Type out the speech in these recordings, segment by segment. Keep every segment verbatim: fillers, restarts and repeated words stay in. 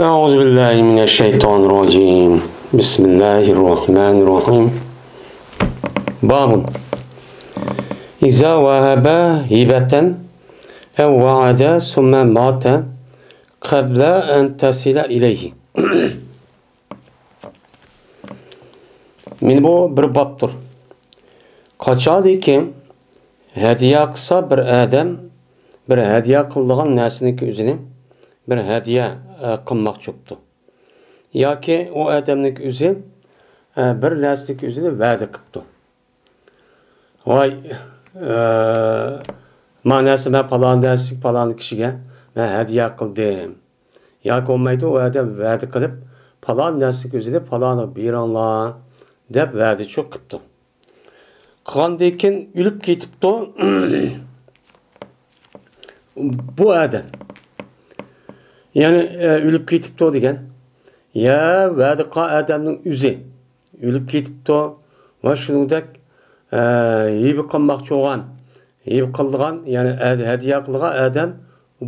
أعوذ بالله من الشيطان الرجيم. بسم الله الرحمن الرحيم. باب إذا وهب هبة أو وعد ثم مات قبل أن تصل إليه. مانا بۇ بىر بابتۇر. قاچانكى ھەدىيە قىلسا بىر ئادەم، بىر ھەدىيە قىلىدىغان نەرسىنىڭكى ئۆزىنى بىر ھەدىيە، ئە، قىلماقچى بوپتۇ. ياكى ئۇ ئادەمنىڭكى ئۆزى، ئە، بىر نەرسىنىڭكى ئۆزىنى ۋەدە قىپتۇ. ۋاي، ئە، ما نەرسە مەن پالان نەرسە پالان كىشىگە مەن ھەدىيە قىلدىم. ياكى بولمايدۇ، ئۇ ئادەم ۋەدە قىلىپ، پالان نەرسىنىڭكى ئۆزىنى پالانغا بېرىڭلار دەپ ۋەدىچۇ قىپتۇ. قىلغاندىن كېيىن ئۆلۈپ كېتىپتۇ بۇ ئادەم. يەنى، ئە، ئۆلۈپ كېتىپتۇ دېگەن. يا ۋەدە قىلغان ئادەمنىڭ ئۆزى ئۆلۈپ كېتىپتۇ ۋە شۇنىڭدەك، ئە، ھىبە قىلماقچى بولغان، ھىبە قىلىدىغان، يەنى ھە-، ھەدىيە قىلىدىغان ئادەم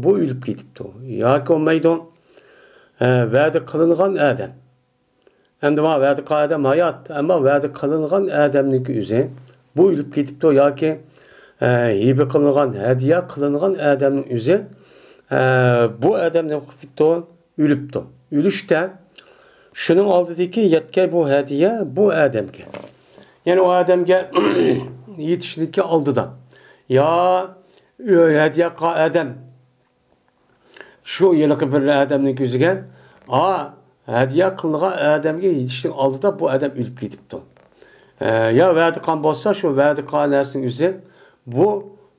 بۇ ئۆلۈپ كېتىپتۇ. ياكى بولمايدۇ، ئە، ۋەدە قىلىنغان ئادەم. ئەمدى مانا ۋەدە قىلغان ئادەم ھايات، ئەمما ۋەدە قىلىنغان ئادەمنىڭكى ئۆزى بۇ ئۆلۈپ كېتىپتۇ ياكى، ئە، ھىبە قىلىنغان، ھەدىيە قىلىنغان ئادەمنىڭ ئۆزى، ئە، بۇ ئادەم نېمە قىلىپتۇ؟ ئۆلۈپتۇ. ئۆلۈشتە شۇنىڭ ئالدىدىكى يەتكەي بۇ ھەدىيە بۇ ئادەمگە. يەنى ئۇ ئادەمگە يېتىشنىڭكى ئالدىدا. يا، ئۆ-، ھەدىيە قىلغان ئادەم شۇ ھېلىقى بىر ئادەمنىڭ كۆزىگە، ئا، ھەدىيە قىلىنغان ئادەمگە يېتىشنىڭ ئالدىدا بۇ ئادەم ئۆلۈپ كېتىپتۇ. ئە، يا ۋەدە قىلغان بولسا، شۇ ۋەدە قىلغان نەرسىنىڭ ئۆزى، بۇ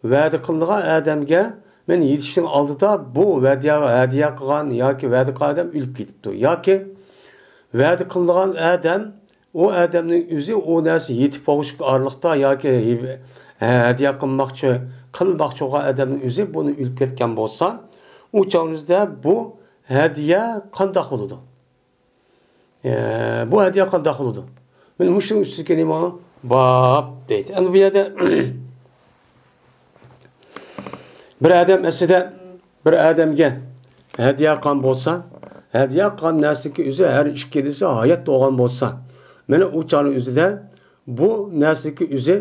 ۋەدە قىلىنغان ئادەمگە مەن يېتىشنىڭ ئالدىدا بۇ ھەدىيە، ھەدىيە قىلغان ياكى ۋەدە قىلغان ئادەم ئۆلۈپ كېتىپتۇ. ياكى ۋەدە قىلىنغان ئادەم ئۇ ئادەمنىڭ ئۆزى ئۇ نەرسە يېتىپ بولغۇچە ئارىلىقتا ياكى ھە-، ھەدىيە قىلماقچى، قىلماقچى بولغان ئادەمنىڭ ئۆزى بۇنى ئۆلۈپ كەتكەن بولسا، ئۇ چاغىمىزدا بۇ ھەدىيە قانداق بولىدۇ؟ ئە، بۇ ھەدىيە قانداق بولىدۇ؟ مانا مۇشۇنىڭ ئۈستىدىكى نېمە؟ باب دەيدۇ. ئەمدى بۇ يەردە بىر ئادەم ئەسلىدە بىر ئادەمگە ھەدىيە قىلغان بولسا، ھەدىيە قىلغان نەرسىنىڭكى ئۆزى ھەر ئىككىلىسى ھايات بولغان بولسا، مانا ئۇ چاغنىڭ ئۆزىدە بۇ نەرسىنىڭكى ئۆزى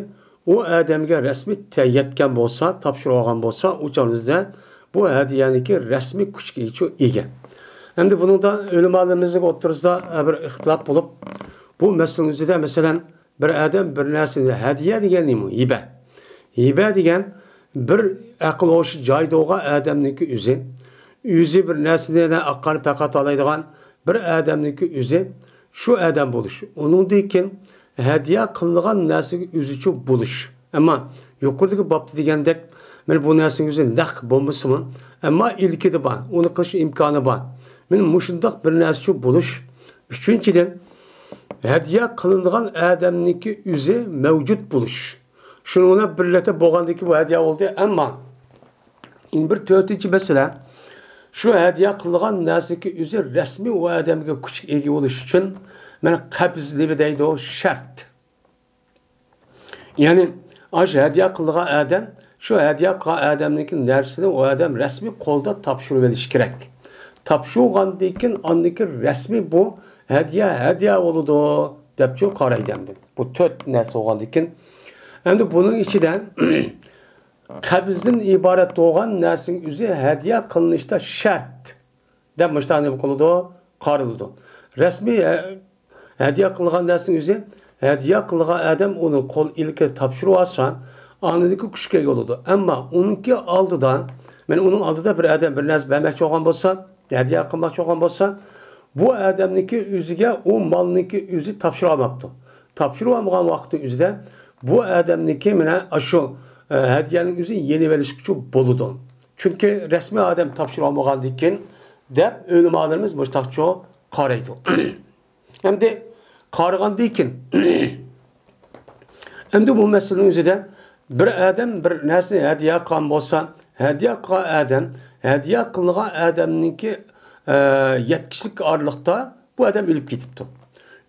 ئۇ ئادەمگە رەسمىي تە-، يەتكەن بولسا، تاپشۇرۇۋالغان بولسا، ئۇ چاغنىڭ ئۆزىدە بۇ ھەدىيەنىڭكى رەسمىي كۈچكە ئىگە. ئەمدى بۇنىڭدا ئۆلىمالىرىمىزنىڭ ئوتتۇرىسىدا بىر ئىختىلاپ بولۇپ، بۇ مەسىلىنىڭ ئۆزىدە، مەسىلەن، بىر ئادەم بىر نەرسىنى ھەدىيە دېگەن نېمە؟ ھىبە. ھىبە دېگەن بىر ئەقىل ھوشى جايىدا بولغان ئادەمنىڭكى ئۆزى. ئۆزى بىر نەرسىنى ئاققاننى پەقەت ئالايدىغان بىر ئادەمنىڭكى ئۆزى شۇ ئادەم بولۇش. ئۇنىڭدىن كېيىن ھەدىيە قىلىنغان نەرسىگە ئۆزىچۇ بولۇش. ئەمما يۇقىرىدىكى بابتا دېگەندەك، مانا بۇ نەرسىنىڭ ئۆزى نەق بولمىسىمۇ، ئەمما ئىلكىدە بار، ئۇنى قىلىش ئىمكانى بار. مانا مۇشۇنداق بىر نەرسىچۇ بولۇش. ئۈچىنچىدىن، ھەدىيە قىلىنغان ئادەمنىڭكى ئۆزى مەۋجۇت بولۇش. شۇنىڭ بىلەن بىرلىكتە بولغاندىكى بۇ ھەدىيە بولدى. ئەمما يەنە بىر تۆتىنچى مەسىلە، شۇ ھەدىيە قىلىنغان نەرسىنىڭكى ئۆزى رەسمىي ئۇ ئادەمگە كۈچكە ئىگە بولۇش ئۈچۈن، مانا قەبز نېمە دەيدۇ؟ شەرت. يەنى، ئاشۇ ھەدىيە قىلىدىغان ئادەم شۇ ھەدىيە قىلغان ئادەمنىڭكى نەرسىنى ئۇ ئادەم رەسمىي قولدا تاپشۇرۇۋېلىشى كېرەك. تاپشۇرغاندىن كېيىن، ئاندىن كېيىن رەسمىي بۇ ھەدىيە، ھەدىيە بولىدۇ، دەپچۇ قارايدۇ ئەمدى. بۇ تۆت نەرسە بولغاندىن كېيىن. ئەمدى بۇنىڭ ئىچىدە قەبزدىن ئىبارەت بولغان نەرسىنىڭ ئۆزى ھەدىيە قىلىنىشتا شەرت دەپ مۇشۇنداق نېمە قىلىدۇ؟ قارىلىدۇ. رەسمىي ھە-، ھەدىيە قىلغان نەرسىنىڭ ئۆزى، ھەدىيە قىلغان ئادەم ئۇنى قول ئىلكىدە تاپشۇرۇۋالسا، ئاندىن كېيىن كۈچكە ئىگە بولىدۇ. ئەمما ئۇنىڭكى ئالدىدا، مەن ئۇنىڭ ئالدىدا بىر ئادەم بىر نەرسە بەرمەكچى بولغان بولسا، ھەدىيە قىلماقچى بولغان بولسا، بۇ ئادەمنىڭكى ئۆزىگە ئۇ مالنىڭكى ئۆزى تاپشۇرالماپتۇ. تاپشۇرۇۋالمىغان ۋاقىتنىڭ ئۆزىدە بۇ ئادەمنىڭكى مانا ئاشۇ، ئە، ھەدىيەنىڭ ئۆزىنى يېنىۋېلىشقىچۇ بولىدۇ. چۈنكى رەسمىي ئادەم تاپشۇرۇۋالمىغاندىكىن دەپ ئۆلىمالىرىمىز مۇشۇنداقچۇ قارايدۇ. ئەمدى قارىغاندىن كېيىن، ئەمدى بۇ مەسىلىنىڭ ئۆزىدە بىر ئادەم بىر نەرسىنى ھەدىيە قىلغان بولسا، ھەدىيە قىلغان ئادەم، ھەدىيە قىلىنغان ئادەمنىڭكى، ئە، يەتكۈچىلىك ئارىلىقتا بۇ ئادەم ئۆلۈپ كېتىپتۇ.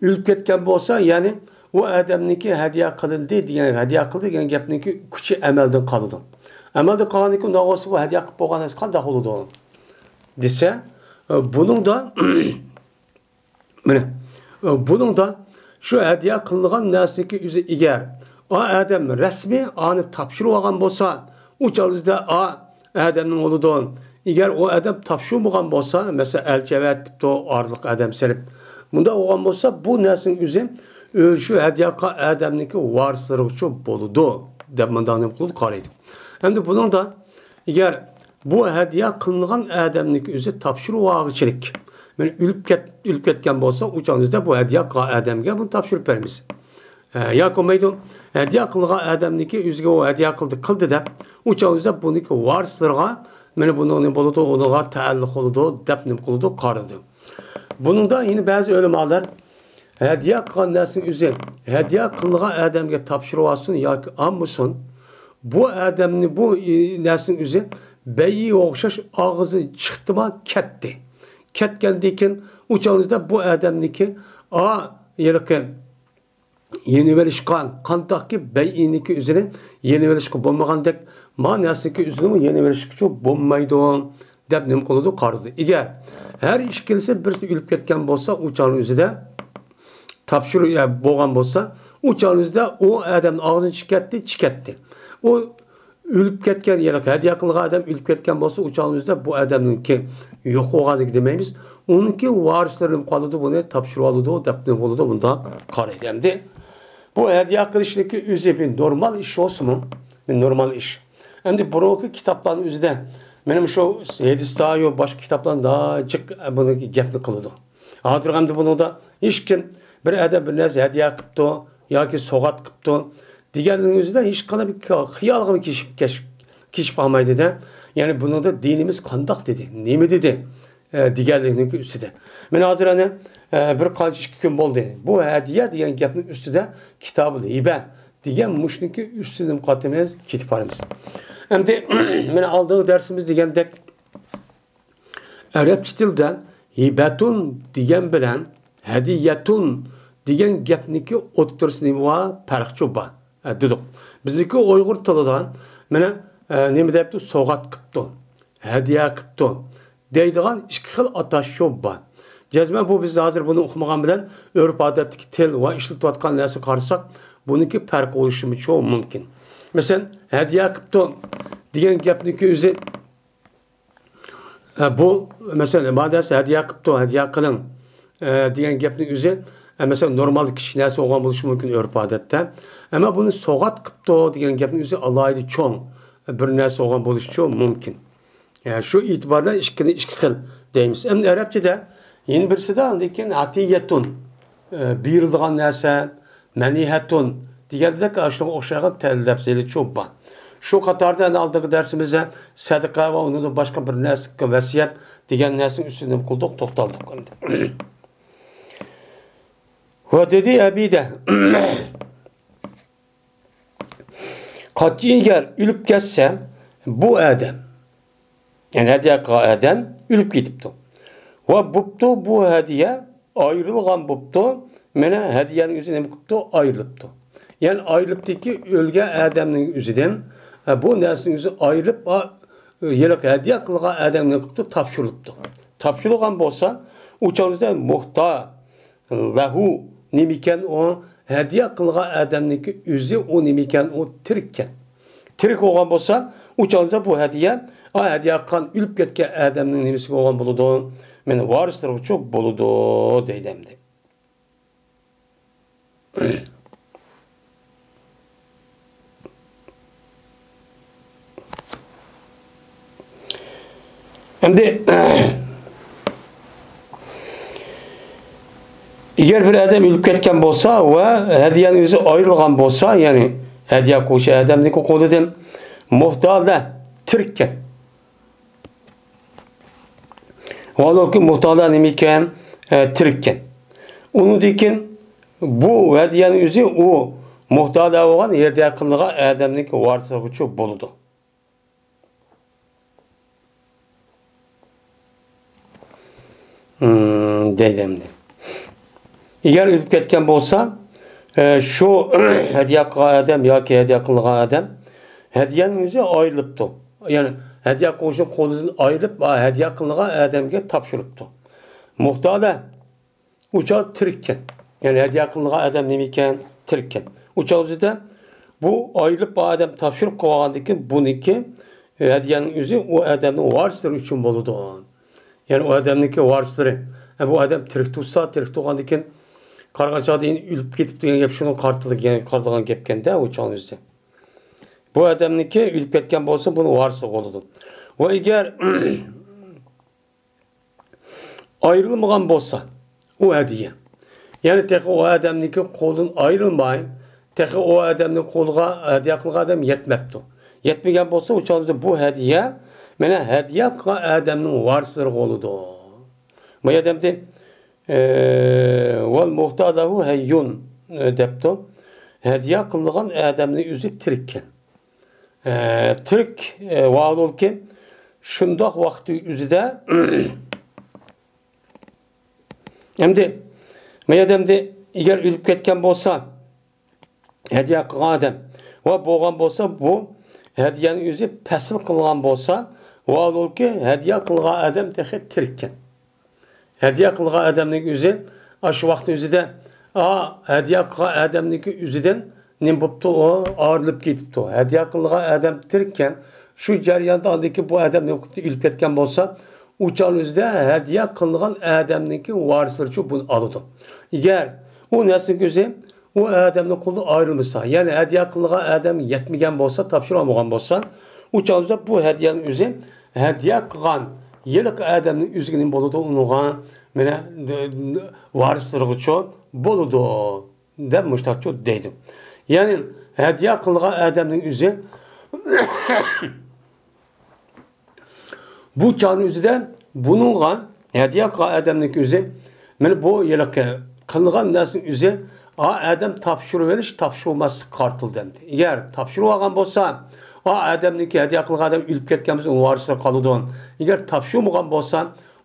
ئۆلۈپ كەتكەن بولسا، يەنى ئۇ ئادەمنىڭكى ھەدىيە قىلىندى دېگەن، ھەدىيە قىلدى دېگەن گەپنىڭكى كۈچى ئەمەلدىن قالىدۇ. ئەمەلدىن قالغاندىن كېيىن، ئۇنداق بولسا بۇ ھەدىيە قىلىپ بولغان نەرسە قانداق بولىدۇ؟ دېسە، بۇنىڭدا، مانا، بۇنىڭدا شۇ ھەدىيە قىلىنغان نەرسىنىڭكى ئۆزى ئەگەر ئا ئادەم رەسمىي ئانى تاپشۇرۇۋالغان بولسا، ئۇ چاغدا ئا ئادەمنىڭ بولىدۇ. ئەگەر ئۇ ئادەم تاپشۇرمىغان بولسا، مەسىلەن، ئەلچى ئەۋەتىپتۇ، ئارىلىق ئادەم سېلىپ، مۇنداق بولغان بولسا، بۇ نەرسىنىڭ ئۆزى ئۆلۈشۈپ ھەدىيە قىلغان ئادەمنىڭكى ۋارىسلىرىغىچۇ بولىدۇ، دەپ مۇنداق نېمە قىلىدۇ، قارايدۇ. ئەمدى بۇنىڭدا ئەگەر بۇ ھەدىيە قىلىنغان ئادەمنىڭكى ئۆزى تاپشۇرۇۋالغۇچىلىك، مانا ئۆلۈپ كەت-، ئۆلۈپ كەتكەن بولسا، ئۇ چاغدا بۇ ھەدىيە قىلغان ئادەمگە بۇنى تاپشۇرۇپ بېرىمىز. ئە، ياكى بولمايدۇ، ھەدىيە قىلغان ئادەمنىڭكى ئۆزىگە ئۇ ھەدىيە قىلدى، قىلدى دەپ، ئۇ چاغدا بۇنىڭكى ۋارىسلىرىغا، مانا بۇنىڭ نېمە بولىدۇ، ئۇنىڭغا تەئەللۇق بولىدۇ دەپ نېمە قىلىدۇ، قارىدۇ. بۇنىڭدا يەنە بەزى ئۆلىمالار ھەدىيە قىلغان نەرسىنىڭ ئۆزى ھەدىيە قىلىنغان ئادەمگە تاپشۇرۇۋالسۇن ياكى ئالمىسۇن، بۇ ئادەمنى بۇ، ئى، نەرسىنىڭ ئۆزى بەيئىگە ئوخشاش ئاغزىدىن چىقتىما كەتتى. كەتكەندىن كېيىن ئۇ چاغدا بۇ ئادەمنىڭكى ئا، ھېلىقى يېنىۋېلىشقا، قانداقكى بەيئىنىڭكى ئۆزىنى يېنىۋېلىشقا بولمىغاندەك، ما نەرسىنىڭكى ئۆزىنىمۇ يېنىۋېلىشقىچۇ بولمايدۇ، دەپ نېمە قىلىدۇ؟ قارىدۇ. ئەگەر ھەر ئىككىلىسى بىرسى ئۆلۈپ كەتكەن بولسا، ئۇ چاغنىڭ ئۆزىدە تاپشۇرۇ-، يا، بولغان بولسا، ئۇ چاغنىڭ ئۆزىدە ئۇ ئادەمنىڭ ئاغزىدىن چىقىپ كەتتى، چىقىپ كەتتى. ئۇ ئۆلۈپ كەتكەن، يەنى ھەدىيە قىلغان ئادەم ئۆلۈپ كەتكەن بولسا، ئۇ چاغنىڭ ئۆزىدە بۇ ئادەمنىڭكى يوق بولغاندىكى دېمەيمىز. ئۇنىڭكى ۋارىسلىرى نېمە قىلىدۇ، بۇنى تاپشۇرۇۋالىدۇ، دەپ نېمە بولىدۇ، بۇنداق قارايدۇ. ئەمدى بۇ ھەدىيە قىلىشنىڭكى ئۆزى بىر نورمال ئىش بولسىمۇ، بىر نورمال ئىش. ئەمدى بۇرۇنقى كىتابلارنىڭ ئۆزىدە، مېنىڭ شۇ ھەدىستە يا باشقا كىتابلاردا جىق بۇنىڭكى گەپنى قىلىدۇ. ھازىر ئەمدى بۇنىڭدا ھېچكىم بىر ئادەم بىر نەرسە ھەدىيە قىپتۇ ياكى سوغات قىپتۇ دېگەننىڭ ئۆزىدە ھېچقانداق بىر خىيالغىمۇ كېلىشىپ، كېلىشىپ، كېلىشىپ قالمايدۇ-دە. يەنى بۇنىڭدا دىنىمىز قانداق دېدى، نېمە دېدى، ئە، دېگەنلىكنىڭ ئۈستىدە. مانا ھازىر ئەنە، ئە، بىر قانچە ئىككى كۈن بولدى. بۇ ھەدىيە دېگەن گەپنىڭ ئۈستىدە كىتابۇل ھىبە دېگەن مۇشۇنىڭكى ئۈستىدىن قاتىمىز كېتىپ بارىمىز. ئەمدى مانا ئالدىنقى دەرسىمىز دېگەندەك، ئەرەبچە تىلدا ھىبەتۇن دېگەن بىلەن ھەدىيەتۇن دېگەن گەپنىڭكى ئوتتۇرىسىدا نېمە بار؟ پەرقچۇ بار. ئە، دېدۇق. بىزنىڭكى ئۇيغۇر تىلىدا مانا، ئە، نېمە دەپتۇ؟ سوغات قىپتۇ، ھەدىيە قىپتۇ دەيدىغان ئىككى خىل ئاتاشچۇ بار. جەزمەن بۇ بىز ھازىر بۇنى ئۇقمىغان بىلەن ئۆرپ-ئادەتتىكى تىل ۋە ئىشلىتىۋاتقان نەرسىگە قارىساق، بۇنىڭكى پەرقى بولۇشىمۇچۇ مۇمكىن. مەسىلەن، ھەدىيە قىپتۇ دېگەن گەپنىڭكى ئۆزى ئە، بۇ، مەسىلەن، مادەسى ھەدىيە قىپتۇ، ھەدىيە قىلىڭ، ئە، دېگەن گەپنىڭ ئۆزى، ئە، مەسىلەن، نورمال كىچىك نەرسە بولغان بولۇشى مۇمكىن ئۆرپ-ئادەتتە. ئەمما بۇنى سوغات قىپتۇ دېگەن گەپنىڭ ئۆزى ئالاھىدە چوڭ، ئە، بىر نەرسە بولغان بولۇشىچۇ مۇمكىن. ئە، شۇ ئېتىبار بىلەن ئىككىنى ئىككى خىل دەيمىز. ئەمدى ئەرەبچىدە يەنە بىرسىدە ئاندىن كېيىن ئاتىيەتۇن، ئە، بېرىلىدىغان نەرسە، مەنىھەتۇن دېگەندەك، ئاشۇنىڭغا ئوخشىغان تەلەپلەرچۇ بار. شۇ قاتاردا ئەنە ئالدىنقى دەرسىمىزدە سەدىقە ۋە ئۇنىڭدىن باشقا بىر نەرسىگە ۋەسىيەت دېگەن نەرسىنىڭ ئۈستىدە نېمە قىلدۇق؟ توختالدۇق ئەمدى. ۋە دېدى ئەبىدە، قەتئىي ئەگەر ئۆلۈپ كەتسە، بۇ ئادەم، يەنى ھەدىيە قىلغان ئادەم ئۆلۈپ كېتىپتۇ. ۋە بوپتۇ، بۇ ھەدىيە ئايرىلغان بوپتۇ. مانا ھەدىيەنىڭ ئۆزى نېمە قىپتۇ؟ ئايرىلىپتۇ. يەنى ئايرىلىپتىكى ئۆلگەن ئادەمنىڭ ئۆزىدىن، ئە، بۇ نەرسىنىڭ ئۆزى ئايرىلىپ، ئا، ھېلىقى ھەدىيە قىلغان ئادەمگە نېمە قىپتۇ؟ تاپشۇرۇلۇپتۇ. تاپشۇرۇلغان بولسا، ئۇ چاغدا مۇھتا لەھۇ نېمىكەن ئۇ؟ ھەدىيە قىلغان ئادەمنىڭكى ئۆزى ئۇ نېمىكەن؟ ئۇ تىرىككەن. تىرىك بولغان بولسا، ئۇ چاغدا بۇ ھەدىيە، ئا، ھەدىيە قىلغان ئۆلۈپ كەتكەن ئادەمنىڭ نېمىسىگە بولغان بولىدۇ؟ مانا ۋارىسلىرىغىچۇ بولىدۇ دەيدۇ ئەمدى. ئەمدى، ئەگەر بىر ئادەم ئۆلۈپ كەتكەن بولسا ۋە ھەدىيەنىڭ ئۆزى ئايرىلغان بولسا، يەنى ھەدىيە قويۇش ئادەمنىڭكى قولىدىن، مۇھتالە تىرىككەن. ۋالۇكى مۇھتالە نېمىكەن؟ ئە، تىرىككەن. ئۇنىڭدىن كېيىن بۇ ھەدىيەنىڭ ئۆزى ئۇ مۇھتالە بولغان ھەدىيە قىلىنغان ئادەمنىڭكى ۋارىسلىرىغىچۇ بولىدۇ. ھىم، دەيدۇ ئەمدى. ئەگەر ئۆلۈپ كەتكەن بولسا، ئە، شۇ ھەدىيە قىلغان ئادەم ياكى ھەدىيە قىلىنغان ئادەم ھەدىيەنىڭ ئۆزى ئايرىلىپتۇ. يەنى ھەدىيە قويۇشنىڭ قولىدىن ئايرىلىپ، ھە، ھەدىيە قىلىنغان ئادەمگە تاپشۇرۇپتۇ. مۇھتادە ئۇ چاغ تىرىككەن. يەنى ھەدىيە قىلىنغان ئادەم نېمىكەن؟ تىرىككەن. ئۇ چاغ ئۆزىدە بۇ ئايرىلىپ بار ئادەم تاپشۇرۇپ قويغاندىن كېيىن بۇنىڭكى، ئە، ھەدىيەنىڭ ئۆزى ئۇ ئادەمنىڭ ۋارىسلىرى ئۈچۈن بولىدۇ. يەنى ئۇ ئادەمنىڭكى ۋارىسلىرى، ئە، بۇ ئادەم تىرىك تۇرسا، تىرىك تۇرغاندىن كېيىن قارىغان چاغدا ئېنى ئۆلۈپ كېتىپتۇ دېگەن گەپ شۇنىڭغا قارىتىلغان، قارىتىلغان گەپكەندە ئۇ چاغنىڭ ئۆزى. بۇ ئادەمنىڭكى ئۆلۈپ كەتكەن بولسا، بۇنىڭ ۋارىسلىرى بولىدۇ. ۋە ئەگەر ئايرىلمىغان بولسا، ئۇ ھەدىيە. يەنى تېخى ئۇ ئادەمنىڭكى قولىدىن ئايرىلماي، تېخى ئۇ ئادەمنىڭ قولىغا ھەدىيە قىلغان ئادەم يەتمەپتۇ. يەتمىگەن بولسا، ئۇ چاغدا بۇ ھەدىيە، مانا، ھەدىيە قىلغان ئادەمنىڭ ۋارىسلىرىغا بولىدۇ. ما ئادەمدە، ئە، ۋەل مۇھتادەھۇ ھەييۇن، ئە، دەپتۇ. ھەدىيە قىلىنغان ئادەمنىڭ ئۆزى تىرىككەن. ئە، تىرىك، ئە، ۋاھالۇلكى، شۇنداق ۋاقىت ئۆزىدە، ئەمدى، ما ئادەمدە ئەگەر ئۆلۈپ كەتكەن بولسا، ھەدىيە قىلغان ئادەم ۋە بولغان بولسا، بۇ ھەدىيەنى ئۆزى پەسىل قىلغان بولسا، ۋاھالۇلكى، ھەدىيە قىلغان ئادەم تېخى تىرىككەن. ھەدىيە قىلغان ئادەمنىڭ ئۆزى، ئاشۇ ۋاقىتنىڭ ئۆزىدە، ئا، ھەدىيە قىلغان ئادەمنىڭكى ئۆزىدىن نېمە بوپتۇ؟ ئۇ ئايرىلىپ كېتىپتۇ. ھەدىيە قىلغان ئادەم تىرىككەن. شۇ جەرياندا ئاندىن كېيىن بۇ ئادەم نېمە قىپتۇ؟ ئۆلۈپ كەتكەن بولسا، ئۇ چاغنىڭ ئۆزىدە ھەدىيە قىلىنغان ئادەمنىڭكى ۋارىسلىرىچۇ بۇنى ئالىدۇ. ئەگەر ئۇ نەرسىنىڭ ئۆزى ئۇ ئادەمنىڭ قولىدىن ئايرىلمىسا، يەنى ھەدىيە قىلىنغان ئادەم يەتمىگەن بولسا، تاپشۇرالمىغان بولسا، ئۇ چاغدا بۇ ھەدىيەنىڭ ئۆزى ھەدىيە قىلغان ھېلىقى ئادەمنىڭ ئۆزىگە نېمە بولىدۇ؟ ئۇنىڭغا، مانا، ۋارىسلىرىغىچۇ بولىدۇ، دەپ مۇشتاقچۇ دەيدۇ. يەنى ھەدىيە قىلغان ئادەمنىڭ ئۆزى بۇ چاغنىڭ ئۆزىدە بۇنىڭغا ھەدىيە قىلغان ئادەمنىڭكى ئۆزى، مانا بۇ ھېلىقى قىلغان نەرسىنىڭ ئۆزى، ئا ئادەم تاپشۇرۇۋېلىش، تاپشۇرماسلىققا قارىتىلدى ئەمدى. ئەگەر تاپشۇرۇۋالغان بولسا، ئا ئادەمنىڭكى ھەدىيە قىلغان ئادەم ئۆلۈپ كەتكەن بولسا، ئۇنىڭ ۋارىسلىرى قالىدۇ. ئەگەر تاپشۇرمىغان بولسا،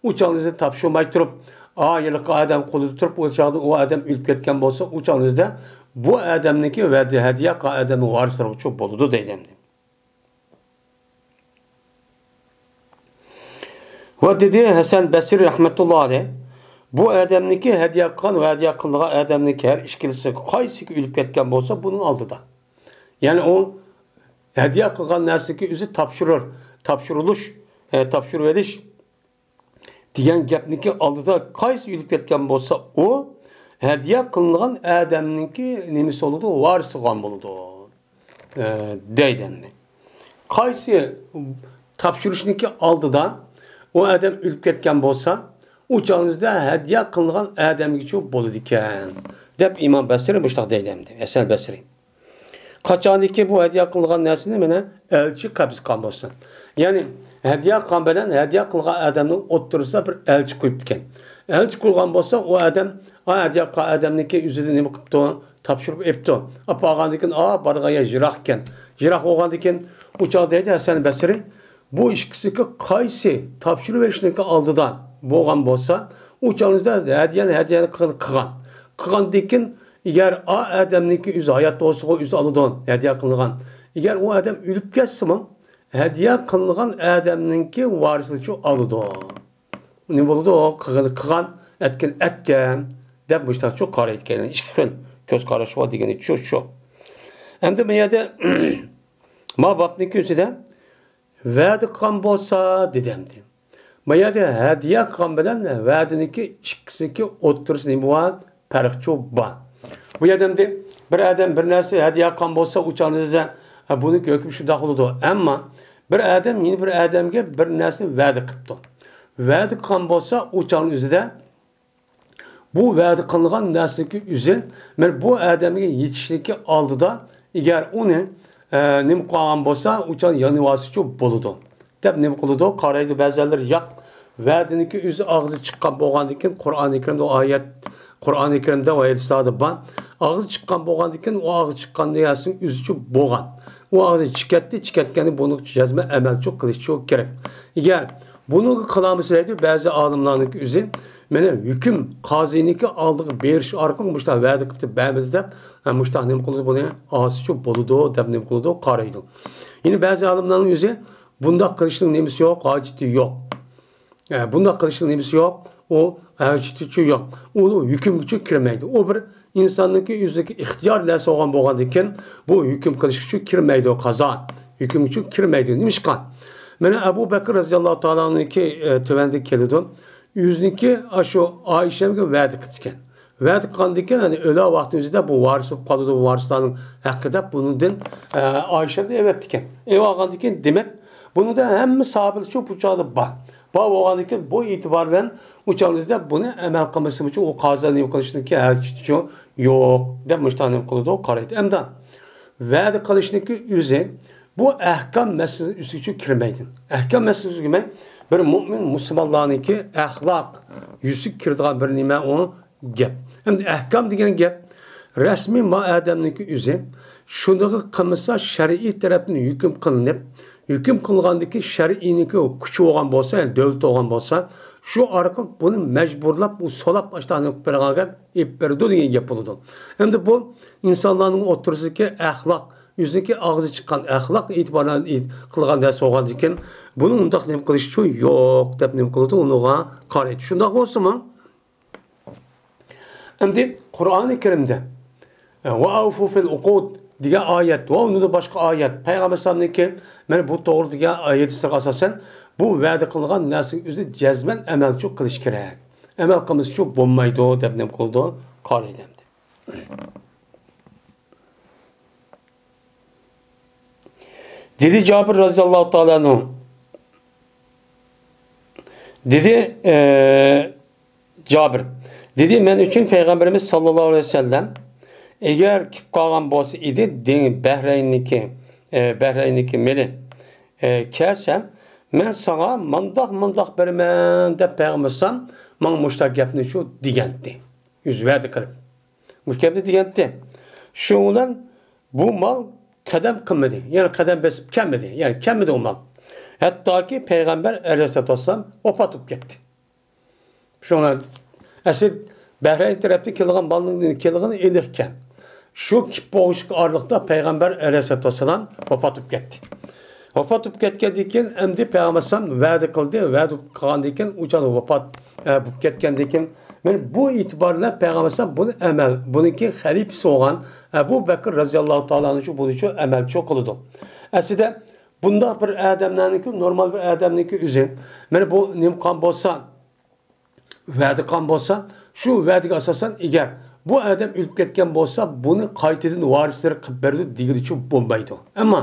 ئۇ چاغنىڭ ئۆزىدە تاپشۇرماي تۇرۇپ، ئا ھېلىقى ئادەم قولىدا تۇرۇپ، ئۇ چاغدا ئۇ ئادەم ئۆلۈپ كەتكەن بولسا، ئۇ چاغنىڭ ئۆزىدە بۇ ئادەمنىڭكى ۋە ھەدىيە قىلغان ئادەمنىڭ ۋارىسلىرىغىچۇ بولىدۇ دەيدۇ ئەمدى. ۋە دېدى ھەسەن بەسرى رەھمەتۇللا ئەلەيھ، بۇ ئادەمنىڭكى ھەدىيە قىلغان ۋە ھەدىيە قىلىنغان ئادەمنىڭكى ھەر ئىككىلىسى قايسىكى ئۆلۈپ كەتكەن بولسا، بۇنىڭ ئالدىدا. يەنى ئۇ ھەدىيە قىلغان نەرسىنىڭكى ئۆزى تاپشۇرۇر، تاپشۇرۇلۇش، ئە، تاپشۇرۇۋېلىش دېگەن گەپنىڭكى ئالدىدا قايسى ئۆلۈپ كەتكەن بولسا، ئۇ ھەدىيە قىلىنغان ئادەمنىڭكى نېمىسى بولىدۇ؟ ۋارىسى بولغان بولىدۇ، ئە، دەيدۇ ئەمدى. قايسى تاپشۇرۇشنىڭكى ئالدىدا ئۇ ئادەم ئۆلۈپ كەتكەن بولسا، ئۇ چاغىمىزدا ھەدىيە قىلىنغان ئادەمگىچۇ بولىدىكەن، دەپ ئىمام بەسرى مۇشۇنداق دەيدۇ ئەمدى، ھەسەن بەسرى. قاچانكى بۇ ھەدىيە قىلغان نەرسىنى مانا ئەلچى قەبز قىلغان بولسا. يەنى ھەدىيە قىلغان بىلەن ھەدىيە قىلغان ئادەمنىڭ ئوتتۇرىسىدا بىر ئەلچى قويۇپتىكەن. ئەلچى قويغان بولسا، ئۇ ئادەم، ئا، ھەدىيە قىلغان ئادەمنىڭكى ئۆزىدىن نېمە قىپتۇ؟ تاپشۇرۇپ ئېپتۇ. ئاپارغاندىن كېيىن، ئا، بارغان يەر يىراق ئىكەن. يىراق بولغاندىن كېيىن، ئۇ چاغدا دەيدۇ ھەسەن بەسرى، بۇ ئىككىسىنىڭكى قايسى تاپشۇرۇۋېلىشنىڭكى ئالدىدا بولغان بولسا، ئۇ چاغىمىزدا ھەدىيەنى، ھەدىيەنى قىل-، قىلغان. قىلغاندىن كېيىن، ئەگەر ئا ئادەمنىڭكى ئۆزى ھايات بولسىغۇ، ئۆزى ئالىدۇ، ھەدىيە قىلىنغان. ئەگەر ئۇ ئادەم ئۆلۈپ كەتسىمۇ، ھەدىيە قىلىنغان ئادەمنىڭكى ۋارىسلىرىچۇ ئالىدۇ. نېمە بولىدۇ؟ ئۇ قىلغىنى قىلغان، ئەتكىنى ئەتكەن، دەپ مۇشۇنداقچۇ قارايدىكەن. ئىككى خىل كۆز قاراش بار دېگىنى شۇ، شۇ. ئەمدى بۇ يەردە ما بابنىڭكى ئۆزىدە ۋەدە قىلغان بولسا، دېدى ئەمدى. ما يەردە ھەدىيە قىلغان بىلەن ۋەدىنىڭكى ئىككىسىنىڭكى ئوتتۇرىسىدا نېمە بار؟ پەرقچۇ بار. بۇ يەردە ئەمدى بىر ئادەم بىر نەرسە ھەدىيە قىلغان بولسا، ئۇ چاغنىڭ ئۆزىدە، ھە، بۇنىڭكى ھۆكمى شۇنداق بولىدۇ. ئەمما بىر ئادەم يەنە بىر ئادەمگە بىر نەرسە ۋەدە قىپتۇ. ۋەدە قىلغان بولسا، ئۇ چاغنىڭ ئۆزىدە بۇ ۋەدە قىلىنغان نەرسىنىڭكى ئۆزى، مانا بۇ ئادەمگە يېتىشنىڭكى ئالدىدا، ئەگەر ئۇنى، ئە، نېمە قىلغان بولسا، ئۇ چاغ يانىۋالسىچۇ بولىدۇ، دەپ نېمە قىلىدۇ؟ قارايدۇ بەزىلەر، ياق، ۋەدىنىڭكى ئۆزى ئاغزى چىققان بولغاندىن كېيىن، قۇرئانى كەرىمدە ئۇ ئايەت، قۇرئانى كەرىمدە ۋە ھەدىسلەردە بار. ئاغزى چىققان بولغاندىن كېيىن، ئۇ ئاغزى چىققان نەرسىنىڭ ئۆزىچۇ بولغان. ئۇ ئاغزى چىكەتتى، چىكەتكەندە بۇنىڭ جەزمەن ئەمەلچۇ قىلىشچۇ كېرەك. ئەگەر بۇنىڭغا قىلالمىسا دەيدۇ، بەزى ئالىملارنىڭكى ئۆزى، مانا ھۆكۈم قازىنىڭكى ئالدىغا بېرىش ئارقىلىق مۇشۇنداق ۋەدە قىپتۇ، بەرمىدى دەپ، ھە، مۇشۇنداق نېمە قىلىدۇ، بۇنى ئالسىچۇ بولىدۇ دەپ نېمە قىلىدۇ، قارايدۇ. يەنە بەزى ئالىملارنىڭ ئۆزى بۇنداق قىلىشنىڭ نېمىسى يوق، ھاجىتى يوق. ئە، بۇنداق قىلىشنىڭ نېمىسى يوق؟ ئۇ ھاجىتىچۇ يوق. ئۇ ھۆكۈمگىچۇ كىرمەيدۇ. ئۇ بىر ئىنساننىڭكى ئۆزىدىكى ئىختىيار نەرسە بولغان بولغاندىكىن، بۇ ھۆكۈم قىلىشقىچۇ كىرمەيدۇ، قازا. ھۆكۈمگىچۇ كىرمەيدۇ. نېمىشقا؟ مانا ئەبۇ بەكرى رەزىياللاھۇ تائالا ئەنھۇنىڭكى، ئە، تۆۋەندە كېلىدۇ. ئۆزىنىڭكى ئاشۇ ئائىشەمگە ۋەدە قىپتىكەن. ۋەدە قىلغاندىكىن، يەنى ئۆلە ۋاقتىنىڭ ئۆزىدە بۇ ۋارىس بولۇپ قالىدۇ، بۇ ۋارىسلارنىڭ ھەققى دەپ بۇنىڭدىن، ئە، ئائىشەمدىن ئېۋەپتىكەن. ئېۋالغاندىكىن، دېمەك، بۇنىڭدا ھەممە ساھابىلەر شۇ بۇ چاغدا بار. بار بولغاندىكىن، بۇ ئېتىبار بىلەن ئۇ چاغنىڭ ئۆزىدە بۇنى ئەمەل قىلمىسىمۇچۇ، ئۇ قازا نېمە قىلىشنىڭكى ھاجىتىچۇ يوق، دەپ مۇشۇنداق نېمە قىلىدۇ، قارايدۇ. ئەمدى ۋەدە قىلىشنىڭكى ئۆزى بۇ ئەھكام مەسىلىسى ئۈستىگىچۇ كىرمەيدۇ. ئەھكام مەسىلىسى كىرمەي، بىر مۆمىن مۇسۇلمانلارنىڭكى ئەخلاق يۈزىگە كىرىدىغان بىر نېمە ئۇ گەپ. ئەمدى ئەھكام دېگەن گەپ رەسمىي ما ئادەمنىڭكى ئۆزى شۇنىغا قىلمىسا شەرئىي تەرەپتىن ھۆكۈم قىلىنىپ، ھۆكۈم قىلغاندىكى شەرئىينىڭكى كۈچى بولغان بولسا، يەنى دۆلىتى بولغان بولسا، شۇ ئارقىلىق بۇنى مەجبۇرلاپ، ئۇ سولاپ ئاشتانى قىلىپ بېرىدىغان گەپ، ئېلىپ بېرىدۇ دېگەن گەپ بولىدۇ. ئەمدى بۇ ئىنسانلارنىڭ ئوتتۇرىسىدىكى ئەخلاق، ئۆزىنىڭكى ئاغزى چىققان ئەخلاق ئېتىبارى بىلەن قىلغان نەرسە بولغاندىكىن، بۇنى ئۇنداق نېمە قىلىشچۇ يوق دەپ نېمە قىلىدۇ، ئۇنىڭغا قارايدۇ. شۇنداق بولسىمۇ، ئەمدى قۇرئانى كەرىمدە، ۋە ئەۋفۇ فىل ئۇقۇد دېگەن ئايەت ۋە ئۇنىڭدىن باشقا ئايەت، پەيغەمبەر ئەلەيھىسسالامنىڭكى مانا بۇ توغرا دېگەن ھەدىسلەرگە ئاساسەن، بۇ ۋەدە قىلغان نەرسىگە ئۆزى جەزمەن ئەمەلچۇ قىلىش كېرەك. ئەمەل قىلمىسىچۇ بولمايدۇ دەپ نېمە قىلىدۇ؟ قارايدۇ ئەمدى. دېدى جابىر رەزىياللاھۇ تائالا ئەنھۇ. دېدى، ئە، جابىر. دېدى، مەن ئۈچۈن پەيغەمبىرىمىز ساللاللاھۇ ئەلەيھى ۋەسەللەم ئەگەر كېلىپ قالغان بولسا ئىدى، دېڭ-، بەھرەيننىڭكى، ئە، بەھرەيننىڭكى مېلى، ئە، كەلسە، مەن ساڭا مانداق، مانداق بېرىمەن دەپ پەيغەمبەر ئەلەيھىسسالام ماڭا مۇشۇنداق گەپنى شۇ دېگەنتى. ئۆزى ۋەدە قىلىپ. مۇشۇ گەپنى دېگەنتى. شۇنىڭ بىلەن بۇ مال قەدەم قىلمىدى. يەنى قەدەم بېسىپ كەلمىدى. يەنى كەلمىدى ئۇ مال. ھەتتاكى پەيغەمبەر ئەلەيھىسسالاتۇ ۋەسسالام ۋاپات بولۇپ كەتتى. شۇڭا ئەسلى بەھرەين تەرەپتىن كېلىدىغان مالنىڭ كېلىدىغىنى ئېنىقكەن. شۇ كېلىپ بولغۇچە ئارىلىقتا پەيغەمبەر ئەلەيھىسسالاتۇ ۋەسسالام ۋاپات بولۇپ كەتتى. ۋاپات بولۇپ كەتكەندىن كېيىن ئەمدى پەيغەمبەر ئەلەيھىسسالام ۋەدە قىلدى، ۋەدە قىلغاندىن كېيىن ئۇ چاغدا ۋاپات، ئە، بولۇپ كەتكەندىن كېيىن، مانا بۇ ئېتىبار بىلەن پەيغەمبەر ئەلەيھىسسالام بۇنى ئەمەل، بۇنىڭكى خەلىپىسى بولغان ئەبۇ بەكرى رەزىياللاھۇ تائالا ئەنھۇ بۇنىچۇ ئەمەلچۇ قىلىدۇ. ئەسلىدە بۇنداق بىر ئادەملەرنىڭكى، نورمال بىر ئادەمنىڭكى ئۆزى، مانا بۇ نېمە قىلغان بولسا، ۋەدە قىلغان بولسا، شۇ ۋەدىگە ئاساسەن، ئەگەر بۇ ئادەم ئۆلۈپ كەتكەن بولسا، بۇنى قايتىدىن ۋارىسلىرى قىلىپ بېرىدۇ دېگىلىچۇ بولمايدۇ. ئەمما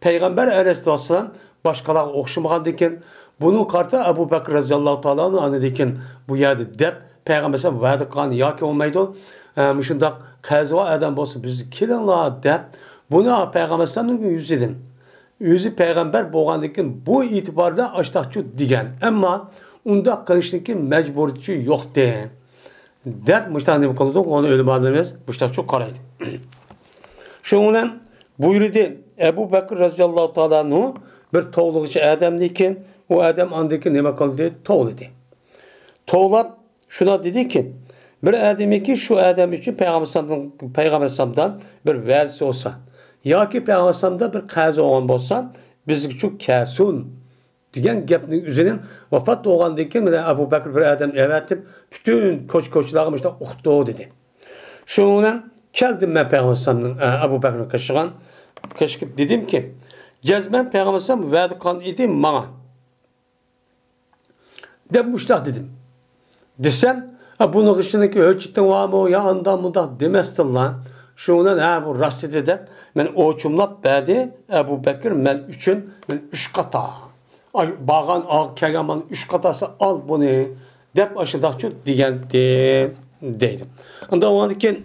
پەيغەمبەر ئەلەيھىسسالام باشقىلارغا ئوخشىمىغاندىكىن، بۇنىڭغا قارىتا ئەبۇ بەكرى رەزىياللاھۇ تائالا ئەنھۇ ئاندىن كېيىن بۇ يەردە دەپ پەيغەمبەر ئەلەيھىسسالام ۋەدە قىلغان ياكى بولمايدۇ. ئە، مۇشۇنداق قەرزى بار ئادەم بولسا، بىزگە كېلىڭلار دەپ، بۇنى پەيغەمبەر ئەلەيھىسسالامنىڭ يۈزىدىن ئۆزى پەيغەمبەر بولغاندىكىن بۇ ئېتىباردا ئاشتاقچۇ دېگەن. ئەمما ئۇنداق قىلىشنىڭكى مەجبۇرىيىتىچۇ يوقتى. دەپ مۇشتاق نېمە قىلىدۇ؟ ئۇنى ئۆلىمالىرىمىز مۇشتاقچۇ قارايدۇ. شۇنىڭ بىلەن بۇيرۇدى، ئەبۇ بەكرى رەزىياللاھۇ تائالا ئەنھۇ بىر توۋلىغۇچى ئادەمدىكىن، ئۇ ئادەم ئاندىن كېيىن نېمە قىلدى؟ توۋلىدى. توۋلاپ، شۇنداق دېدىكى، بىر ئادەمكى شۇ ئادەم ئۈچۈن پەيغەمبەر ئەلەيھىسسالامدىن، پەيغەمبەر ئەلەيھىسسالامدىن بىر ۋەدىسى بولسا ياكى پەيغەمبەر ئەلەيھىسسالامدىن بىر قەرزى بولغان بولسا، بىزگىچۇ كەلسۇن دېگەن گەپنىڭ ئۆزىنى ۋاپات بولغاندىن كېيىن مانا ئەبۇ بەكرى بىر ئادەم ئەۋەتىپ، پۈتۈن كوچا-كوچىلارغا مۇشۇنداق ئۇقتۇرۇ دېدى. شۇنىڭ بىلەن كەلدىم مەن پەيغەمبەر ئەلەيھىسسالامنىڭ، ئە، ئەبۇ بەكرىنىڭ قېشىغا، قېشىغا دېدىمكى، جەزمەن پەيغەمبەر ئەلەيھىسسالام ۋەدە قىلغان ئىدى ماڭا. دەپ مۇشۇنداق دېدىم. دېسەم، ئە، بۇنىڭ ئىچىدىكى ھۆججىتىڭ بارمۇ يا ئانداق مۇنداق دېمەستىنلا، شۇنىڭ بىلەن، ھە، بۇ راست ئىدى دەپ، مېنى ئوچۇملاپ بەردى. ئەبۇ بەكرى مەن ئۈچۈن، مەن ئۈچ قاتا. ئاي، بارغان ئاغ كەلگەن مانا ئۈچ قاتاسى ئال بۇنى، دەپ ئاشۇنداقچۇ دېگەنتى، دەيدۇ. ئاندىن ئۇنىڭدىن كېيىن،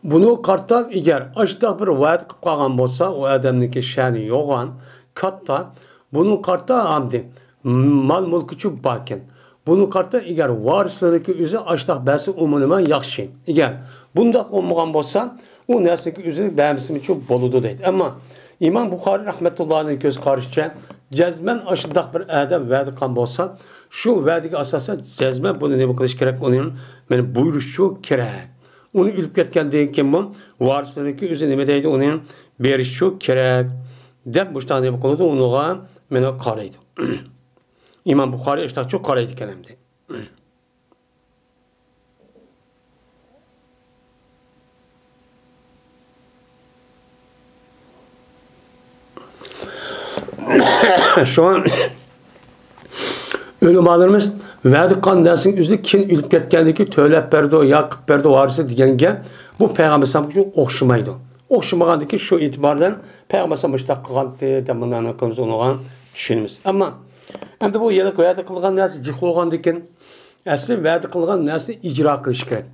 بۇنىڭغا قارىتا ئەگەر ئاشۇنداق بىر ۋەدە قىلىپ قالغان بولسا، ئۇ ئادەمنىڭكى شەنى يوغان، كاتتا، بۇنىڭغا قارىتا ئەمدى مال-مۈلكىچۇ باركەن. بۇنىڭغا قارىتا ئەگەر ۋارىسلىرىنىڭكى ئۆزى ئاشۇنداق بەرسە ئومۇمەن ياخشى. ئەگەر بۇنداق بولمىغان بولسا، ئۇ نەرسىگە ئۆزى بەرمىسىمۇچۇ بولىدۇ دەيدۇ. ئەمما ئىمام بۇخارىي رەھمەتۇللاھىنىڭ كۆز قارىشىچە، جەزمەن ئاشۇنداق بىر ئادەم ۋەدە قىلغان بولسا، شۇ ۋەدىگە ئاساسەن جەزمەن بۇنى نېمە قىلىش كېرەك؟ ئۇنى مانا بۇيرۇشچۇ كېرەك. ئۇنى ئۆلۈپ كەتكەندىن كېيىنمۇ ۋارىسلىرىنىڭكى ئۆزى نېمە دەيدۇ؟ ئۇنى بېرىشچۇ كېرەك. دەپ مۇشۇنداق نېمە قىلىدۇ، ئۇنىڭغا مانا قارايدۇ. ئىمام بۇخارىي ئاشۇنداقچۇ قارايدىكەن ئەمدى. شۇڭا ئۆلىمالىرىمىز ۋەدە قىلغان نەرسىنىڭ ئۆزىنى كېيىن ئۆلۈپ كەتكەندىن كېيىن تۆلەپ بەردى يا قىلىپ بەردى ۋارىسى دېگەنگە بۇ پەيغەمبەر ئەلەيھىسسالامغا ئوخشىمايدۇ. ئوخشىمىغاندىن كېيىن شۇ ئېتىبار بىلەن پەيغەمبەر ئەلەيھىسسالام مۇشۇنداق قىلغانتى دەپ مۇنداق قىلىمىز، ئۇنىڭغا چۈشىنىمىز. ئەمما ئەمدى بۇ يەنە ۋەدە قىلغان نەرسە جىق بولغاندىن كېيىن ئەسلى ۋەدە قىلغان نەرسىنى ئىجرا قىلىش كېرەك.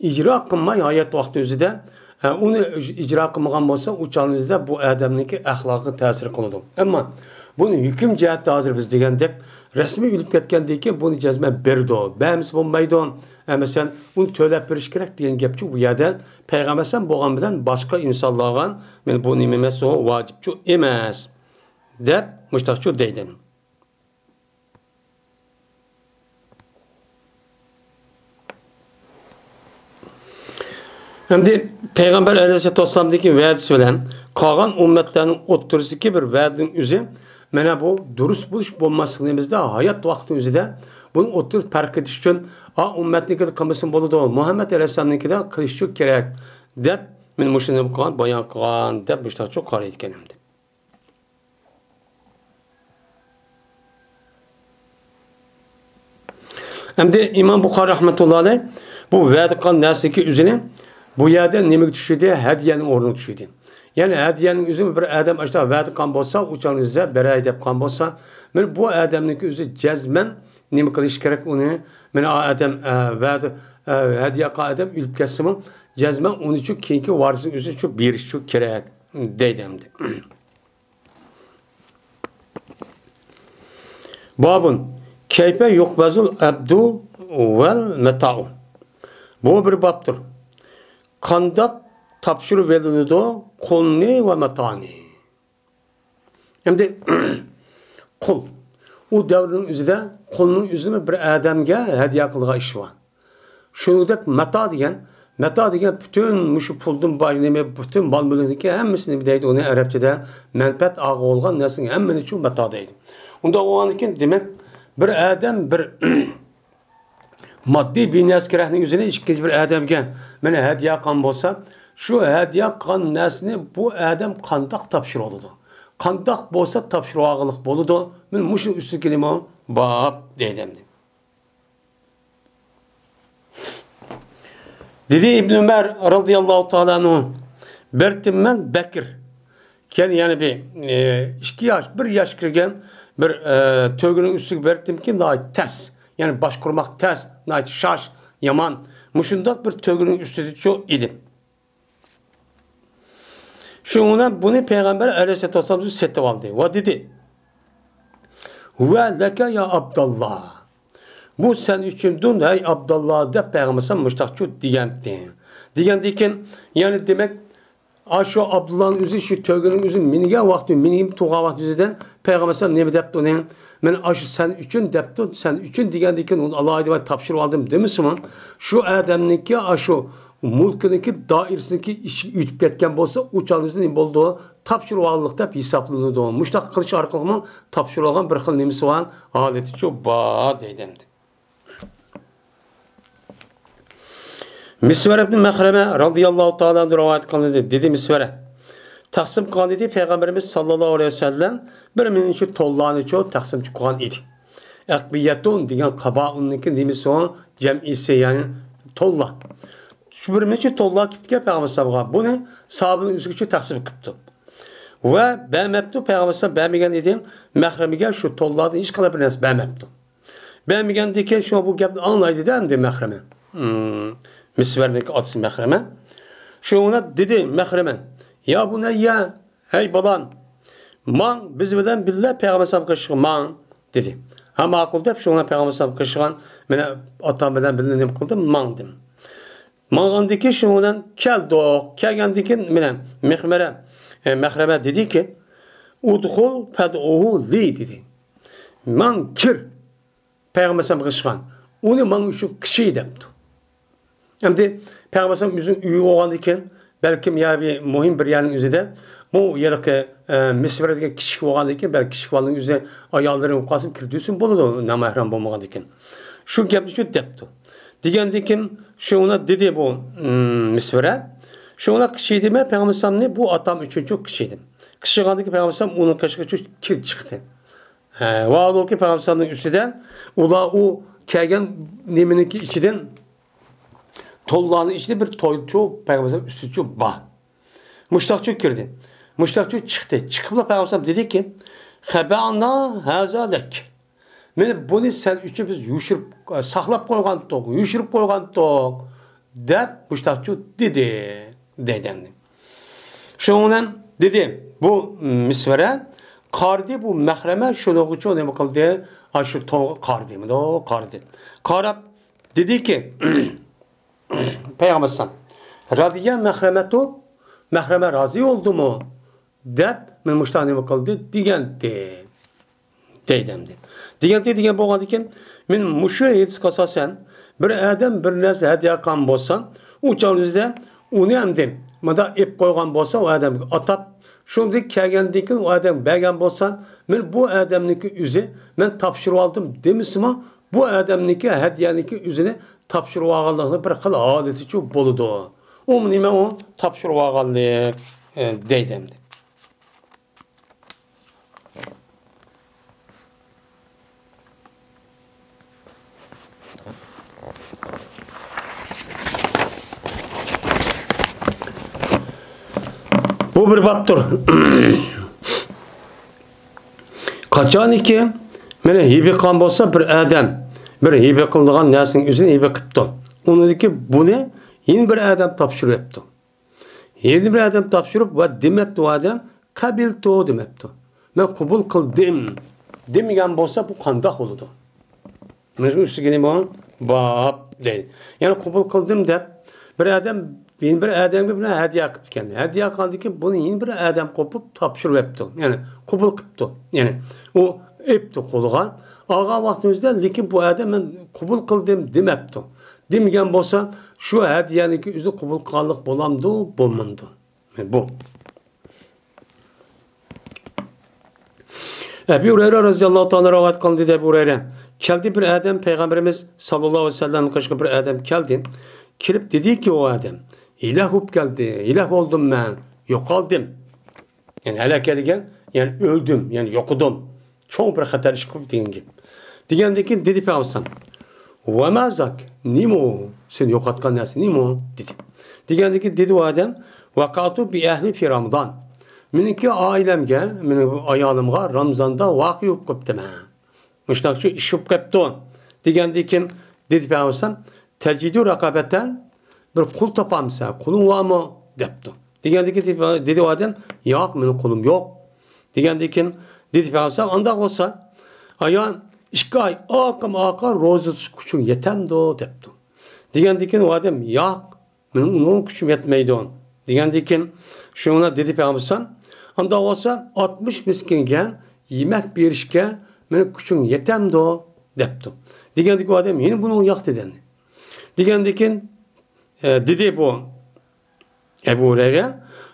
ئىجرا قىلماي ھايات ۋاقتى ئۆزىدە، ئە، ئۇنى ئىجرا قىلمىغان بولسا، ئۇ چاغنىڭ ئۆزىدە بۇ ئادەمنىڭكى ئەخلاقىغا تەسىر قىلىدۇ. ئەمما بۇنى ھۆكۈم جەھەتتە ھازىر بىز دېگەندەك رەسمىي ئۆلۈپ كەتكەندىن كېيىن بۇنى جەزمەن بېرىدۇ، بەرمىسە بولمايدۇ. ئە، مەسىلەن، ئۇنى تۆلەپ بېرىش كېرەك دېگەن گەپچۇ بۇ يەردە. پەيغەمبەر ئەلەيھىسسالام بولغان بىلەن باشقا ئىنسانلارغا مانا بۇ نېمە ئەمەس، ئۇ ۋاجىپچۇ ئەمەس، دەپ مۇشتاقچۇ دەيدۇ. ئەمدى پەيغەمبەر ئەلەيھىسسالاتۇ ۋەسسالامدىكى ۋەدىسى بىلەن قالغان ئۈممەتلەرنىڭ ئوتتۇرىسىدىكى بىر ۋەدىنىڭ ئۆزى، مانا بۇ دۇرۇس بولۇش بولماسلىقنىڭ ئۆزىدە، ھايات ۋاقتىنىڭ ئۆزىدە بۇنىڭ ئوتتۇرىسىنى پەرق ئېتىش ئۈچۈن، ئا، ئۈممەتنىڭكىدە قىلمىسىمۇ بولىدۇ، مۇھەممەد ئەلەيھىسسالامنىڭكىدە قىلىشچۇ كېرەك، دەپ مانا مۇشۇنى بايان قىلغان، دەپ مۇشۇنداقچۇ قارايدىكەن ئەمدى. ئەمدى ئىمام بۇخارىي رەھمەتۇللا ئەلەيھ بۇ ۋەدە قىلغان نەرسىنىڭكى ئۆزىنى بۇ يەردە نېمىگە چۈشۈردى؟ ھەدىيەنىڭ ئورنىغا چۈشۈردى. يەنى ھەدىيەنىڭ ئۆزىمۇ بىر ئادەم ئاشۇنداق ۋەدە قىلغان بولسا، ئۇ چاغنى ئۆزىدە بېرەي دەپ قىلغان بولسا، مانا بۇ ئادەمنىڭكى ئۆزى جەزمەن نېمە قىلىشى كېرەك ئۇنى؟ مانا ئۇ ئادەم، ئە، ۋەدە، ئە، ھەدىيە قىلغان ئادەم ئۆلۈپ كەتسىمۇ، جەزمەن ئۇنى شۇ كېيىنكى ۋارىسىنىڭ ئۆزى شۇ بېرىشى شۇ كېرەك دەيدۇ ئەمدى. بابۇن، كەيپە يۇقبەزۇل ئەبدۇ ۋەل مەتائۇ. بۇ بىر بابتۇر. قانداق تاپشۇرۇۋېلىنىدۇ قۇلنى ۋە ماتانى؟ ئەمدى قۇل. ئۇ دەۋرنىڭ ئۆزىدە قۇلنىڭ ئۆزىمۇ بىر ئادەمگە ھەدىيە قىلىدىغان ئىشى بار. شۇنىڭدەك مەتا دېگەن، مەتا دېگەن پۈتۈن مۇشۇ پۇلدىن باش نېمە، پۈتۈن مال-مۈلۈكنىڭكى ھەممىسى نېمە دەيدۇ ئۇنى ئەرەبچىدە؟ مەنپەئەت ئالغىلى بولغان نەرسىنىڭ ھەممىنى شۇ مەتا دەيدۇ. ئۇنداق بولغاندىكىن، دېمەك، بىر ئادەم بىر ماددىي بىر نەرسە كېرەكنىڭ ئۆزىنى ئىككىنچى بىر ئادەمگە مانا ھەدىيە قىلغان بولسا، شۇ ھەدىيە قىلغان نەرسىنى بۇ ئادەم قانداق تاپشۇرۇۋالىدۇ؟ قانداق بولسا تاپشۇرۇۋالغىلىق بولىدۇ؟ مانا مۇشۇ ئۈستىدىكى نېمە باب دەيدۇ ئەمدى. دېدى ئىبن ئۆمەر رازىياللاھۇ تائالا ئەنھۇ، بەرتىممەن بەكىر. كېيىن يەنە بىر، ئى، ئىككى ياش، بىر ياش كىرگەن بىر، ئى، تۆگىنىڭ ئۈستىگە بەرتىمكى ناھايىتى تەس، يەنى باشقۇرماق تەس، ناھايىتى شاش، يامان. مۇشۇنداق بىر تۆگىنىڭ ئۈستىدىچۇ ئىدىم. شۇنىڭ بىلەن بۇنى پەيغەمبەر ئەلەيھىسسالاتۇ ۋەسسالام سېتىۋالدى ۋە دېدى، ھۇۋە لەكە يا ئابداللا. بۇ سەن ئۈچۈندۇر، ھەي ئابداللا، دەپ پەيغەمبەر ئەلەيھىسسالام مۇشتاقچۇ دېگەنتى. دېگەندىن كېيىن، يەنى دېمەك، ئاشۇ ئابدۇللانىڭ ئۆزى شۇ تۆگىنىڭ ئۆزى مىنگەن ۋاقتى، مىنىپ تۇرغان ۋاقتى يۈزىدىن پەيغەمبەر ئەلەيھىسسالام نېمە دەپتۇ ئۇنى؟ مەن ئاشۇ سەن ئۈچۈن دەپتۇ، سەن ئۈچۈن دېگەندىن كېيىن ئۇنى ئالاھىدە تاپشۇرۇۋالدىم دېمىسىمۇ، شۇ ئادەمنىڭكى ئاشۇ مۈلكىنىڭكى دائىرىسىنىڭكى ئىچىگە ئۆتۈپ كەتكەن بولسا، ئۇ چاغدا نېمە بولىدۇ؟ تاپشۇرۇۋالغانلىق دەپ ھېسابلىنىدۇ. مۇشۇنداق قىلىش ئارقىلىقمۇ تاپشۇرۇۋالغان بىر خىل نېمىسى بار، ھالىتىچۇ بار دەيدۇ ئەمدى. مىسۋەر ئىبن مەخرەمە رازىياللاھۇ تائالا ئەنھۇ رىۋايەت قىلىندى. دېدى مىسۋەرە، تەقسىم قىلغان ئىدى پەيغەمبىرىمىز ساللاللاھۇ ئەلەيھى ۋەسەللەم بىر مىڭىنچە توللانىچۇ تەقسىم قىلغان ئىدى. ئەقبىيەتۇن دېگەن قابائۇننىڭكى نېمىسى ئۇ؟ جەمئىسى، يەنى توللا. شۇ بىر مىڭىنچە توللا كېلىپتىكەن پەيغەمبەر ئەلەيھىسسالامغا. بۇنى ساھابىنىڭ ئۆزىگىچۇ تەقسىم قىپتۇ. ۋە بەرمەپتۇ، پەيغەمبەر ئەلەيھىسسالام بەرمىگەن ئىدى. مەھرىمىگە شۇ توللادىن ھېچقانداق بىر نەرسە بەرمەپتۇ. بەرمىگەندىكىن شۇ بۇ گەپنى ئاڭلايدىدە ئەمدى مەھرىمى. مم، مىسۋەرنىڭكى ئاتىسى مەھرىمە. شۇنىڭ بىلەن دېدى مەھرىمە، يا بۇنەييە، ھەي بالام، ماڭ، بىز بىلەن بىللە پەيغەمبەر ئەلەيھىسسالامغا قېشىشقا ماڭ، دېدى. ھە، ماقۇل دەپ شۇنىڭ بىلەن پەيغەمبەر ئەلەيھىسسالامغا قېشىشقان، مانا ئاتام بىلەن بىللە نېمە قىلدىم، ماڭدىم. ماڭغاندىكىن شۇنىڭ بىلەن كەلدۇق. كەلگەندىكىن مانا مىخمەرە، ئە، مەخرەمە دېدىكى، ئۇدخۇل فەدئۇھۇ لى دېدى. ماڭ كىر، پەيغەمبەر ئەلەيھىسسالامغا قېشىشقان. ئۇنى ماڭا ئۈچۈن قىچى دەپتۇ. ئەمدى پەيغەمبەر ئەلەيھىسسالام ئۆزىنىڭ ئۆيى بولغاندىكىن، بەلكىم يا بىر مۇھىم بىر يەرنىڭ ئۆزىدە بۇ ھېلىقى، ئە، مىسۋەرە دېگەن كىچىك بولغاندىن كېيىن، بەلكى كىچىك بالىنىڭ ئۆزى ئاياللىرى بولۇپ قالسا كىرگۈزسىمۇ بولىدۇ، نامەھرەم بولمىغاندىن كېيىن. شۇ گەپنى شۇ دەپتۇ. دېگەندىن كېيىن شۇڭا دېدى بۇ، ئىم، مىسۋەرە، شۇڭا قىچىيدىم، مەن پەيغەمبەر ئەلەيھىسسالامنى بۇ ئاتام ئۈچۈن شۇ قىچىيدىم. قىچىغاندىن كېيىن پەيغەمبەر ئەلەيھىسسالام ئۇنىڭ قېشىغا شۇ كىرىپ چىقتى. ھە، ۋاھالەنكى، پەيغەمبەر ئەلەيھىسسالامنىڭ ئۈستىدە ئۇلار ئۇ كەلگەن نېمىنىڭكى ئىچىدىن، تونلارنىڭ ئىچىدە بىر تون شۇ پەيغەمبەر ئەلەيھىسسالام ئۈستىدە شۇ بار. مۇشتاق شۇ كىردى. مۇشتاق شۇ چىقتى. چىقىپلا پەيغەمبەر ئەلەيھىسسالام دېدىكى، خەبەئنا ھازا لەك. مانا بۇنى سەن ئۈچۈن بىز يوشۇرۇپ، ساقلاپ قويغانتۇق، يوشۇرۇپ قويغانتۇق، دەپ مۇشتاق شۇ دېدى، دەيدۇ ئەمدى. شۇنىڭ بىلەن دېدى، بۇ مىسۋەرە قارىدى، بۇ مەخرەمە شۇنىڭغىچۇ نېمە قىلدى؟ ئاشۇ تونغا قارىدى، مۇنداق قارىدى. قاراپ دېدىكى، پەيغەمبەر ئەلەيھىسسالام، رازىيە مەخرەمەتۇ، مەخرەمە رازى بولدىمۇ؟ دەپ، مانا مۇشۇنداق نېمە قىلدى دېگەنتى. دەيدۇ ئەمدى. دېگەنتى دېگەن بولغاندىكىن، مەن مۇشۇ ھەدىسكە ئاساسەن، بىر ئادەم بىر نەرسە ھەدىيە قىلغان بولسا، ئۇ چاغنىڭ ئۆزىدە ئۇنى ئەمدى مۇنداق ئېلىپ قويغان بولسا، ئۇ ئادەمگە ئاتاپ، شۇندىن كەلگەندىن كېيىن ئۇ ئادەم بەرگەن بولسا، مانا بۇ ئادەمنىڭكى ئۆزى مەن تاپشۇرۇۋالدىم دېمىسىمۇ، بۇ ئادەمنىڭكى ھەدىيەنىڭكى ئۆزىنى تاپشۇرۇۋالغانلىقىنىڭ بىر خىل ھالىتىچۇ بولىدۇ. ئۇ نېمە ئۇ؟ تاپشۇرۇۋالغانلىق، ئە، دەيدۇ ئەمدى. بۇ بىر بابتۇر. قاچانكى مانا ھىبە قىلغان بولسا بىر ئادەم، بىر ھىبە قىلىدىغان نەرسىنىڭ ئۆزىنى ھىبە قىپتۇ. ئۇنىڭدىكى بۇنى يەنە بىر ئادەم تاپشۇرۇپتۇ. يەنە بىر ئادەم تاپشۇرۇپ ۋە دېمەپتۇ ئۇ ئادەم، قەبىلتۇ دېمەپتۇ. مەن قوبۇل قىلدىم دېمىگەن بولسا، بۇ قانداق بولىدۇ؟ مانا شۇ ئۈستىگە نېمە بار دەيدۇ. يەنى قوبۇل قىلدىم دەپ، بىر ئادەم يەنە بىر ئادەمگە بىر ھەدىيە قىپتىكەن. ھەدىيە قىلغاندىن كېيىن بۇنى يەنە بىر ئادەم قوپۇپ تاپشۇرۇۋەپتۇ. يەنى قوبۇل قىپتۇ. يەنى ئۇ ئېپتۇ قولىغا. ئالغان ۋاقتىمىزدا، لېكىن بۇ ئادەم مەن قوبۇل قىلدىم دېمەپتۇ. دېمىگەن بولسا، شۇ ھەدىيەنىڭكى ئۆزىنى قوبۇل قىلغانلىق بولامدۇ، بولمامدۇ؟ بۇ. ئەبۇ ھۇرەيرە رەزىياللاھۇ تائالا رىۋايەت قىلدى، دېدى ئەبۇ ھۇرەيرە. كەلدى بىر ئادەم، پەيغەمبىرىمىز ساللاللاھۇ ئەلەيھى ۋەسەللەمنىڭ قېشىغا بىر ئادەم كەلدى. كېلىپ دېدىكى ئۇ ئادەم، ھېلاك بولۇپ كەلدى، ھېلاك بولدۇم مەن، يوقالدىم. يەنى ھەلەكە دېگەن، يەنى ئۆلدۈم، يەنى يوقىدىم. چوڭ بىر خەتەر ئىش قىلىپ دېگەن گەپ. دېگەندىن كېيىن دېدى پەيغەمبەر ئەلەيھىسسالام، ۋە ما زاك، نېمە ئۇ؟ سېنى يوقاتقان نەرسە نېمە ئۇ؟ دېدى. دېگەندىن كېيىن دېدى ئۇ ئادەم، ۋەقەئتۇ بىئەھلى فى رامىزان. مېنىڭكى ئائىلەمگە، مېنىڭ ئايالىمغا رامىزاندا ۋەقە بولۇپ قاپتىمەن. مۇشۇنداق شۇ ئىش بولۇپ قاپتۇ. دېگەندىن كېيىن دېدى پەيغەمبەر ئەلەيھىسسالام، تەجىدۇ رەقەبەتەن، بىر قۇل تاپامسەن، قۇلۇڭ بارمۇ؟ دەپتۇ. دېگەندىن كېيىن دېدى ئۇ ئادەم، ياق، مېنىڭ قۇلۇم يوق. دېگەندىن كېيىن دېدى پەيغەمبەر ئەلەيھىسسالام، ئانداق بولسا، ئايان، ئىككى ئاي ئارقىمۇ ئارقا روزا تۇتۇش كۈچۈڭ يېتەمدۇ؟ دەپتۇ. دېگەندىن كېيىن ئۇ ئادەم، ياق، مېنىڭ ئۇنىڭغا كۈچۈم يەتمەيدۇ. دېگەندىن كېيىن شۇنىڭ بىلەن دېدى پەيغەمبەر ئەلەيھىسسالام، ئانداق بولسا ئاتمىش مىسكىنگە يېمەك بېرىشكە مېنىڭ كۈچۈم يېتەمدۇ؟ دەپتۇ. دېگەندىن كېيىن ئۇ ئادەم، يەنە بۇنىڭغا ياق دېدى. دېگەندىن كېيىن ئە، دېدى بۇ ئەبۇ ھۇرەيرە،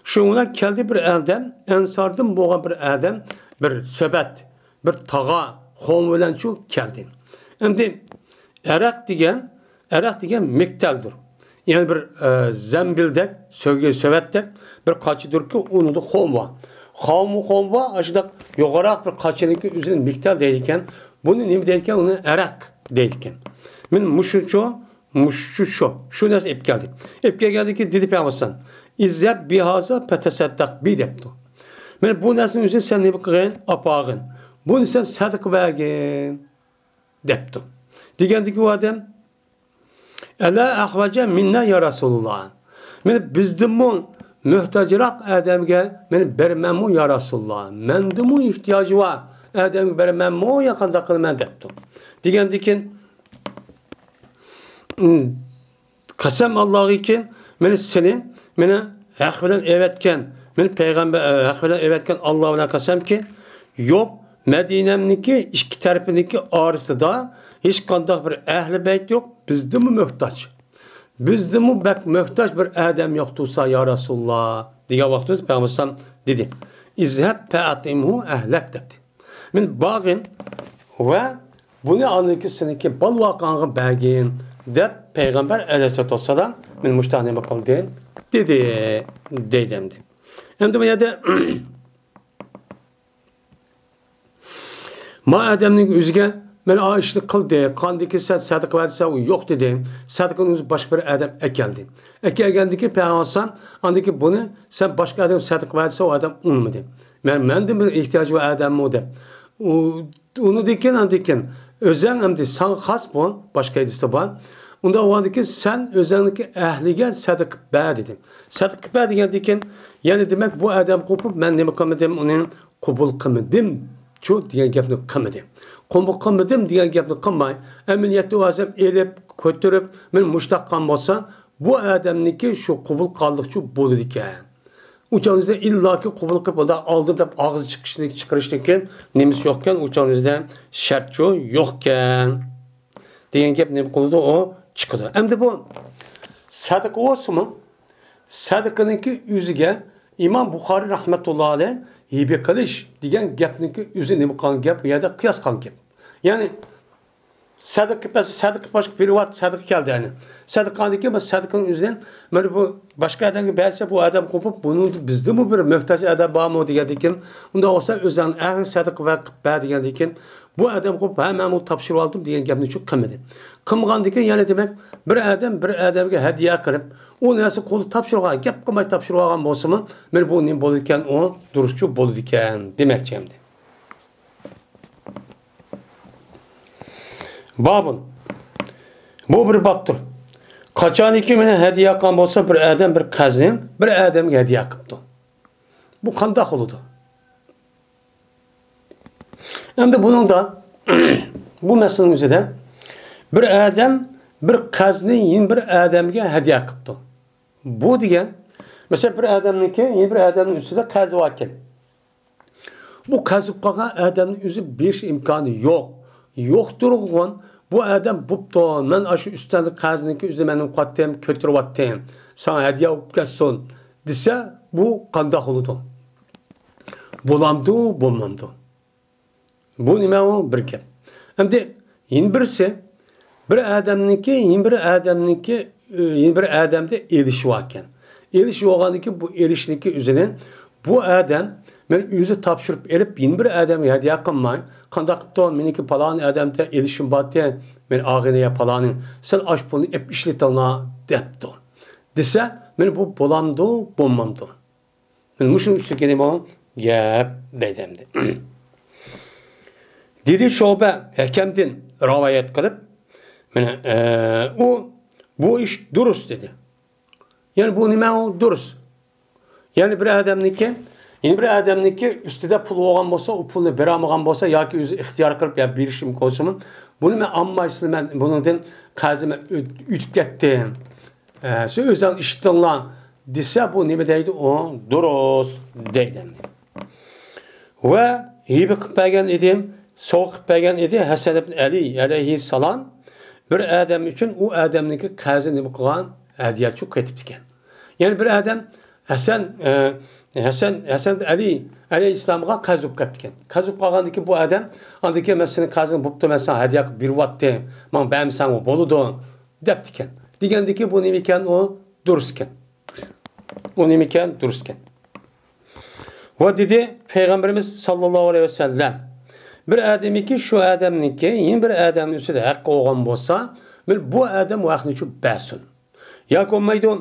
شۇنىڭ بىلەن كەلدى بىر ئادەم، ئەنساردىن بولغان بىر ئادەم، بىر سەبەت، بىر تاغا، خورما بىلەن شۇ كەلدى. ئەمدى ئەرەق دېگەن، ئەرەق دېگەن مىكتەلدۇر. يەنى بىر، ئە، زەمبىلدەك، سۆگە-، سۆۋەتتەك بىر قاچىدۇركى، ئۇنىڭدا خورما بار. خورما، خورما بار، ئاشۇنداق يوغىنىراق بىر قاچىنىڭكى ئۆزىنى مىكتەل دەيدىكەن. بۇنى نېمە دەيدىكەن؟ ئۇنى ئەرەق دەيدىكەن. مانا مۇشۇنچە مۇشۇ، شۇ، شۇ نەرسە ئېلىپ كەلدى. ئېلىپ كەلگەندىن كېيىن دېدى پەيغەمبەر ئەلەيھىسسالام، ئىزھەب بىھازا پەتەسەددەق بى دەپتۇ. مانا بۇ نەرسىنىڭ ئۆزىنى سەن نېمە قىلغىن؟ ئاپارغىن. بۇنى سەن سەدىقە بەرگىن دەپتۇ. دېگەندىكى ئۇ ئادەم، ئەلا ئەھۋەجە مىننا يا رەسۇلاللا. مانا بىزدىنمۇ مۆھتاجراق ئادەمگە مانا بەرمەنمۇ يا رەسۇلاللا؟ مەندىنمۇ ئېھتىياجى بار ئادەمگە بەرمەنمۇ يا قانداق قىلىمەن دەپتۇ. دېگەندىن كېيىن، قەسەم ئاللاغىكى، مېنى سېنى، مېنى ھەق بىلەن ئەۋەتكەن، مېنى پەيغەمبەر، ھەق بىلەن ئەۋەتكەن ئاللا بىلەن قەسەمكى، يوق، مەدىنەمنىڭكى ئىككى تەرىپىنىڭكى ئارىسىدا ھېچقانداق بىر ئەھلى بەيت يوق، بىزدىنمۇ مۆھتاج. بىزدىنمۇ بەك مۆھتاج بىر ئادەم يوق تۇرسا، يا رەسۇلاللا، دېگەن ۋاقتىدا پەيغەمبەر ئەلەيھىسسالام دېدى. «ئىزھەب فەئەتئىمھۇ ئەھلەك» دەپتۇ. مەن بارغىن ۋە بۇنى ئاندىكى سېنىڭكى بال-ۋاقاڭغا بەرگىن دەپ پەيغەمبەر ئەلەيھىسسالاتۇ ۋەسسالام مەن مۇشۇنداق نېمە قىلدىم دېدى، دەيدۇ ئەمدى. ئەمدى بۇ يەردە ما ئادەمنىڭ ئۆزىگە مەن ئا ئىشنى قىلدى، قاندىكى سەن سەدىقە بەر دېسە ئۇ يوق دېدى. سەدىقىنى ئۆزى باشقا بىر ئادەم ئەكەلدى. ئەكەلگەندىكى پەيغەمبەر ئاندىكى بۇنى سەن باشقا ئادەم سەدىقە بەر دېسە ئۇ ئادەم ئۇنىمىدى. مەن مەندىن بىر ئېھتىياجى بار ئادەممۇ دەپ. ئۇ ئۇنىدىكىن ئاندىكىن ئۆزەڭ ئەمدى ساڭا خاس بۇ، باشقا ھەدىستە بار. ئۇنداق بولغاندىكىن سەن ئۆزەڭنىڭكى ئەھلىگە سەدىقە بەر دېدى. سەدىقە بەر دېگەندىكىن يەنى دېمەك بۇ ئادەم قوپۇپ مەن نېمە قىلمىدىم، ئۇنى قوبۇل قىلمىدىمچۇ دېگەن گەپنى قىلمىدى. قوبۇل قىلمىدىم دېگەن گەپنى قىلماي ئەمەلىيەتتە ئۇ ئادەم ئېلىپ كۆتۈرۈپ مەن مۇشتاق قىلغان بولسا بۇ ئادەمنىكى شۇ قوبۇل قىلغانلىقچۇ بولىدىكەن. ئۇ چاغنىڭىزدا ئىللاكى قوبۇل قىلىپ، ئۇنداق ئالدىم دەپ ئاغزى چىقىشنى، چىقىرىشتىن كېيىن نېمىسى يوقكەن، ئۇ چاغنىڭىزدا شەرتچۇ يوقكەن دېگەن گەپ نېمە قىلىدۇ، ئۇ چىقىدۇ. ئەمدى بۇ سەدىقە بولسىمۇ، سەدىقىنىڭكى ئۆزىگە ئىمام بۇخارىي رەھمەتۇللا ئەلەيھ ھىبە قىلىش دېگەن گەپنىڭكى ئۆزى نېمە قىلغان گەپ، بۇ يەردە قىياس قىلغان گەپ. يەنى سەدىقە بەرسە، سەدىقە باشقا بېرىۋات، سەدىقە كەلدى، يەنى. سەدىقەدىكى بۇ سەدىقىنىڭ ئۆزىدىن، مانا بۇ باشقا ئادەمگە بەرسە، بۇ ئادەم قوپۇپ، بۇنىڭ بىزدىمۇ بىر مۆھتاج ئادەم بارمۇ دېگەندىكىن، ئۇنداق بولسا، ئۆزۈڭ ئەھلى سەدىقە ۋە قىلىپ بەر دېگەندىكىن، بۇ ئادەم قوپۇپ، ھە، مەنمۇ تاپشۇرۇۋالدىم دېگەن گەپنى چۈ قىلمىدى. قىلمىغاندىكىن، يەنى دېمەك، بىر ئادەم بىر ئادەمگە ھەدىيە قىلىپ، ئۇ نەرسە قولدا تاپشۇرغان، گەپ قىلماي تاپشۇرۇۋالغان بولسىمۇ، مانا بۇ نېمە بولىدىكەن، ئۇ دۇرۇسچۇ بولىدىكەن دېمەكچى ئەمدى. بابۇن. بۇ بىر بابتۇر. قاچانكى مېنى ھەدىيە قىلغان بولسا، بىر ئادەم بىر قەرزنى بىر ئادەمگە ھەدىيە قىپتۇ. بۇ قانداق بولىدۇ؟ ئەمدى بۇنىڭدا، بۇ مەسىلىنىڭ ئۆزىدە بىر ئادەم بىر قەرزنى يەنە بىر ئادەمگە ھەدىيە قىپتۇ. بۇ دېگەن، مەسىلەن، بىر ئادەمنىڭكى يەنە بىر ئادەمنىڭ ئۈستىدە قەرزى باركەن. بۇ قەرز قىلىپ قالغان ئادەمنىڭ ئۆزى بېرىش ئىمكانى يوق. يوق تۇرغۇن، بۇ ئادەم بوپتۇ، مەن ئاشۇ ئۈستەلدە قەرزنىڭكى ئۆزىنى مەن قاتتىم، كۆتۈرۈۋاتتىم، ساڭا ھەدىيە بولۇپ كەتسۇن دېسە، بۇ قانداق بولىدۇ؟ بولامدۇ، بولمامدۇ؟ بۇ نېمە ئۇ؟ بىر گەپ. ئەمدى يەنە بىرسى، بىر ئادەمنىڭكى، يەنە بىر ئادەمنىڭكى، ئى، يەنە بىر ئادەمدە ئېلىشى باركەن. ئېلىشى بولغاندىكىن بۇ ئېلىشنىڭكى ئۆزىنى بۇ ئادەم مەن ئۆزى تاپشۇرۇپ ئېلىپ، يەنە بىر ئادەمگە ھەدىيە قىلماي، قانداق قىپتۇ، مېنىڭكى پالانى ئادەمدە ئېلىشىم بارتى، مەن ئاغىنە يا پالانى، سەن ئاش پۇلنى ئېپ ئىشلىتىڭلار دەپتۇ. دېسە، مانا بۇ بولامدۇ، بولمامدۇ؟ مانا مۇشۇنىڭ ئۈستىگە نېمە گەپ دەيدۇ ئەمدى. دېدى شۇبە ھەكەمدىن رىۋايەت قىلىپ، مانا، ئە، ئۇ، بۇ ئىش دۇرۇس دېدى. يەنى بۇ نېمە ئۇ دۇرۇس؟ يەنى بىر ئادەمنىڭكى، يەنە بىر ئادەمنىڭكى ئۈستىدە پۇل بولغان بولسا، ئۇ پۇلنى بېرەلمىگەن بولسا ياكى ئۆزى ئىختىيار قىلىپ يا بېرىشىم بولسىمۇ، بۇنى مەن ئالمايسىز، مەن بۇنىڭدىن قەرزىمنى ئۆ-، ئۆتۈپ كەتتىم. ئە، سىز ئۆزۈڭ ئىشلىتىڭلار دېسە، بۇ نېمە دەيدۇ؟ ئۇ دۇرۇس دەيدۇ. ۋە ھىبە قىلىپ بەرگەن ئىدى، سوۋغا قىلىپ بەرگەن ئىدى ھەسەن ئىبن ئەلى ئەلەيھىسسالام بىر ئادەم ئۈچۈن ئۇ ئادەمنىڭكى قەرزىنى نېمە قىلغان؟ ھەدىيەچۇ قېتىپتىكەن. يەنى بىر ئادەم ھەسەن، ئە، ھەسەن، ھەسەن ئەلى ئەلەيھىسسالامغا قەرز بولۇپ كەپتىكەن. قەرز بولۇپ قالغاندىكىن بۇ ئادەم، ئاندىن كېيىن مەن سېنىڭ قەرزىڭ بوپتۇ، مەن ساڭا ھەدىيە قىلىپ بېرىۋاتتىم، ماڭا بەرمىسەڭمۇ بولىدۇ، دەپتىكەن. دېگەندىكىن بۇ نېمە ئىكەن؟ ئۇ دۇرۇس ئىكەن. ئۇ نېمە ئىكەن؟ دۇرۇس ئىكەن. ۋە دېدى پەيغەمبىرىمىز ساللاللاھۇ ئەلەيھى ۋەسەللەم، بىر ئادەمنىڭكى شۇ ئادەمنىڭكى يەنە بىر ئادەمنىڭ ئۈستىدە ھەققى بولغان بولسا، بىر بۇ ئادەم ئۇ ھەقنى شۇ بەرسۇن. ياكى بولمايدۇ،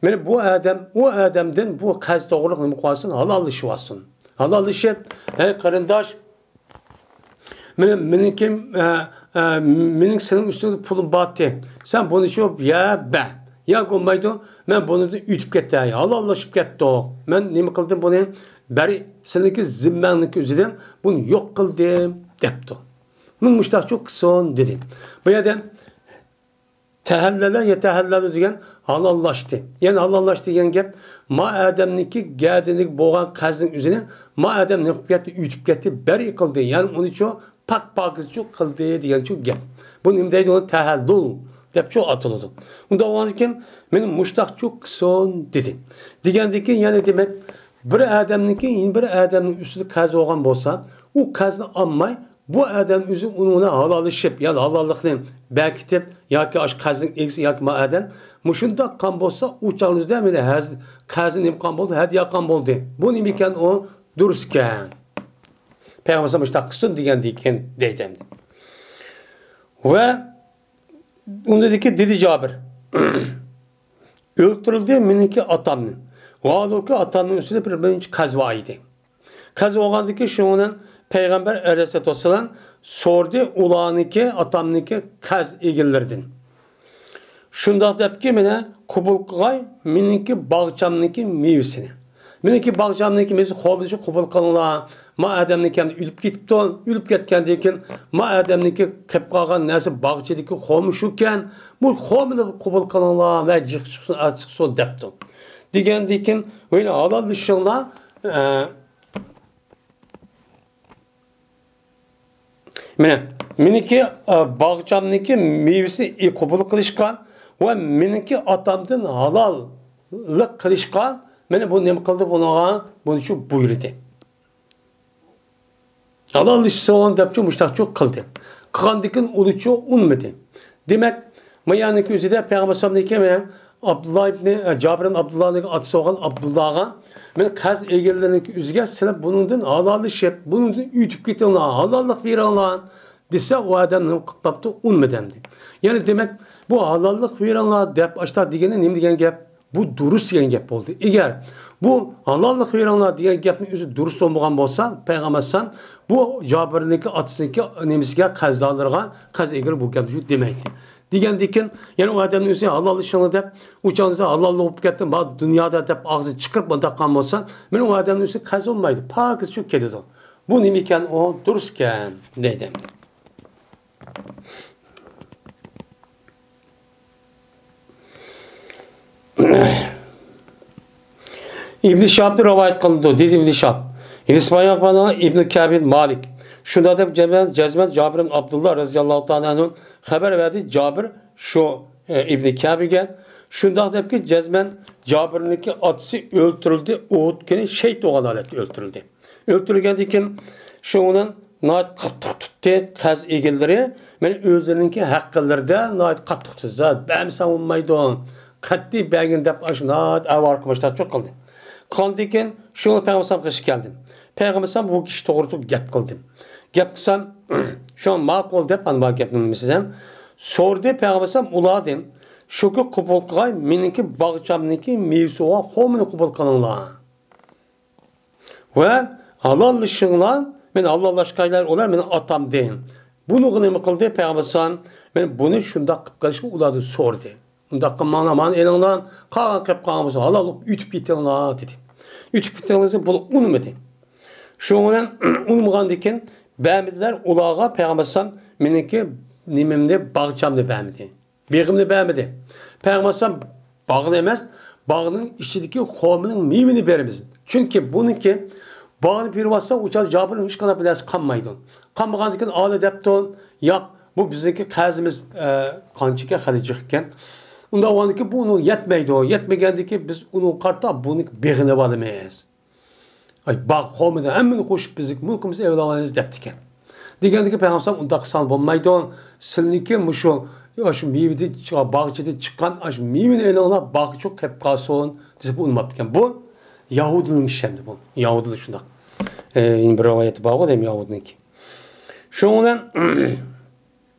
مانا بۇ ئادەم ئۇ ئادەمدىن بۇ قەرز توغرىلىق نېمە قىلىۋالسۇن؟ ھالاللىشىۋالسۇن. ھالاللىشىپ، ھەي قېرىنداش، مېنىڭ، مېنىڭكى، ئە، ئە، مېنىڭ سېنىڭ ئۈستۈڭدە پۇلۇم بارتى. سەن بۇنى شۇ يە بەر. ياكى بولمايدۇ، مەن بۇنىڭدىن ئۆتۈپ كەتتىم. ھالاللىشىپ كەتتۇق. مەن نېمە قىلدىم بۇنى؟ بەرى سېنىڭكى زىممەڭنىڭكى ئۆزىدىن بۇنى يوق قىلدىم، دەپتۇ. مەن مۇشتاقچۇ قىلسۇن، دېدى. بۇ يەردە تەھەللەلە يەتەھەللەلۇ دېگەن ھالاللاشتى. يەنى ھالاللاشتى دېگەن گەپ، ما ئادەمنىڭكى گەدىنىگە بولغان قەرزنىڭ ئۆزىنى ما ئادەم نېمە قىلىپ كەتتى؟ ئۆتۈپ كەتتى، بەرى قىلدى. يەنى ئۇنى شۇ پاك پاكىزچۇ قىلدى دېگەن شۇ گەپ. بۇ نېمە دەيدۇ؟ ئۇنى تەھەللۇل دەپ شۇ ئاتىلىدۇ. ئۇنداق بولغاندىكىن، مېنى مۇشتاقچۇ قىلسۇن دېدى. دېگەندىكىن، يەنى دېمەك، بىر ئادەمنىڭكى يەنە بىر ئادەمنىڭ ئۈستىدە قەرز بولغان بولسا، ئۇ قەرزنى ئالماي، بۇ ئادەم ئۆزى ئۇنىڭ بىلەن ھالاللىشىپ، يا ھالاللىقنى بەركىتىپ، ياكى ئاشۇ قەرزنىڭ ئىگىسى ياكى ما ئادەم مۇشۇنداق قىلغان بولسا، ئۇ چاغنىڭ ئۆزىدە مانا ھەز-، قەرزى نېمە قىلغان بولدى، ھەدىيە قىلغان بولدى. بۇ نېمە ئىكەن ئۇ؟ دۇرۇس ئىكەن. پەيغەمبەر ئالەيھىسسالام مۇشۇنداق قىلسۇن دېگەندىن كېيىن دەيدۇ ئەمدى. ۋە ئۇندىن كېيىن دېدى جابىر. ئۆلتۈردى مېنىڭكى ئاتامنى. ۋاھالۇكى، ئاتامنىڭ ئۈستىدە بىر مۇنچە قەرز بار ئىدى. قەرز بولغاندىن كېيىن شۇنىڭ بىلەن پەيغەمبەر ئەلەيھىسسالاتۇ ۋەسسالام سورىدى ئۇلارنىڭكى، ئاتامنىڭكى قەرز ئىگىلىرىدىن. شۇنداق دەپكى، مانا قوبۇل قىلغاي مېنىڭكى باغچامنىڭكى مېۋىسىنى. مېنىڭكى باغچامنىڭكى مېۋىسى خورمىنى شۇ قوبۇل قىلىڭلار. ما ئادەمنىڭكى ئەمدى ئۆلۈپ كېتىپتۇ. ئۆلۈپ كەتكەندىن كېيىن ما ئادەمنىڭكى قېلىپ قالغان نەرسە باغچىدىكى خورما شۇكەن. بۇ خورمىنى قوبۇل قىلىڭلار ۋە جىق چىقسۇن، ئاز چىقسۇن دەپتۇ. دېگەندىن كېيىن، ۋەيلى ھالاللىشىڭلار، ئە، مانا، مېنىڭكى، ئە، باغچامنىڭكى مېۋىسىنى قوبۇل قىلىشقا ۋە مېنىڭكى ئاتامدىن ھالاللىق قىلىشقا، مانا، بۇ نېمە قىلدى بۇنىڭغا؟ بۇنى شۇ بۇيرۇدى. ھالاللىشسۇن دەپچۇ مۇشتاقچۇ قىلدى. قىلغاندىن كېيىن ئۇلىچۇ ئۇنىمىدى. دېمەك، مايانىڭكى ئۆزىدە پەيغەمبەر ئەلەيھىسسالامنىڭكى ۋە ئابدۇللا ئىبنى، ئە، جابىر ئىبن ئابدۇللانىڭ ئاتىسى بولغان ئابدۇللاغا، مەن قەرز ئىگىلىرىنىڭكى ئۆزىگە سېلىپ، بۇنىڭدىن ھالاللىشىپ، بۇنىڭدىن ئۆتۈپ كېتىڭلار، ھالاللىق بېرىڭلار دېسە، ئۇ ئادەم نېمە قىلىپ قاپتۇ؟ ئۇنىمىدى ئەمدى. يەنى دېمەك، بۇ ھالاللىق بېرىڭلار دەپ ئاشتا دېگىنى نېمە دېگەن گەپ؟ بۇ دۇرۇس دېگەن گەپ بولدى. ئەگەر بۇ ھالاللىق بېرىڭلار دېگەن گەپنىڭ ئۆزى دۇرۇس بولمىغان بولسا، پەيغەمبەر ئەلەيھىسسالام بۇ جابىرنىڭكى ئاتىسىنىڭكى نېمىسىگە، قەرزدارلىرىغا، قەرز ئىگىلىرى بۇ گەپنى دېمەيتتى. دېگەندىن كېيىن، يەنە ئۇ ئادەمنىڭ ئۆزى ھالاللىشىڭلار دەپ، ئۇ چاغدا ھالال بولۇپ كەتتى، ما دۇنيادا دەپ ئاغزىنى چىقىرىپ مۇنداق قىلغان بولسا، مانا ئۇ ئادەمنىڭ ئۆزى قەرز بولمايدۇ، پاكىز شۇ كېتىدۇ. بۇ نېمە ئىكەن ئۇ؟ دۇرۇس ئىكەن، دەيدۇ. ئىبن شىھابتىن رىۋايەت قىلىنىدۇ، دېدى ئىبن شىھاب. ئىسمائىل ئىبن كەئب بىن مالىك. شۇنداق دەپ جەزمەن، جەزمەن جابىر ئىبن ئابدۇللا رەزىياللاھۇ تائالا ئەنھۇ خەۋەر بەردى، جابىر شۇ، ئە، ئىبن كەئبگە. شۇنداق دەپكى، جەزمەن جابىرنىڭكى ئاتىسى ئۆلتۈرۈلدى ئۇھۇد كۈنى شېھىت بولغان ھالەتتە ئۆلتۈرۈلدى. ئۆلتۈرۈلگەندىن كېيىن، شۇنىڭ بىلەن ناھايىتى قاتتىق تۇتتى قەرز ئىگىلىرى. مانا ئۆزلىرىنىڭكى ھەققىلىرىدە ناھايىتى قاتتىق تۇتتى. زادى بەرمىسەڭ بولمايدۇ. قەتئىي بەرگىن دەپ ئاشۇ ناھايىتى ئاۋارە قىلماشتا چوق قىلدى. قاندىن كېيىن شۇ پەيغەمبەر ئەلەيھىسسالام قېشىغا كەلدى. پەيغەمبەر ئەلەيھىسسالام بۇ كىشى توغرىسىدا گەپ قىلدى. گەپ قىلسام، شۇ ماقۇل دەپ، ئانا بار گەپنىڭ نېمىسىدىن سورىدى پەيغەمبەر ئەلەيھىسسالام ئۇلاردىن، شۇكى قوبۇل قىلغاي، مېنىڭكى باغچامنىڭكى مېۋىسى بولغان خورمىنى قوبۇل قىلىڭلار. ۋە ھالاللىشىڭلار، مەن ھالاللاشقايلار، ئۇلار مېنىڭ ئاتامدىن. بۇنىغا نېمە قىلدى پەيغەمبەر ئەلەيھىسسالام؟ مەن بۇنى شۇنداق قىلىپ قىلىشقا ئۇلاردىن سورىدى. ئۇنداق قىلماڭلار، مانا ئېلىڭلار، قالغان قېلىپ قالغان بولسا ھالال بولۇپ ئۆتۈپ كېتىڭلار، دېدى. ئۆتۈپ كېتىڭلار دېسە، بۇلار ئۇنىمىدى. شۇنىڭ بىلەن ئۇنىمىغاندىن كېيىن بەرمىدىلەر ئۇلارغا پەيغەمبەر ئەلەيھىسسالام مېنىڭكى نېمەمنى، باغچامنى بەرمىدى. بېغىمنى بەرمىدى. پەيغەمبەر ئەلەيھىسسالام باغنى ئەمەس، باغنىڭ ئىچىدىكى خورمىنىڭ مېۋىنى بېرىمىز. چۈنكى بۇنىڭكى باغنى بېرىۋاتسا، ئۇ چاغدا جابىرنىڭ ھېچقانداق بىر نەرسە قالمايدۇ. قالمىغاندىن كېيىن ئالە دەپتۇ، ياق، بۇ بىزنىڭكى قەرزىمىز، ئە، قانچىكى خېلى جىق ئىكەن. ئۇنداق بولغاندىكىن بۇ ئۇنىڭغا يەتمەيدۇ. يەتمىگەندىكىن بىز ئۇنىڭغا قارىتا بۇنىڭكى بېغىنى ئالىمىز. ئاي، باغ خورمىدىن ھەممىنى قوشۇپ بىزنىڭكى مۇلكىمىزنى ئېلىۋالىمىز دەپتىكەن. دېگەندىكىن پەيغەمبەر ئەلەيھىسسالام ئۇنداق قىلساڭ بولمايدۇ. سىلىنىڭكى مۇشۇ، ئاشۇ مېۋىدىن چىققان، باغچىدىن چىققان ئاشۇ مېۋىنى ئېلىڭلار، باغ شۇ قېلىپ قالسۇن دېسە بۇ ئۇنىماپتىكەن. بۇ يەھۇدىينىڭ ئىشى ئەمدى بۇ. يەھۇدىيدا شۇنداق. ئە، يەنە بىر رىۋايەت بارغۇ دەيمەن يەھۇدىينىڭكى. شۇنىڭ بىلەن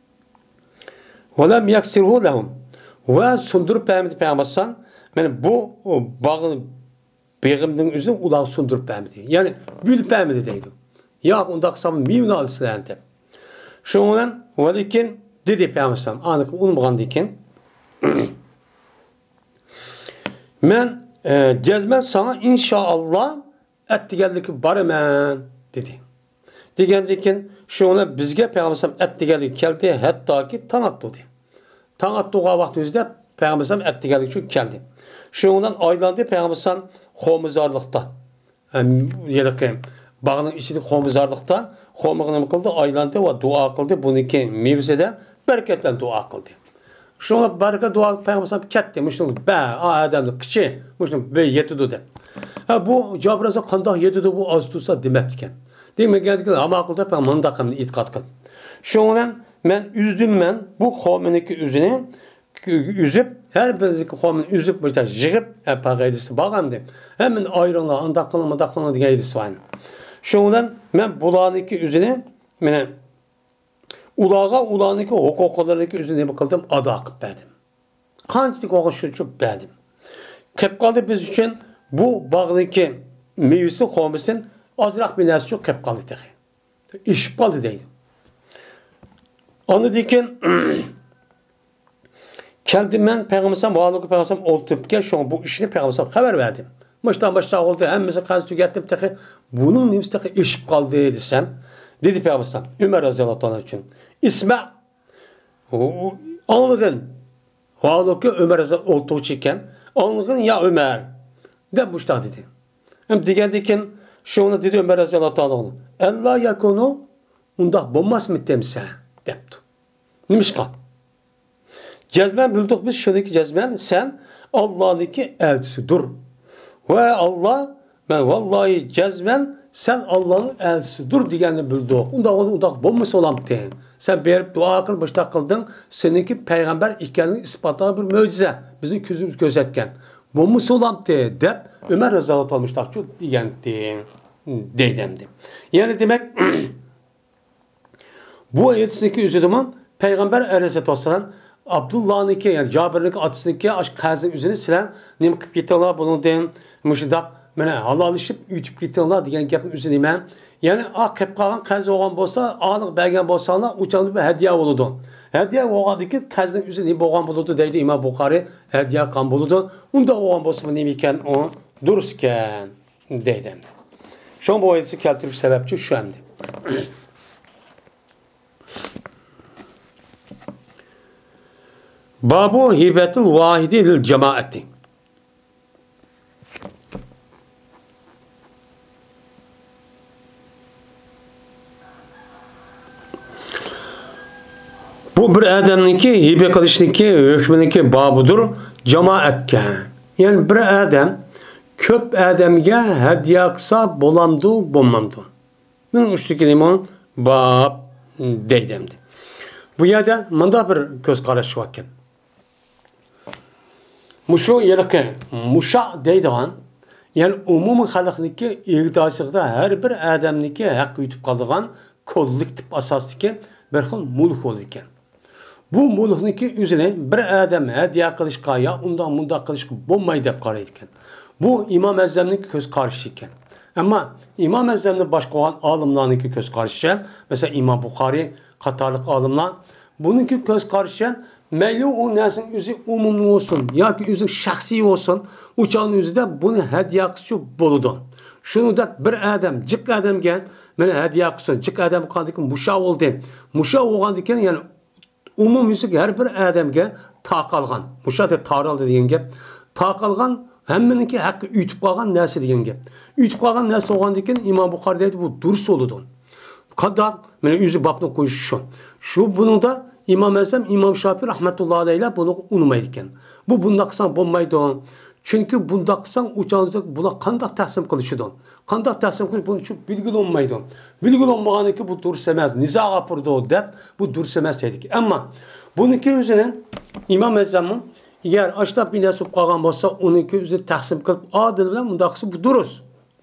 ۋەلەم يەكسىرھۇ لەھۇم. ۋە سۇندۇرۇپ بەرمىدى پەيغەمبەر ئەلەيھىسسالام. مانا بۇ باغ بېغىمنىڭ ئۆزىنى ئۇلارغا سۇندۇرۇپ بەرمىدى. يەنى بۆلۈپ بەرمىدى دەيدۇ. ياق، ئۇنداق قىلسام مېۋىنى ئالىسىلەر دەپ. شۇنىڭ بىلەن ۋەلىكىن دېدى پەيغەمبەر ئەلەيھىسسالام، ئانىقى ئۇنىمىغاندىن كېيىن، مەن، ئە، جەزمەن ساڭا ئىنشائاللا ئەتىگەنلىكى بارىمەن دېدى. دېگەندىن كېيىن شۇنىڭ بىلەن بىزگە پەيغەمبەر ئەلەيھىسسالام ئەتىگەنلىكى كەلدى، ھەتتاكى تاڭ ئاتتى. تاڭ ئاتتۇرغان ۋاقتىمىزدا پەيغەمبەر ئەلەيھىسسالام ئەتىگەنلىكى شۇ كەلدى. شۇنىڭ بىلەن ئايلاندى پەيغەمبەر ئەلەيھىسسالام خورمىزارلىقتا. ھەم ھېلىقى باغنىڭ ئىچىدىكى خورمىزارلىقتا خورمىغا نېمە قىلدى؟ ئايلاندى ۋە دۇئا قىلدى. بۇنىڭكى مېۋىسىدە بەرىكەتلەن دۇئا قىلدى. شۇڭا بەرىكەت دۇئا قىلىپ پەيغەمبەر ئەلەيھىسسالام كەتتى. مۇشۇنىڭ بە، ئا ئادەمنىڭ قىچى، مۇشۇنىڭ بە يېتىدۇ دەپ. ھە، بۇ جابىر ئەلەيھىسسالام قانداق يېتىدۇ بۇ ئاز تۇرسا دېمەپتىكەن. دېمىگەندىكىن، ھامان قىلدى، مەن مۇنداق قىلدىم، ئېتىقاد قىلدىم. شۇنىڭ بىلەن مەن ئۈزدۈم، مەن بۇ قومىنىڭكى ئۆزىنى ئۈزۈپ، ھەر بىرىنىڭكى قومىنى ئۈزۈپ، بىر يىغىپ، ھە، پەقە ھەدىسى بار ئەمدى. ھەممىنى ئايرىڭلار، ئانداق قىلىڭ، مۇنداق قىلىڭ دېگەن ھەدىسى بار. شۇنىڭ بىلەن مەن بۇلارنىڭكى ئۆزىنى، مانا، ئۇلارغا ئۇلارنىڭكى ھوقۇقلىرىنىڭكى ئۆزىنى نېمە قىلدىم؟ ئادا قىلىپ بەردىم. قانچىلىك بولغان شۇنچە بەردىم. قېلىپ قالدى بىز ئۈچۈن بۇ باغنىڭكى مېۋىسى، خورمىسىدىن ئازراق بىر نەرسىچۇ قېلىپ قالدى تېخى. ئېشىپ قالدى دەيدۇ. ئاندىن كېيىن كەلدىم مەن پەيغەمبەر ھالىقى پەيغەمبەر ئولتۇرۇپكەن، شۇڭا بۇ ئىشنى پەيغەمبەر خەۋەر بەردىم. مۇشتا، مۇشتا بولدى، ھەممىسى قەرز تۈگەتتىم، تېخى بۇنىڭ نېمىسى تېخى ئېشىپ قالدى دېسەم، دېدى پەيغەمبەر ئۆمەر رەزىياللاھۇ تائالا ئۈچۈن، ئىسمە، ئاڭلىغىن. ھالىقى ئۆمەر رەزىياللاھۇ ئولتۇرغۇچى ئىكەن، ئاڭلىغىن يا ئۆمەر، دەپ مۇشتاق دېدى. ھەم دېگەندىن كېيىن شۇنى دېدى ئۆمەر رەزىياللاھۇ تائالا ئەنھۇ، ئەللا يەكۇنۇ، ئۇنداق بولماسمىتى دېسە، دەپتۇ. نېمىشقا؟ جەزمەن بىلدۇق بىز شۇنىكى جەزمەن سەن ئاللانىڭكى ئەلچىسىدۇر. ۋە ئاللا، مەن ۋاللاھى جەزمەن سەن ئاللانىڭ ئەلچىسىدۇر دېگەننى بىلدۇق. ئۇنداق، ئۇنداق بولمىسا بولامتى؟ سەن بېرىپ دۇئا قىلىپ مۇشتاق قىلدىڭ، سېنىڭكى پەيغەمبەر ئىكەنلىكىنى ئىسپاتلىغان بىر مۆجىزە، بىزنىڭ كۆزىمىز كۆرسەتكەن. بولمىسا بولامتى؟ دەپ ئۆمەر رەزىياللاھۇ تائالا مۇشتاقچۇ دېگەنتى، دەيدۇ ئەمدى. يەنى دېمەك، بۇ ھەدىسنىڭكى ئۆزىدىمۇ پەيغەمبەر ئەلەيھىسسالاتۇ ۋەسسالام ئابدۇللانىڭكى، يەنى جابىرنىڭكى ئاتىسىنىڭكى ئاشۇ قەرزنىڭ ئۆزىنى سىلەر نېمە قىلىپ كېتىڭلار، بۇنىڭدىن مۇشۇنداق مانا ھالاللىشىپ ئۆتۈپ كېتىڭلار دېگەن گەپنىڭ ئۆزى نېمە؟ يەنى ئا قېلىپ قالغان قەرز بولغان بولسا، ئانىغا بەرگەن بولساڭلار، ئۇ چاغدا بىر ھەدىيە بولىدۇ. ھەدىيە بولغاندىن كېيىن قەرزنىڭ ئۆزى نېمە بولغان بولىدۇ دەيدۇ ئىمام بۇخارىي، ھەدىيە قىلغان بولىدۇ. ئۇنداق بولغان بولسا بۇ نېمە ئىكەن؟ ئۇ دۇرۇس ئىكەن. دەيدۇ ئەمدى. شۇڭا بۇ ھەدىسنى كەلتۈرۈش سەۋەبچى شۇ ئەمدى. بابۇ ھىبەتىل ۋاھىدى لىل جامائەتى. بۇ بىر ئادەمنىڭكى ھىبە قىلىشنىڭكى ھۆكمىنىڭكى بابىدۇر جامائەتكە. يەنى بىر ئادەم كۆپ ئادەمگە ھەدىيە قىلسا بولامدۇ، بولمامدۇ؟ مېنىڭ ئۈستىدىكى نېمە؟ باب دەيدۇ ئەمدى. بۇ يەردە مۇنداق بىر كۆز قاراش باركەن. مۇشۇ ھېلىقى مۇشا دەيدىغان، يەنى ئومۇمىي خەلقنىڭكى ئىگىدارچىلىقىدا ھەر بىر ئادەمنىڭكى ھەققى يېتىپ قالىدىغان كوللېكتىپ ئاساستىكى بىر خىل مۈلۈك بولىدىكەن. بۇ مۈلۈكنىڭكى ئۆزىنى بىر ئادەم ھەدىيە قىلىشقا يا ئۇنداق مۇنداق قىلىشقا بولمايدۇ دەپ قارايدىكەن. بۇ ئىمام ئەزەمنىڭكى كۆز قارىشى ئىكەن. ئەمما ئىمام ئەزەمدىن باشقا بولغان ئالىملارنىڭكى كۆز قارىشى، مەسىلەن، ئىمام بۇخارىي قاتارلىق ئالىملار، بۇنىڭكى كۆز قارىشى، مەيلى ئۇ نەرسىنىڭ ئۆزى ئومۇمىي بولسۇن ياكى ئۆزى شەخسىي بولسۇن، ئۇ چاغنىڭ ئۆزىدە بۇنى ھەدىيە قىلسىچۇ بولىدۇ. شۇنىڭدەك بىر ئادەم جىق ئادەمگە مانا ھەدىيە قىلسۇن، جىق ئادەم قالدىكىن مۇشا بولدى. مۇشا بولغاندىكىن، يەنى ئومۇميۈزلۈك ھەر بىر ئادەمگە تارقالغان، مۇشا دەپ تارالدى دېگەن گەپ، تارقالغان، ھەممىنىڭكى ھەققى ئۆتۈپ قالغان نەرسە دېگەن گەپ. ئۆتۈپ قالغان نەرسە بولغاندىكىن ئىمام بۇخارى دەيدۇ، بۇ دۇرۇس بولىدۇ. قانداق؟ مانا ئۆزى بابنى قويۇشى شۇ. شۇ بۇنىڭدا ئىمام ئەزەم، ئىمام شاپىي رەھمەتۇللاھى ئەلەيھىلەر بۇنى ئۇنىمايدىكەن. بۇ بۇنداق قىلساڭ بولمايدۇ. چۈنكى بۇنداق قىلساڭ ئۇ چاغدا بۇلار قانداق تەقسىم قىلىشىدۇ؟ قانداق تەقسىم قىلىش بۇنىڭ ئۈچۈن بىلگىلى بولمايدۇ. بىلگىلى بولمىغاندىكىن بۇ دۇرۇس ئەمەس، نىزاغا ئاپىرىدۇ دەپ بۇ دۇرۇس ئەمەس دەيدىكەن. ئەمما بۇنىڭكى ئۆزىنى ئىمام ئەزەممۇ ئەگەر ئاشۇنداق بىر نەرسە بولۇپ قالغان بولسا، ئۇنىڭكى ئۆزىنى تەقسىم قىلىپ ئادىل بىلەن مۇنداق قىلسا بۇ دۇرۇس.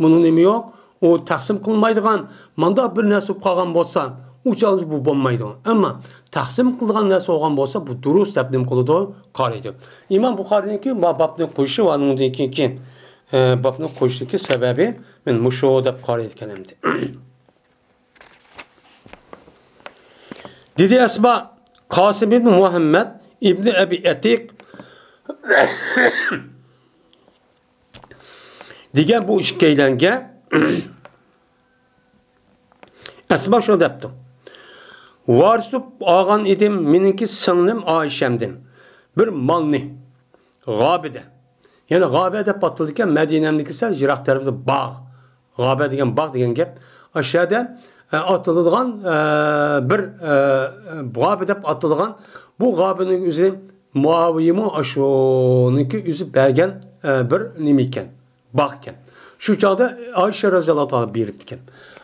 بۇنىڭ نېمە يوق؟ ئۇ تەقسىم قىلمايدىغان، مانداق بىر نەرسە بولۇپ قالغان بولسا، ئۇ چاغدا بۇ بولمايدۇ. ئەمما تەقسىم قىلغان نەرسە بولغان بولسا، بۇ دۇرۇس دەپ نېمە قىلىدۇ؟ قارايدۇ. ئىمام بۇخارىنىڭكى ما بابنى قويۇشى ۋە ئۇنىڭدىن كېيىنكى، ئە، بابنى قويۇشتىكى سەۋەبى مەن مۇشۇ دەپ قارايدىكەن ئەمدى. دېدى ئەسما، قاسىم ئىبن مۇھەممەد ئىبن ئەبى ئەتىق دېگەن بۇ ئىككىيلەنگە ئەسما شۇ دەپتۇ. ۋارىسۇپ ئالغان ئىدىم مېنىڭكى سىڭلىم ئائىشەمدىن بىر مالنى غابىدە. يەنى غابە دەپ ئاتىلىدىكەن، مەدىنەمدىكى سەل يىراق تەرىپىدە باغ. غابە دېگەن باغ دېگەن گەپ. ئاشۇ يەردە، ئە، ئاتىلىدىغان، ئە، بىر، ئە، غابە دەپ ئاتىلىدىغان بۇ غابىنىڭ ئۆزى مۇئاۋىيىمۇ ئاشۇنىڭكى ئۆزى بەرگەن، ئە، بىر نېمە ئىكەن، باغ ئىكەن. شۇ چاغدا ئائىشە رەزىياللاھۇ تائالا بېرىپتىكەن.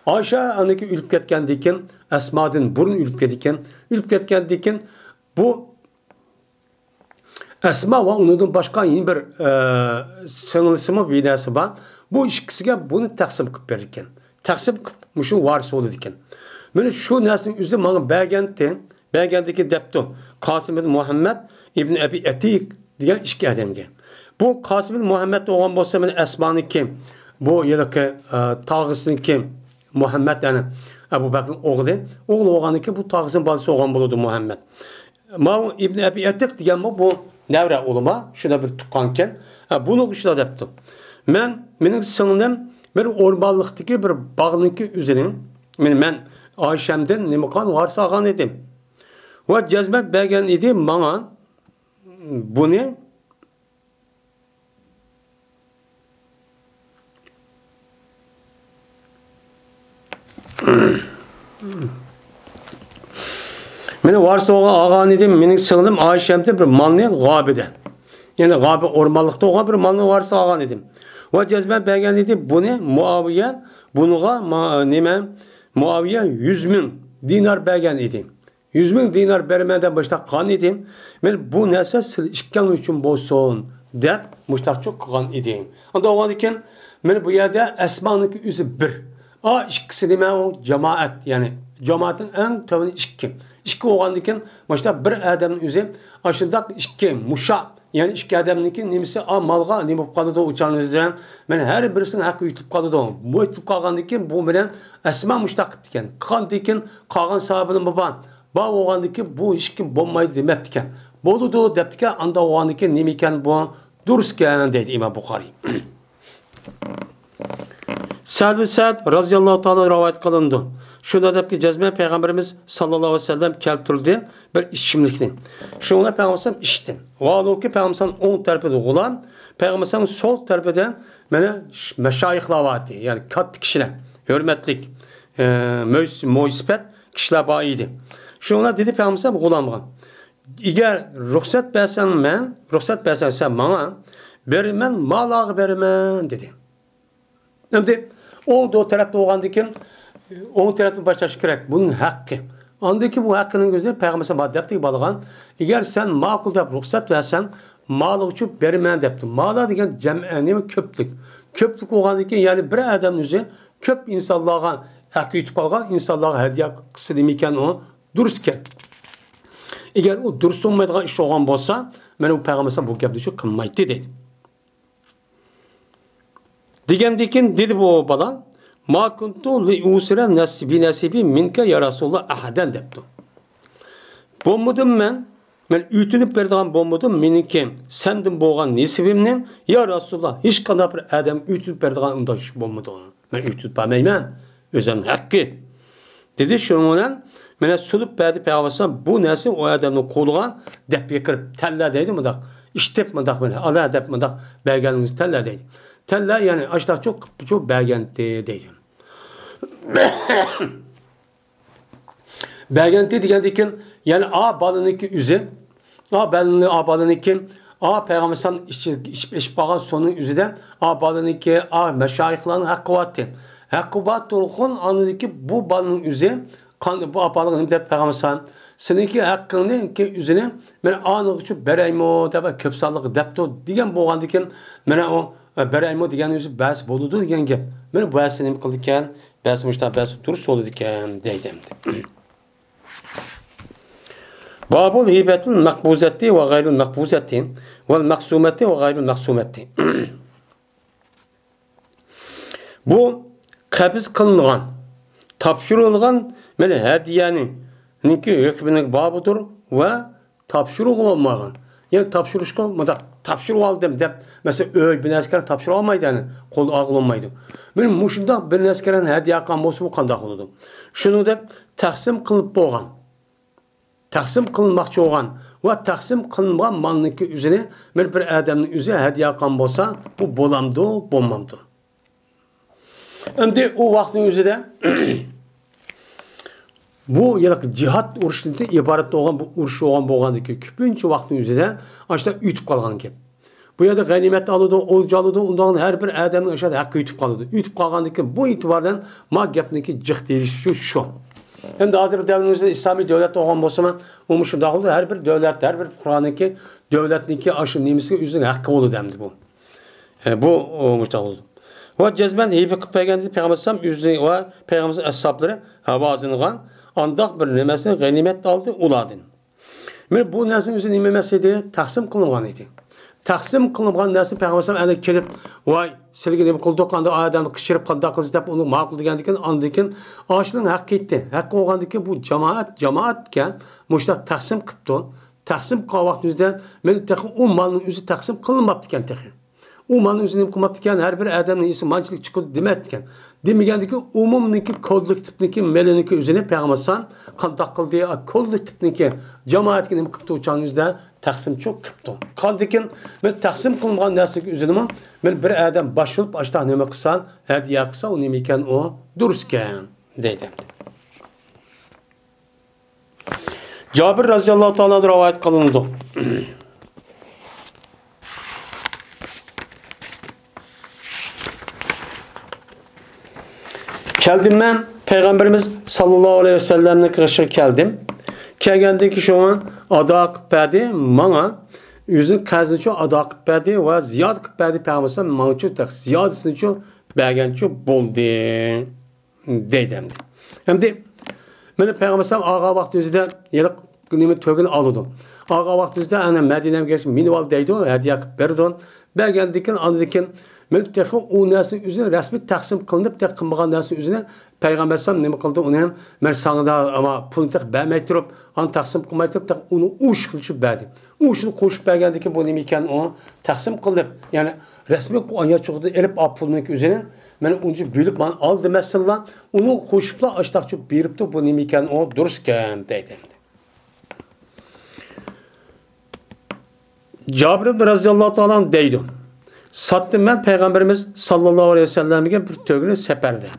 ئائىشە ئاندىن كېيىن ئۆلۈپ كەتكەندىن كېيىن، ئەسمادىن بۇرۇن ئۆلۈپ كەتكەن. ئۆلۈپ كەتكەندىن كېيىن بۇ ئەسما ۋە ئۇنىڭدىن باشقا يەنە بىر، ئە، سىڭلىسىمۇ بىر نەرسە بار. بۇ ئىككىسىگە بۇنى تەقسىم قىلىپ بېرىدىكەن. تەقسىم قىلىپ مۇشۇ ۋارىس بولىدىكەن. مانا شۇ نەرسىنىڭ ئۆزى ماڭا بەرگەنتى، بەرگەندىكى دەپتۇ. قاسىم ئىبن مۇھەممەد ئىبن ئەبى ئەتىق دېگەن ئىككى ئادەمگە. بۇ قاسىم ئىبن مۇھەممەد بولغان بولسا، مانا ئەسمانىڭكى، بۇ يەنىكى، ئە، تاغىسىنىڭكى مۇھەممەد، يەنى ئەبۇ بەكرىنىڭ ئوغلى. ئوغلى بولغاندىن كېيىن بۇ تاغىسىنىڭ بالىسى بولغان بولىدۇ مۇھەممەد. ماۋۇ ئىبن ئەبى ئەتىق دېگەنمۇ بۇ نەۋرە ئۇلىما، شۇنداق بىر تۇغقانكەن. ھە، بۇنىڭغا شۇنداق دەپتۇ. مەن، مېنىڭ سىڭلىم بىر ئورمانلىقتىكى بىر باغنىڭكى ئۆزىنى، مېنى، مەن ئائىشەمدىن نېمە قىلغان، ۋارىس ئالغان ئىدىم. ۋە جەزمەن بەرگەن ئىدى ماڭا بۇنى. مېنى ۋارىس ئالغان ئىدىم، مېنىڭ سىڭلىم ئائىشەمدىن بىر مالنى غابىدە، يەنى غابە ئورمانلىقتا بولغان بىر مالنى ۋارىس ئالغان ئىدىم. ۋە جەزمەن بەرگەن ئىدى بۇنى مۇئاۋىيە، بۇنىڭغا ما-، نېمە، مۇئاۋىيە يۈز مىڭ دىنار بەرگەن ئىدى. يۈز مىڭ دىنار بېرىمەن دەپ مۇشتاق قىلغان ئىدىم. مەن بۇ نەرسە سىلەر ئىككىڭلار ئۈچۈن بولسۇن دەپ مۇشتاقچۇ قىلغان ئىدىم. ئانداق بولغاندىكىن، مانا بۇ يەردە ئەسمانىڭكى ئۆزى بىر. ئا ئىككىسى نېمە ئۇ؟ جامائەت، يەنى جامائەتنىڭ ئەڭ تۆۋىنى ئىككى. ئىككى بولغاندىكىن، مۇشتاق بىر ئادەمنىڭ ئۆزى ئاشۇنداق ئىككى مۇشا، يەنى ئىككى ئادەمنىڭكى نېمىسى، ئا، مالغا نېمە بولۇپ قالىدۇ، ئۇچانىڭىزدە، مانا ھەر بىرسىنىڭ ھەققى يېتىپ قالىدۇ. بۇ يېتىپ قالغاندىكىن، بۇ بىلەن ئەسما مۇشتاق قىپتىكەن. قىلغاندىكىن، قالغان ساھابىلىرىمۇ بار. بار بولغاندىكىن بۇ ھېچكىم بولمايدۇ دېمەپتىكەن. بولىدۇ دەپتىكەن، ئانداق بولغاندىكىن نېمە ئىكەن بۇ؟ دۇرۇسكەن دەيدۇ ئىمام بۇخارىي. سەھل بىن سەئد رازىياللاھۇ تائالا رىۋايەت قىلىنىدۇ. شۇنداق دەپكى جەزمەن پەيغەمبىرىمىز ساللاللاھۇ ئەلەيھى ۋەسەللەم كەلتۈردى بىر ئىچىملىكنى. شۇنىڭ بىلەن پەيغەمبەر ئىچتى. ۋاھالۇكى پەيغەمبەر ئوڭ تەرىپىدە غۇلام، پەيغەمبەر سول تەرىپىدە مانا مەشايىخلار بار ئىدى. يەنى كاتتا كىشىلەر، ھۆرمەتلىك، ئە، مۆس-، مۆسىپەت كىشىلەر بار ئىدى. شۇنىڭ بىلەن دېدى پەيغەمبەر غۇلامغا، ئەگەر رۇخسەت بەرسەڭ مەن، رۇخسەت بەرسەڭ سەن ماڭا، بېرىمەن، مالارغا بېرىمەن، دېدى. ئەمدى ئۇ دو تەرەپتە بولغاندىكىن، ئوڭ تەرەپتىن باشلاش كېرەك. بۇنىڭ ھەققى. ئاندىكى بۇ ھەققىنىڭ ئۆزىنى پەيغەمبەر بار دەپتىكى بالىغان، ئەگەر سەن ماقۇل دەپ رۇخسەت بەرسەڭ، مالىغا چۈپ بېرىمەن دەپتۇ. مالا دېگەن جەمئە، نېمە؟ كۆپلۈك. كۆپلۈك بولغاندىكىن، يەنى بىر ئادەمنىڭ ئۆزى كۆپ ئىنسانلارغا ھەققى يېتىپ قالغان ئىنسانلارغا ھەدىيە قىلسا نېمىكەن ئۇ؟ دۇرۇسكەن. ئەگەر ئۇ دۇرۇس بولمايدىغان ئىش بولغان بولسا، مانا بۇ پەيغەمبەر بۇ گەپنى شۇ قىلمايتتى دەيدۇ. دېگەندىكىن دېدى بۇ بالا، ما كۇنتۇ لىئۇسىرە نەس-، بىنەسىبى مىنكە يا رەسۇلاللا ئەھەدەن دەپتۇ. بولمىدىم مەن، مەن ئۆتۈنۈپ بېرىدىغان بولمىدىم، مېنىڭكى سەندىن بولغان نېسىۋىمنى، يا رەسۇلاللا، ھېچقانداق بىر ئادەم ئۆتۈنۈپ بېرىدىغان ئۇنداق ئىش بولمىدى. مەن ئۆتۈپ بەرمەيمەن، ئۆزۈمنىڭ ھەققى. دېدى، شۇنىڭ بىلەن مانا سۇنۇپ بەردى پەيغەمبەر ئەلەيھىسسالام بۇ نەرسە ئۇ ئادەمنىڭ قولىغا دەپ بېقىرىپ، تەللا دەيدۇ مۇنداق. ئىشتىپ مۇنداق، مانا ئالا دەپ مۇنداق بەرگەنلىكىڭىزنى تەللا دەيدۇ. تەللا، يەنى ئاشتاقچۇ قىپچۇ بەرگەنتى دەيدۇ. بەرگەنتى دېگەندىكىن، يەنى ئا بالىنىڭكى ئۆزى، ئا بالىنى، ئا بالىنىڭكى، ئا پەيغەمبەر ئەلەيھىسسالام ئىچىپ، ئىچىپ قالغان سۇنىڭ ئۆزىدە ئا بالىنىڭكى، ئا مەشايىخلارنىڭ ھەققى بارتى. ھەققى بار تۇرغۇن ئاندىكى بۇ بالىنىڭ ئۆزى، قان-، بۇ ئا بالىغا نېمە دەپ پەيغەمبەر ئەلەيھىسسالام، سېنىڭكى ھەققىڭنىڭكى ئۆزىنى مەن ئانىڭغا چۈپ بېرەيمۇ دەپ كۆپ سانلىق دەپتۇ دېگەن بولغاندىكىن، مانا ئۇ، ئە، بېرەيمۇ دېگەن ئۆزى بەرسە بولىدۇ دېگەن گەپ. مانا بۇ ھەسسە نېمە قىلىدىكەن؟ بەس مۇشتا بەس دۇرۇس بولىدىكەن دەيدۇ ئەمدى. بابۇل ھىبەتىل مەقبۇزەتى ۋە غەيرىل مەقبۇزەتى ۋەل مەقسۇمەتى ۋە غەيرىل مەقسۇمەتى. بۇ قەبز قىلىنغان، تاپشۇرۇلغان، مانا ھەدىيەنىڭكى ھۆكمىنىڭ بابىدۇر ۋە تاپشۇرغىلى بولمىغان. يەنى تاپشۇرۇشقا مۇنداق، تاپشۇرۇۋالدىم دەپ، مەسىلەن، ئۆي، بىر نەرسە كەلگەن تاپشۇرۇۋالمايدۇ، يەنى قولدا ئالغىلى بولمايدۇ. مانا مۇشۇنداق بىر نەرسە كەلگەن ھەدىيە قىلغان بولسا، بۇ قانداق بولىدۇ؟ شۇنىڭدەك تەقسىم قىلىپ بولغان، تەقسىم قىلىنماقچى بولغان ۋە تەقسىم قىلىنغان مالنىڭكى ئۆزىنى مانا بىر ئادەمنىڭ ئۆزى ھەدىيە قىلغان بولسا، بۇ بولامدۇ، بولمامدۇ؟ ئەمدى ئۇ ۋاقىتنىڭ ئۆزىدە بۇ يەنە جىھاد ئۇرۇشىدىن ئىبارەت بولغان بۇ ئۇرۇش بولغان بولغاندىكى كۆپىنچە ۋاقىتنىڭ ئۆزىدە ئاشۇنداق ئۆتۈپ قالغان گەپ. بۇ يەردە غەنىيمەت ئالىدۇ، ئولجا ئالىدۇ، ئۇنداقتا ھەر بىر ئادەمنىڭ ئاشۇ ھەققى ئۆتۈپ قالىدۇ. ئۆتۈپ قالغاندىن كېيىن بۇ ئېتىبار بىلەن ما گەپنىڭكى جىق دېيىلىشى شۇ. ئەمدى ھازىر دەۋرىمىزدە ئىسلامىي دۆلەت بولغان بولسىمۇ، ئۇمۇ شۇنداق بولىدۇ. ھەر بىر دۆلەت، ھەر بىر پۇقرانىڭكى، دۆلەتنىڭكى ئاشۇ نېمىسىگە ئۆزىنىڭ ھەققى بولىدۇ ئەمدى بۇ. ئە، بۇ، ئۇ، مۇشۇنداق بولىدۇ. ۋە جەزمەن ھەيۋە قىلىپ بەرگەندە پەيغەمبەر ئەلەيھىسسالام ئۆزى ۋە پەيغەمبەر ئەسھابلىرى ھاۋازىنغان ئانداق بىر نېمىسىنى غەنىيمەت ئالدى ئۇلاردىن. مانا بۇ نەرسىنىڭ ئۆزى نېمە ئەمەس ئىدى؟ تەقسىم قىلىنغان ئىدى. تەقسىم قىلىنغان نەرسە پەيغەمبەر ئەلەيھىسسالام ئەنە كېلىپ، ۋاي، سىلىگە نېمە قىلدۇق، ئاندىن ئادەمنى قىچىرىپ قانداق قىلىسىز دەپ ئۇنى ماقۇل دېگەندىن كېيىن، ئاندىن كېيىن ئاشۇنىڭ ھەققى يەتتى. ھەققى بولغاندىن كېيىن بۇ جامائەت، جامائەتكە مۇشۇنداق تەقسىم قىپتۇ. تەقسىم قىلغان ۋاقتىمىزدا مانا تېخى ئۇ مالنىڭ ئۆزى تەقسىم قىلىنماپتىكەن تېخى. ئۇ مالنى ئۆزى نېمە قىلماپتىكەن، ھەر بىر ئادەمنىڭ ئىسمى مانچىلىك چىقىدۇ دېمەپتىكەن. دېمىگەندىكى ئومۇمنىڭكى، كوللېكتىپنىڭكى مېلىنىڭكى ئۆزىنى پەيغەمبەر ئەلەيھىسسالام قانداق قىلدى؟ ئا، كوللېكتىپنىڭكى جامائەتكە نېمە قىپتۇ؟ ئۇ چاغنىڭ ئۆزىدە تەقسىمچۇ قىپتۇ. قاندىكىن مەن تەقسىم قىلمىغان نەرسىگە ئۆزىنىمۇ مەن بىر ئادەم باش بولۇپ ئاشتاق نېمە قىلسا، ھەدىيە قىلسا، ئۇ نېمە ئىكەن، ئۇ دۇرۇس ئىكەن دەيدۇ. جابىر رەزىياللاھۇ تائالا ئەنھۇ رىۋايەت قىلىنىدۇ. كەلدىم مەن پەيغەمبىرىمىز ساللاللاھۇ ئەلەيھى ۋەسەللەمنىڭ قېشىغا كەلدىم. كەلگەندىن كېيىن شۇڭا ئادا قىلىپ بەردى ماڭا. ئۆزىنىڭ قەرزىنىچۇ ئادا قىلىپ بەردى ۋە زىيادە قىلىپ بەردى پەيغەمبەر ماڭىچۇ، تېخى زىيادىسىنىچۇ بەرگەنچۇ بولدى. دەيدۇ ئەمدى. ئەمدى مانا پەيغەمبەر ئەلەيھىسسالام ئالغان ۋاقتى ئۆزىدە ھېلىقى نېمە تۆگىنى ئالىدۇ. ئالغان ۋاقتى ئۆزىدە ئەنە مەدىنەگە كەلسە مىنىۋال دەيدۇ، ھەدىيە قىلىپ بېرىدۇ. بەرگەندىن كېيىن، ئاندىن كېيىن مانا تېخى ئۇ نەرسىنى ئۆزىنى رەسمىي تەقسىم قىلىنىپ، تېخى قىلمىغان نەرسىنى ئۆزىنى پەيغەمبەر ئەلەيھىسسالام نېمە قىلدى ئۇنى؟ مانا ساڭا دا، ئەمما پۇلنى تېخى بەرمەي تۇرۇپ، ئانا تەقسىم قىلماي تۇرۇپ، تېخى ئۇنى ئوشۇق قىلىپ بەردى. ئۇ شۇنى قوشۇپ بەرگەندىن كېيىن بۇ نېمە ئىكەن ئۇ؟ تەقسىم قىلىپ، يەنى رەسمىي ئاياغ چوقىدىن ئېلىپ ئاپ پۇلنىڭكى ئۆزىنى، مانا ئۇنچە بۆلۈپ مانا ئال دېمەسسىنلا، ئۇنى قوشۇپلا ئاشتاقچە بېرىپتۇ، بۇ نېمە ئىكەن ئۇ؟ دۇرۇس ئىكەن دەيدۇ ئەمدى. جابىر ئىبن رەزىياللاھۇ تائالا ئەنھۇ دەيدۇ، ساتتىم مەن پەيغەمبىرىمىز ساللاللاھۇ ئەلەيھى ۋەسەللەمگە بىر تۆگىنى سەپەردە.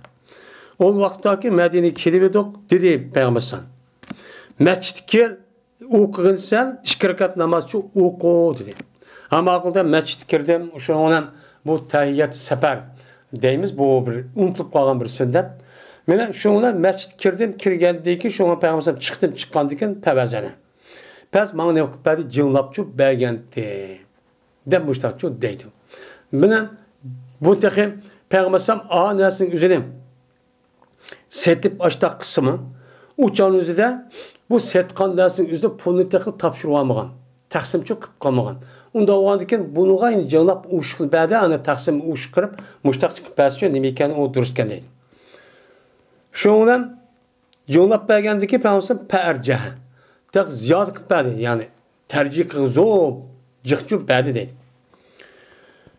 ئۇ ۋاقىتتاكى مەدىنىگە كېلىۋىدۇق، دېدى پەيغەمبەر ئەلەيھىسسالام. مەسچىتكە كىر، ئوقۇغىنىسەن، ئىككى رەكەت نامازچۇ ئوقۇ، دېدى. ھەم ئاقىلدا مەسچىتكە كىردىم، شۇنىڭ بىلەن بۇ تەھىيەت سەپەر دەيمىز، بۇ بىر ئۇنتۇلۇپ قالغان بىر سۈننەت. مانا شۇنىڭ بىلەن مەسچىتكە كىردىم، كىرگەندىن كېيىن شۇڭا پەيغەمبەر چىقتىم، چىققاندىن كېيىن پەۋەزەنە. پەس ماڭا نېمە قىلىپ بەردى؟ جىڭلاپچۇ بەرگەنتى. دەپ مۇشتاقچۇ دەيدۇ. مانا بۇ تېخى پەيغەمبەر ئەلەيھىسسالام ئا نەرسىنىڭ ئۆزىنى سېتىپ ئاشتاق قىلسىمۇ، ئۇ چاغنىڭ ئۆزىدە بۇ سەتقان نەرسىنىڭ ئۆزىدە پۇلنى تېخى تاپشۇرۇۋالمىغان، تەقسىمچۇ قىلىپ قالمىغان. ئۇنداق بولغاندىكىن بۇنىڭغا يەنە جىڭلاپ ئوشۇقنى بەردى، ئانا تەقسىم ئوشۇق قىلىپ مۇشتاق قىلىپ بەرسىچۇ نېمە ئىكەن ئۇ دۇرۇس ئىكەن دەيدۇ. شۇنىڭ بىلەن جىڭلاپ بەرگەندىكى پەيغەمبەر پەئەرجەھ، تېخى زىيادە قىلىپ بەردى، يەنى تەرجىھ قىلغان زور جىقچۇ بەردى دەيدۇ.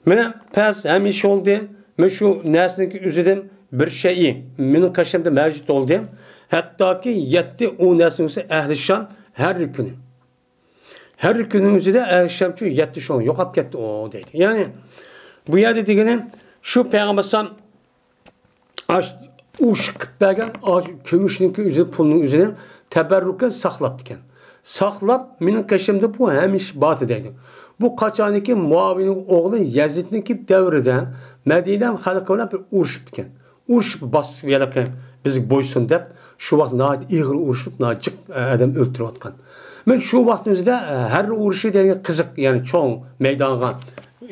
مانا پەس ھەمىشە بولدى، مەن شۇ نەرسىنىڭكى ئۆزىدىن بىر شەيئى مېنىڭ قېشىمدا مەۋجۇت بولدى. ھەتتاكى يەتتە ئۇ نەرسىنىڭ ئۆزى ئەھلى شام ھەر كۈنى. ھەر كۈننىڭ ئۆزىدە ئەھلى شامچۇ يەتتە شۇڭا يوقاپ كەتتى ئۇ دەيدۇ. يەنى بۇ يەردە دېگىنى شۇ پەيغەمبەر ئەلەيھىسسالام ئاش-، ئوشۇق قىلىپ بەرگەن ئاش-، كۈمۈشنىڭكى ئۆزى، پۇلنىڭ ئۆزىنى تەبەررۇكەن ساقلاپتىكەن. ساقلاپ، مېنىڭ قېشىمدا بۇ ھەمىشە بارتى دەيدۇ. بۇ قاچانكى مۇئاۋىيەنىڭ ئوغلى يەزىدنىڭكى دەۋرىدە مەدىنە خەلقى بىلەن بىر ئۇرۇشۇپتىكەن. ئۇرۇشۇپ باس-، ھېلىقى بىزگە بويسۇن دەپ، شۇ ۋاقىت ناھايىتى ئېغىر ئۇرۇشۇپ، ناھايىتى جىق ئادەم ئۆلتۈرۈۋاتقان. مەن شۇ ۋاقىتنىڭ ئۆزىدە، ھەررا ئۇرۇشى دېگەن قىزىق، يەنى چوڭ مەيدانغا،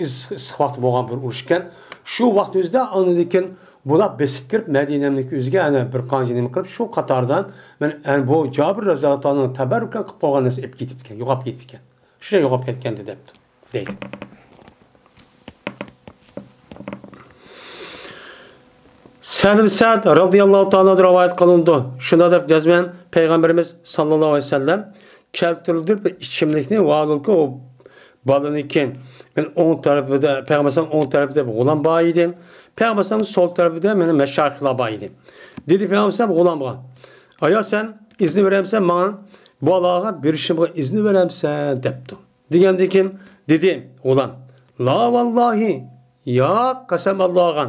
ئىس-، ئىسسىق ۋاقتى بولغان بىر ئۇرۇش ئىكەن. شۇ ۋاقىتنىڭ ئۆزىدە ئاندىن كېيىن بۇلار بېسىپ كىرىپ، مەدىنەمنىڭكى ئۆزىگە ئەنە بىر قانچە نېمە قىلىپ، شۇ قاتاردا مەن ئەنە بۇ جابىر رەزىياللاھۇ تائالانىڭ تەبەررۇكەن قىلىپ قويغان نەرسە ئېلىپ كېتىپتىكەن، يوقاپ كېتىپتىكەن. شۇ يوقاپ كەتكەنتى دەپتۇ، دەيدۇ. سەھل بىن سەئد رەزىياللاھۇ تائالا ئەنھۇدىن رىۋايەت قىلىنىدۇ. شۇنداق دەپ جەزمەن پەيغەمبىرىمىز ساللاللاھۇ ئەلەيھى ۋەسەللەم كەلتۈرۈلدى بىر ئىچىملىكنى، ۋالىكى ئۇ بالىنىڭكى، مېنىڭ ئوڭ تەرىپىدە، پەيغەمبەر ئەلەيھىسسالام ئوڭ تەرىپىدە بىر غۇلام بار ئىدى. پەيغەمبەر ئەلەيھىسسالام سول تەرىپىدە مېنىڭ مەشايىخلار بار ئىدى. دېدى پەيغەمبەر ئەلەيھىسسالام غۇلامغا، ئايا، سەن ئىزنى بېرەمسەن ماڭا، بالىغا بېرىشىمغا ئىزنى بېرەمسەن؟ دەپتۇ. دېگەندىن كېيىن دېدى غۇلام، لا ۋاللاھى، ياق، قەسەم ئاللاغا،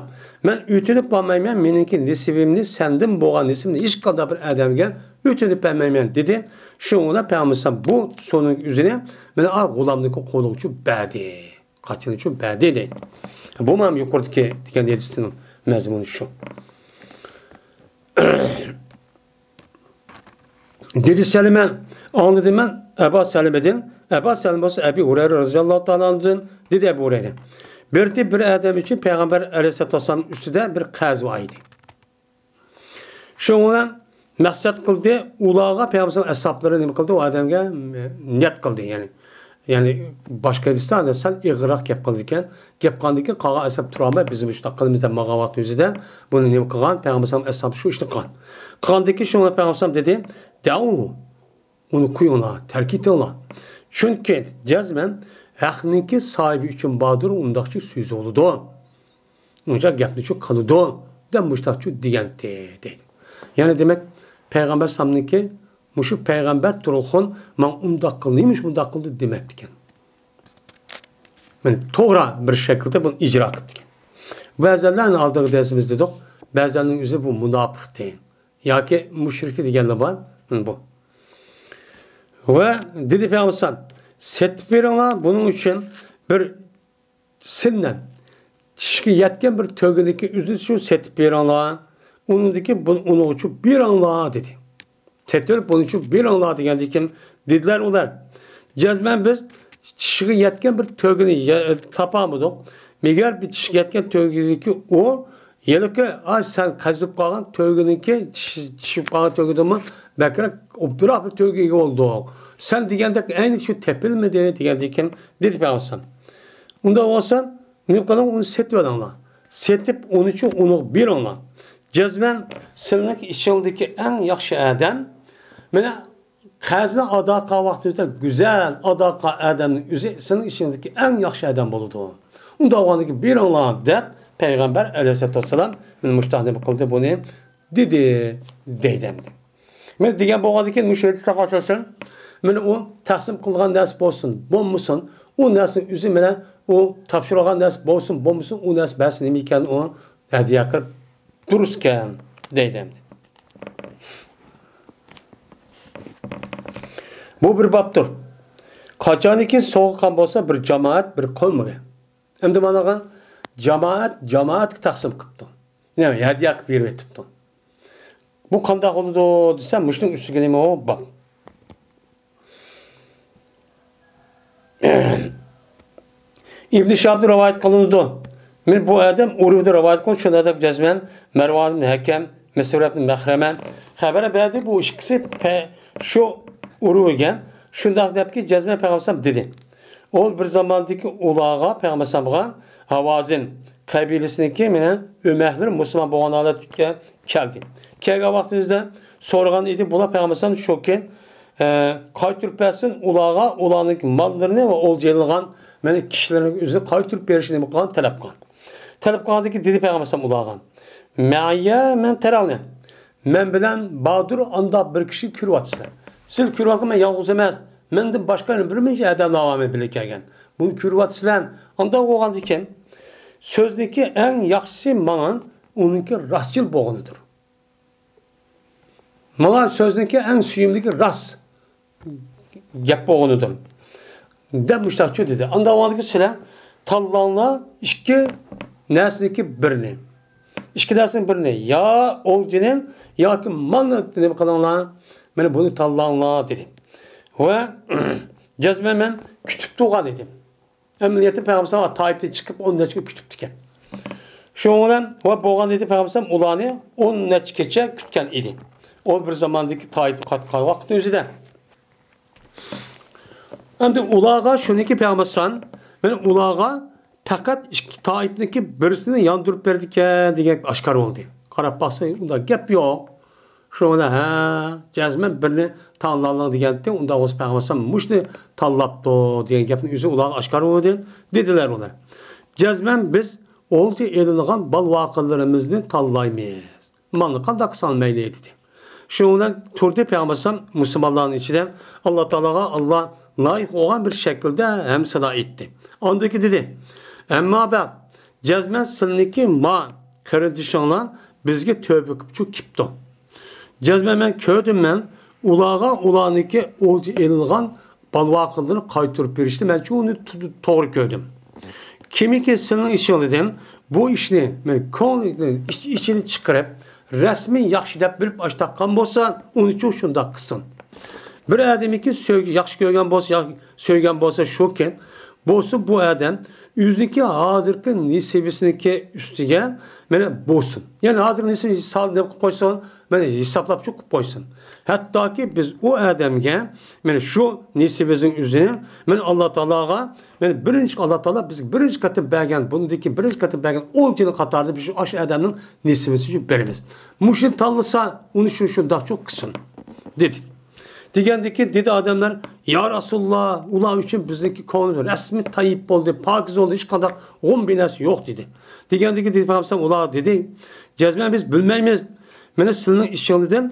مەن ئۆتۈنۈپ بارمايمەن، مېنىڭكى نېسىۋىمنى، سەندىن بولغان نېسىۋىمنى ھېچقانداق بىر ئادەمگە ئۆتۈنۈپ بەرمەيمەن، دېدى. شۇنىڭ بىلەن پەيغەمبەر بۇ سۇنىڭ ئۆزىنى مانا غۇلامنىڭكى قولىغا بەردى. قاچىنى شۇ بەردى دەيدۇ. بۇمۇ ھەم يۇقىرىدىكى دېگەن ھەدىسنىڭ مەزمۇنى شۇ. دېدى سەلىمە، ئاڭلىدىم مەن ئەبا سەلىمىدىن، ئەبا سەلىمە بولسا ئەبى ھۇرەيرە رەزىياللاھۇ تائالا ئەنھۇدىن، دېدى ئەبۇ ھۇرەيرە. بىر بىر ئادەم ئۈچۈن پەيغەمبەر ئەلەيھىسسالاتۇ ۋەسسالام ئۈستىدە بىر قەرز بار ئىدى. شۇنىڭ بىلەن مەقسەت قىلدى، ئۇلارغا پەيغەمبەر ئەسھابلىرى نېمە قىلدى؟ ئۇ ئادەمگە نىيەت قىلدى، يەنى، يەنى باشقا ھەدىستە سەل ئېغىرراق گەپ قىلىدىكەن. گەپ قىلغاندىن كېيىن قالغان ئەسھاب تۇرالماي، بىز مۇشۇنداق قىلىمىز دەپ ماڭغان ۋاقىت ئۆزىدە بۇنى نېمە قىلغان؟ پەيغەمبەر ئەسھاب شۇ ئىشنى قىلغان. قىلغاندىن كېيىن شۇڭا پەيغەمبەر دېدى، دەئۇ، ئۇنى قويۇڭلار، تەرك ئېتىڭلار. چۈنكى جەزمەن ھەقنىڭكى ساھىبى ئۈچۈن باردۇر، ئۇنداقچە سۆزى بولىدۇ. ئۇنچە گەپنى چۇ قىلىدۇ، دەپ مۇشتاقچۇ دېگەنتى، دەيدۇ. يەنى دېمەك، پەيغەمبەر سامنىڭكى، مۇشۇ پەيغەمبەر تۇرغۇن، ماڭا ئۇنداق قىل، نېمىش مۇنداق قىلدى دېمەپتىكەن. مانا توغرا بىر شەكىلدە بۇنى ئىجرا قىپتىكەن. بەزىلەرنى ئالدىغا دەرسىمىزدە دېدۇق، بەزىلەرنىڭ ئۆزى بۇ مۇناپىقتى ياكى مۇشرىكتى دېگەنلەر بار. مانا بۇ. ۋە دېدى پەيغەمبەر، سېتىپ بېرىڭلار، بۇنىڭ ئۈچۈن بىر سىننەن چىشىگە يەتكەن بىر تۆگىنىڭكى ئۆزىنى شۇ سېتىپ بېرىڭلار. ئۇنىڭدىكى بۇ-، ئۇنىڭغىچۇ بېرىڭلار دېدى. سېتىۋېلىپ بۇنىچۇ بېرىڭلار دېگەندىن كېيىن دېدىلەر ئۇلار، جەزمەن بىز چىشىگە يەتكەن بىر تۆگىنى يە-، تاپالمىدۇق. مەگەر بىر چىشىگە يەتكەن تۆگىنىڭكى ئۇ ھېلىقى، ئا، سەن قېزىپ قالغان تۆگىنىڭكى، چىش-، چىشىپ قالغان تۆگىدىنمۇ بەكرەك ئوبدانراق بىر تۆگىگە ئىگە بولدۇق. سەن دېگەندەك ئەينى شۇ تېپىلمىدى دېگەندىن كېيىن دېدى پەيغەمبەر. ئۇنداق بولسا، نېمە قىلىڭ، ئۇنى سېتىۋېلىڭلار. سېتىپ، ئۇنىچۇ ئۇنىڭغا بېرىڭلار. جەزمەن سىلىنىڭ ئىچىڭدىكى ئەڭ ياخشى ئادەم، مانا، قەرزنى ئادا قىلغان ۋاقتىڭىزدا گۈزەل ئادا قىلغان ئادەمنىڭ ئۆزى سىلىنىڭ ئىچىڭدىكى ئەڭ ياخشى ئادەم بولىدۇ. ئۇنداق بولغاندىكىن بېرىڭلار، دەپ پەيغەمبەر ئەلەيھىسسالاتۇ ۋەسسالام مۇشۇنداق نېمە قىلدى، بۇنى دېدى، دەيدۇ ئەمدى. مانا دېگەن بولغاندىكىن مۇشۇ ھەدىسلەرگە ئاساسەن، مانا ئۇ تەقسىم قىلغان نەرسە بولسۇن، بولمىسۇن، ئۇ نەرسىنىڭ ئۆزى مانا ئۇ تاپشۇرغان نەرسە بولسۇن، بولمىسۇن، ئۇ نەرسە بەرسە نېمە ئىكەن، ئۇ ھەدىيە قىلىپ دۇرۇس ئىكەن، دەيدۇ ئەمدى. بۇ بىر بابتۇر. قاچانكى سوغۇققان بولسا بىر جامائەت، بىر قومغا. ئەمدى مانا جامائەت، جامائەتكە تەقسىم قىپتۇ. يەنى ھەدىيە قىلىپ بېرىۋېتىپتۇ. بۇ قانداق بولىدۇ دېسە، مۇشۇنىڭ ئۈستىگە نېمە بار؟ ئىبن شىھابتىن رىۋايەت قىلىنىدۇ. مەن بۇ ئادەم ئۇرۋىدىن رىۋايەت قىلىپ، شۇنداق دەپ جەزمەن مەرۋان ئىبن ھەكەم، مىسۋەر ئىبن مەخرەمە خەۋەر بەردى. بۇ ئىككىسى پە-، شۇ ئۇرۋىگە شۇنداق دەپكى، جەزمەن پەيغەمبەر دېدى. ئۇ بىر زاماندىكى ئۇلارغا پەيغەمبەر ھاۋازىن قەبىلىسىنىڭكى مېنىڭ ئۆمەكلىرىم مۇسۇلمان بولغان ھالەتكە كەلدى. كەلگەن ۋاقتىمىزدا سورىغان ئىدى، بۇلار پەيغەمبەر شۇكى، ئە، قايتۇرۇپ بەرسۇن ئۇلارغا، ئۇلارنىڭ ماللىرىنى ۋە ئولجا ئېلىنغان مېنىڭ كىشىلىرىمنىڭ ئۆزىنى قايتۇرۇپ بېرىشىنى نېمە قىلغان، تەلەپ قىلغان. تەلەپ قىلغاندىن كېيىن دېدى پەيغەمبەر ئۇلارغا، مەييە مەن تەرەۋنە، مەن بىلەن باردۇر ئانداق بىر كىشى كۆرۈۋاتىسىلەر. سىلەر كۆرۈۋاتقان مەن يالغۇز ئەمەس، مەندىن باشقا يەنە بىر نەچچە ئادەملەر بار مەن بىلەن كەلگەن. بۇنى كۆرۈۋاتىسىلەر. ئانداق بولغاندىكىن سۆزنىڭكى ئەڭ ياخشىسى ماڭا ئۇنىڭكى راستچىل بولغىنىدۇر. ماڭا سۆزنىڭكى ئەڭ سۆيۈملۈكى راست گەپ بولغىنىدۇر، دەپ مۇشتاقچۇ دېدى. ئانداق بولغاندىكىن سىلەر تاللاڭلار ئىككى نەرسىنىڭكى بىرىنى. ئىككى نەرسىنىڭ بىرىنى، يا ئولجىنى ياكى مالنى نېمە قىلىڭلار، مانا بۇنى تاللاڭلار دېدى. ۋە جەزمەن مەن كۈتۈپ تۇرغان ئىدىم. ئەمەلىيەتتە پەيغەمبەر تائىپتىن چىقىپ ئون نەچچە كۈن كۈتۈپتىكەن. شۇنىڭ بىلەن ۋە بولغان ئىدى، پەيغەمبەر ئۇلارنى ئون نەچچە كېچە كۈتكەن ئىدى. ئۇ بىر زاماندىكى تائىپقا قايتقان ۋاقىتنىڭ ئۆزىدە. ئەمدى ئۇلارغا شۇنىڭكى پەيغەمبەر مەن ئۇلارغا پەقەت ئىككى تائىپنىڭكى بىرسىنى ياندۇرۇپ بېرىدىكەن دېگەن گەپ ئاشكارا بولدى. قاراپ باقسا، ئۇنداق گەپ يوق. شۇنىڭ بىلەن، ھە، جەزمەن بىرنى تاللاڭلار دېگەنتى، ئۇنداق بولسا پەيغەمبەر مۇشۇنى تاللاپتۇ دېگەن گەپنىڭ ئۆزى ئۇلارغا ئاشكارا بولدى، دېدىلەر ئۇلار. جەزمەن بىز ئولجا ئېلىنغان بال-ۋاقىلىرىمىزنى تاللايمىز. مالنى قانداق قىلساڭ مەيلى، دېدى. شۇنىڭ بىلەن تۇردى پەيغەمبەر مۇسۇلمانلارنىڭ ئىچىدە ئاللا تائالاغا ئاللا لايىق بولغان بىر شەكىلدە ھەمدۇ سانا ئېيتتى. ئاندىن كېيىن دېدى، ئەمما بەد، جەزمەن سىلىنىڭكى ما قېرىندىشىڭلار بىزگە تۆھپە قىپچۇ كېپتۇ. جەزمەن مەن كۆردۈم، مەن ئۇلارغا ئۇلارنىڭكى ئولجا ئېلىنغان بال-ۋاقىلىرىنى قايتۇرۇپ بېرىشنى مەنچۇ ئۇنى تو-، توغرا كۆردۈم. كىمكى سىلىنىڭ ئىچىڭلاردىن بۇ ئىشنى، مەن كۆڭلىدىن ئىچ-، ئىچىدىن چىقىرىپ، رەسمىي ياخشى دەپ بىلىپ ئاش تاققان بولسا، ئۇنىچۇ شۇنداق قىلسۇن. بىر ئادەمكى سۆيگۈ، ياخشى كۆرگەن بولسا، يا-، سۆيگەن بولسا شۇكى، بولسا بۇ ئادەم ئۆزىنىڭكى ھازىرقى نېسىۋىسىنىڭكى ئۈستىگە مانا بولسۇن. يەنى ھازىرقى نېسىۋىنى سال دەپ قويسۇن، مانا ھېسابلاپ چىقىپ قويسۇن. ھەتتاكى بىز ئۇ ئادەمگە مانا شۇ نېسىۋىمىزنىڭ ئۆزىنى مانا ئاللا تائالاغا، مانا بىرىنچى ئاللا تائالا بىزگە بىرىنچى قېتىم بەرگەن، بۇندىن كېيىن بىرىنچى قېتىم بەرگەن ئون يىل قاتارىدا بىز شۇ ئاشۇ ئادەمنىڭ نېسىۋىسىنى شۇ بېرىمىز. مۇشۇنى تاللىسا، ئۇنى شۇ شۇنداقچۇ قىلسۇن، دېدى. دېگەندىكىن دېدى ئادەملەر، يا رەسۇلاللا، ئۇلار ئۈچۈن بىزنىڭكى كۆڭلىمىز رەسمىي تەييىب بولدى، پاكىز بولدى، ھېچقانداق غۇم بىناسى يوق، دېدى. دېگەندىكىن دېدى پەيغەمبەر ئۇلارغا دېدى، جەزمەن بىز بىلمەيمىز. مانا سىلىنىڭ ئىچىڭلاردىن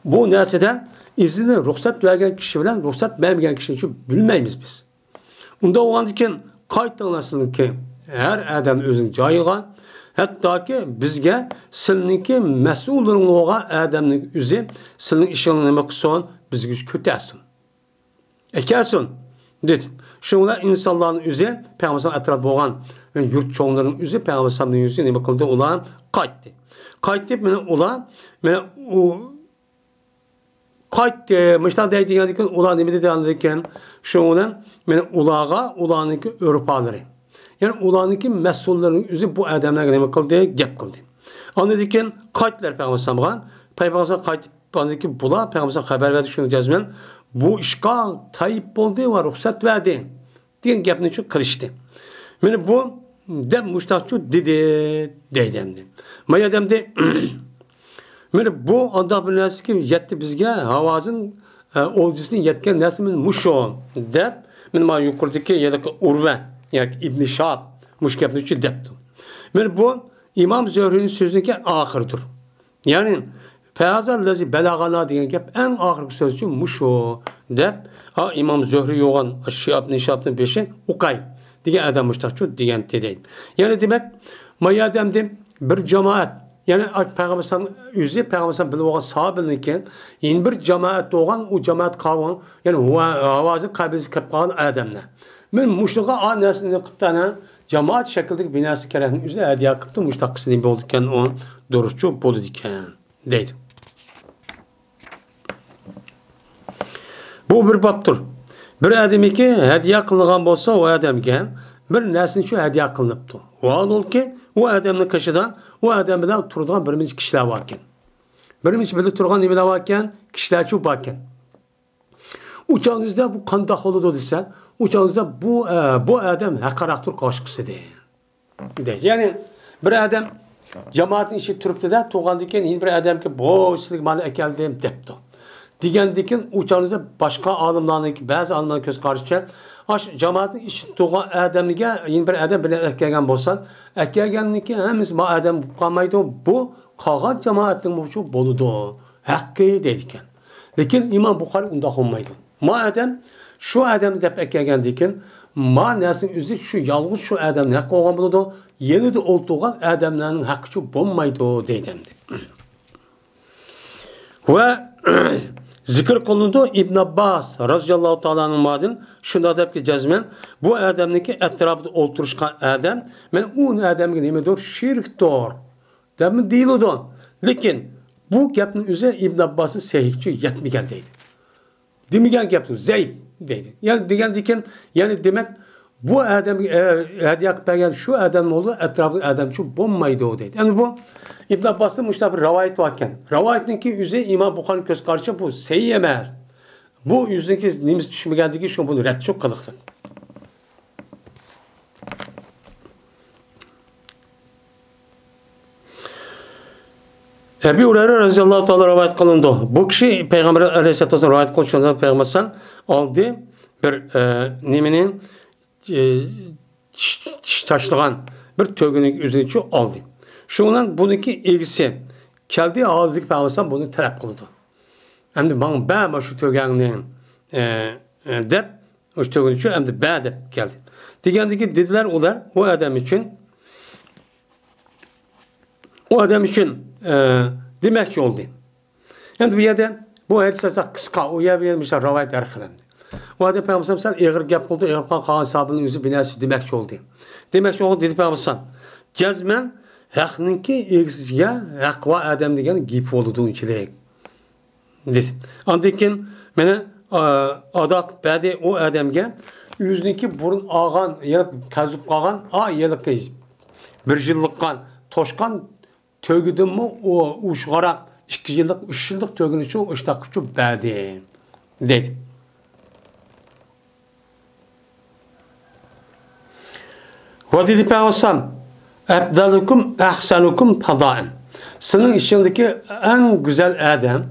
بۇ نەرسىدە ئىزنى رۇخسەت بەرگەن كىشى بىلەن رۇخسەت بەرمىگەن كىشىنى شۇ بىلمەيمىز بىز. ئۇنداق بولغاندىكىن قايتىڭلار سىلىنىڭكى ھەر ئادەم ئۆزىنىڭ جايىغا، ھەتتاكى بىزگە سىلىنىڭكى مەسئۇللىرىڭ بولغان ئادەمنىڭ ئۆزى سىلىنىڭ ئىشىڭلارنى نېمە قىلسۇن، بىزگە كۆتەرسۇن. ئەكەلسۇن، دېدى. شۇنىڭ بىلەن ئىنسانلارنىڭ ئۆزى، پەيغەمبەر ئەتراپى بولغان يۇرت چوڭلىرىنىڭ ئۆزى پەيغەمبەرنىڭ يۈزىگە نېمە قىلدى؟ ئۇلار قايتتى. قايتىپ، مانا ئۇلار، مانا ئۇ قايتتى، مۇشۇنداق دەيدىكەن، ئۇلار نېمە دېدى ئاندىن كېيىن؟ شۇنىڭ بىلەن مانا ئۇلارغا ئۇلارنىڭكى ئۆرپالىرى، يەنى ئۇلارنىڭكى مەسئۇللىرىنىڭ ئۆزى بۇ ئادەملەرگە نېمە قىلدى؟ گەپ قىلدى. ئاندىن كېيىن قايتتىلار پەيغەمبەر ئەلەيھىسسالامغا. پەيغەمبەر ئەلەيھىسسالام قايتىپ ئاندىن كېيىن بۇلار پەيغەمبەرگە خەۋەر بەردى، شۇنى جەزمەن بۇ ئىشقا تەييىب بولدى ۋە رۇخسەت بەردى دېگەن گەپنى شۇ قىلىشتى. مانا بۇ دەپ مۇشتاقچۇ دېدى، دەيدۇ ئەمدى. مايا دەمدى، مانا بۇ ئانداق بىر نەرسىكى يەتتى بىزگە، ھاۋازىن، ئە، ئولجىسىدىن يەتكەن نەرسە مانا مۇشۇ، دەپ، مانا، مانا يۇقىرىدىكى يەنە ئۇرۋە ياكى ئىبنى شىھاب مۇشۇ گەپنى شۇ دەپتۇ. مانا بۇ ئىمام زۆھرىنىڭ سۆزىنىڭكى ئاخىرىدۇر. يەنى، فەھازا لەزى بەلەغەنا دېگەن گەپ ئەڭ ئاخىرقى سۆزچۇ مۇشۇ، دەپ، ئا، ئىمام زۆھرى يوغان شىئابنى، شىئابنى بېشى ئۇقاي دېگەن ئادەم مۇشتاقچۇ دېگەنتى دەيدۇ. يەنى دېمەك، ما يەردە ئەمدى بىر جامائەت، يەنى پەيغەمبەر ئۆزى، پەيغەمبەر بىلەن بولغان ساھابىلىرىكەن، يەنە بىر جامائەت بولغان، ئۇ جامائەت قالغان، يەنى ھاۋازىن قەبىلىسى كەپ قالغان ئادەملەر. مەن مۇشۇغا ئا نەرسىنى قىپتانە جامائەت شەكلىدىكى بىناسى كەرەكنى ئۆزى ھەدىيە قىپتۇ، مۇشتاق قىلسا نېمە بولىدىكەن، ئۇ دۇرۇسچۇ بولىدىكەن. دەيدۇ. بۇ بىر بابتۇر. بىر ئادەمگە ھەدىيە قىلىنغان بولسا، ئۇ ئادەمگە بىر نەرسىنى شۇ ھەدىيە قىلىنىپتۇ. ۋاھالۇلكى، ئۇ ئادەمنىڭ قېشىدا ئۇ ئادەم بىلەن تۇرىدىغان بىر نەچچە كىشىلەر باركەن. بىر نەچچە بىللە تۇرغان نېمىلەر باركەن؟ كىشىلەرچۇ باركەن. ئۇ چاغنىڭىزدا بۇ قانداق بولىدۇ دېسە، ئۇ چاغنىڭىزدا بۇ، ئە، بۇ ئادەم ھەققىراقتۇر باشقىسىدىن. دەيدۇ. يەنى بىر ئادەم جامائەتنىڭ ئىچىدە تۇرۇپتۇ-دە، تۇرغاندىن كېيىن يەنە بىر ئادەمگە، بۇ سىلىگە مانا ئەكەلدىم دەپتۇ. دېگەندىن كېيىن ئۇ چاغدا باشقا ئالىملارنىڭكى، بەزى ئالىملارنىڭ كۆز قارىشىچە، ئاشۇ جامائەتنىڭ ئىچىدە تۇرغان ئادەمگە يەنە بىر ئادەم بىر نەرسە ئەكەلگەن بولسا، ئەكەلگەندىن كېيىن ھەممىسى ما ئادەم بولۇپ قالمايدۇ، بۇ قالغان جامائەتنىڭ بولىدۇ، ھەققى دەيدىكەن. لېكىن ئىمام بۇخارى ئۇنداق بولمايدۇ. ما ئادەم شۇ ئادەمنى دەپ ئەكەلگەندىن كېيىن، ما نەرسىنىڭ ئۆزى شۇ يالغۇز شۇ ئادەمنىڭ ھەققى بولغان بولىدۇ، يېنىدا ئولتۇرغان ئادەملەرنىڭ ھەققىچۇ بولمايدۇ دەيدۇ ئەمدى. ۋە زىكىر قىلىنىدۇ، ئىبن ئابباس رازىياللاھۇ تائالا ئەنھۇمادىن شۇنداق دەپكى جەزمەن، بۇ ئادەمنىڭكى ئەتراپىدا ئولتۇرۇشقان ئادەم، مەن ئۇ ئادەمگە نېمىدۇر، شېرىكتۇر دەپمۇ دېيىلىدۇ. لېكىن بۇ گەپنىڭ ئۆزى ئىبن ئابباسنىڭ سەھىھىچۇ يەتمىگەن دەيدۇ. دېمىگەن گەپتۇر، زەئىپ دەيدۇ. يەنى دېگەندىكىن، يەنى دېمەك، بۇ ئادەمگە، ئە، ھەدىيە قىلىپ بەرگەن شۇ ئادەم بولىدۇ، ئەتراپىدىكى ئادەمچۇ بولمايدۇ دەيدۇ. يەنى بۇ ئىبن ئابباستا مۇشۇنداق بىر رىۋايەت باركەن. رىۋايەتنىڭكى ئۆزى ئىمام بۇخارىنىڭ كۆز قارىشىچە بۇ سەھىھ ئەمەس. بۇ ئۆزىنىڭكى نېمىسى چۈشمىگەندىكى شۇ بۇنى رەتچۇ قىلىقلىق. ئەبى ھۇرەيرە رەزىياللاھۇ تائالا رىۋايەت قىلىنىدۇ. بۇ كىشى پەيغەمبەر ئەلەيھىسسالاتۇ ۋەسسالام رىۋايەت قىلىدۇ، شۇندا پەيغەمبەر ئەلەيھىسسالام ئالدى بىر، ئە، نېمىنى، ئە، چىش، چىش تاشلىغان بىر تۆگىنى ئۆزىنىچۇ ئالدى. شۇنىڭ بىلەن بۇنىڭكى ئىگىسى كەلدى، ھالىدىكى پەيغەمبەر ئەلەيھىسسالام بۇنى تەلەپ قىلىدۇ. ئەمدى ماڭا بەر مانا شۇ تۆگەڭنى، ئە، ئە، دەپ، ئۇ تۆگىنىچۇ ئەمدى بەر دەپ كەلدى. دېگەندىكى دېدىلەر ئۇلار، ئۇ ئادەم ئۈچۈن، ئۇ ئادەم ئۈچۈن، ئە، دېمەكچى بولدى. ئەمدى بۇ يەردە بۇ ھەدىس ئاساس قىسقا، ئۇ يەر، بۇ يەر مىسال رىۋايەت ھەر خىل ئەمدى. ئۇ ئادەم پەيغەمبەر سەن ئېغىر گەپ قىلدى، ئېغىر قىلغان قالغان ساھابىنىڭ ئۆزى بىر نەرسە دېمەكچى بولدى. دېمەكچى بولدى، دېدى پەيغەمبەر سەن. جەزمەن ھەقنىڭكى ئىگىسىگە ھەق بار ئادەم دېگەن گېپى بولىدۇ ئۇنچىلىك. دېدى. ئاندىن كېيىن مېنى، ئا، ئادا قىلىپ بەردى ئۇ ئادەمگە. ئۆزىنىڭكى بۇرۇن ئالغان، يەنە قەرز قالغان، ئا، ھېلىقى بىر يىللىق قان، توشقان تۆگىدىنمۇ ئۇ ئوشۇقراق ئىككى يىللىق، ئۈچ يىللىق تۆگىنى شۇ ئىشتاق قىلىپ بەردى، دەيدۇ. ۋە دېدى پەيغەمبەر، «ئەپدەلۇكۇم ئەھسەنۇكۇم قازائەن.» سىلىنىڭ ئىچىڭدىكى ئەڭ گۈزەل ئادەم،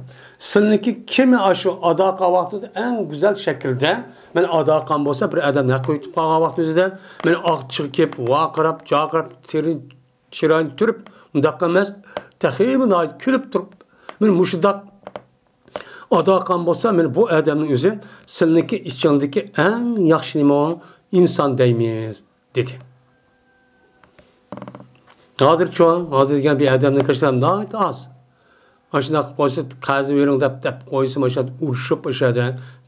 سىلىنىڭكى كىم ئاشۇ ئادا قىلغان ۋاقتىدا ئەڭ گۈزەل شەكىلدە، مەن ئادا قىلغان بولسا، بىر ئادەمنى ھەققى يۇتۇپ قالغان ۋاقتىمىزدا، مەن ئاق چىغ كېلىپ، ۋارقىراپ، جارقىراپ، تېرىن چىرايىنى تۈرۈپ، مۇنداق ئەمەس، تېخىمۇ ناھايىتى كۈلۈپ تۇرۇپ، مانا مۇشۇنداق ئادا قىلغان بولسا، مانا بۇ ئادەمنىڭ ئۆزى سىلىنىڭكى ئىچىڭدىكى ئەڭ ياخشى نېمە ئۇ ئىنسان دەيمىز، دېدى. ھازىرچۇ، ھازىر دېگەن بىر ئادەمنىڭ كىشىلەر ناھايىتى ئاز. ئاشۇنداق قىلىپ قويسا، قەرزنى بېرىڭ دەپ، دەپ قويسا، ماشۇ يەردە ئۇرۇشۇپ، ئاشۇ يەردە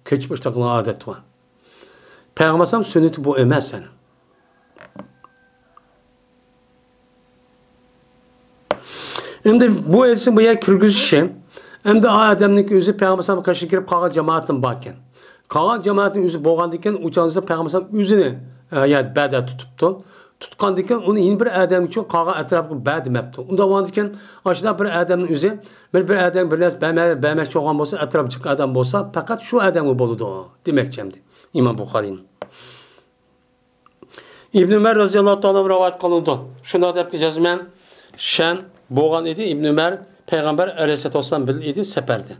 قېچىپ، ئىشتاق قىلغان ئادەت بار. پەيغەمبەر ئەلەيھىسسالام سۈننىتى بۇ ئەمەس سېنىڭ. ئەمدى بۇ ئېيتسا بۇ يەرگە كىرگۈزۈشى، ئەمدى ئا ئادەمنىڭكى ئۆزى پەيغەمبەر ئەلەيھىسسالامغا قېشىغا كىرىپ قالغان جامائەتتىن باركەن. قالغان جامائەتنىڭ ئۆزى بولغاندىكىن، ئۇ چاغدا پەيغەمبەر ئەلەيھىسسالام ئۆزىنى، ئە، يا بەدە تۇتۇپتۇ. تۇتقاندىكىن ئۇنى يەنە بىر ئادەم ئۈچۈن قالغان ئەتراپقا بەر دېمەپتۇ. ئۇنداق بولغاندىكىن، ئاشۇنداق بىر ئادەمنىڭ ئۆزى، بىر، بىر ئادەم بىر نەرسە بەرمە-، بەرمەكچى بولغان بولسا، ئەتراپتىكى ئادەم بولسا، پەقەت شۇ ئادەمگە بولىدۇ دېمەكچى ئەمدى ئىمام بۇخارىي. ئىبن ئۆمەر رەزىياللاھۇ تائالا ئەنھۇ رىۋايەت قىلىنىدۇ. شۇنداق دەپتۇ، جەزمەن شەن بولغان ئىدى، ئىبن ئۆمەر پەيغەمبەر ئەلەيھىسسالاتۇ ۋەسسالام بىلەن ئىدى سەپەردە.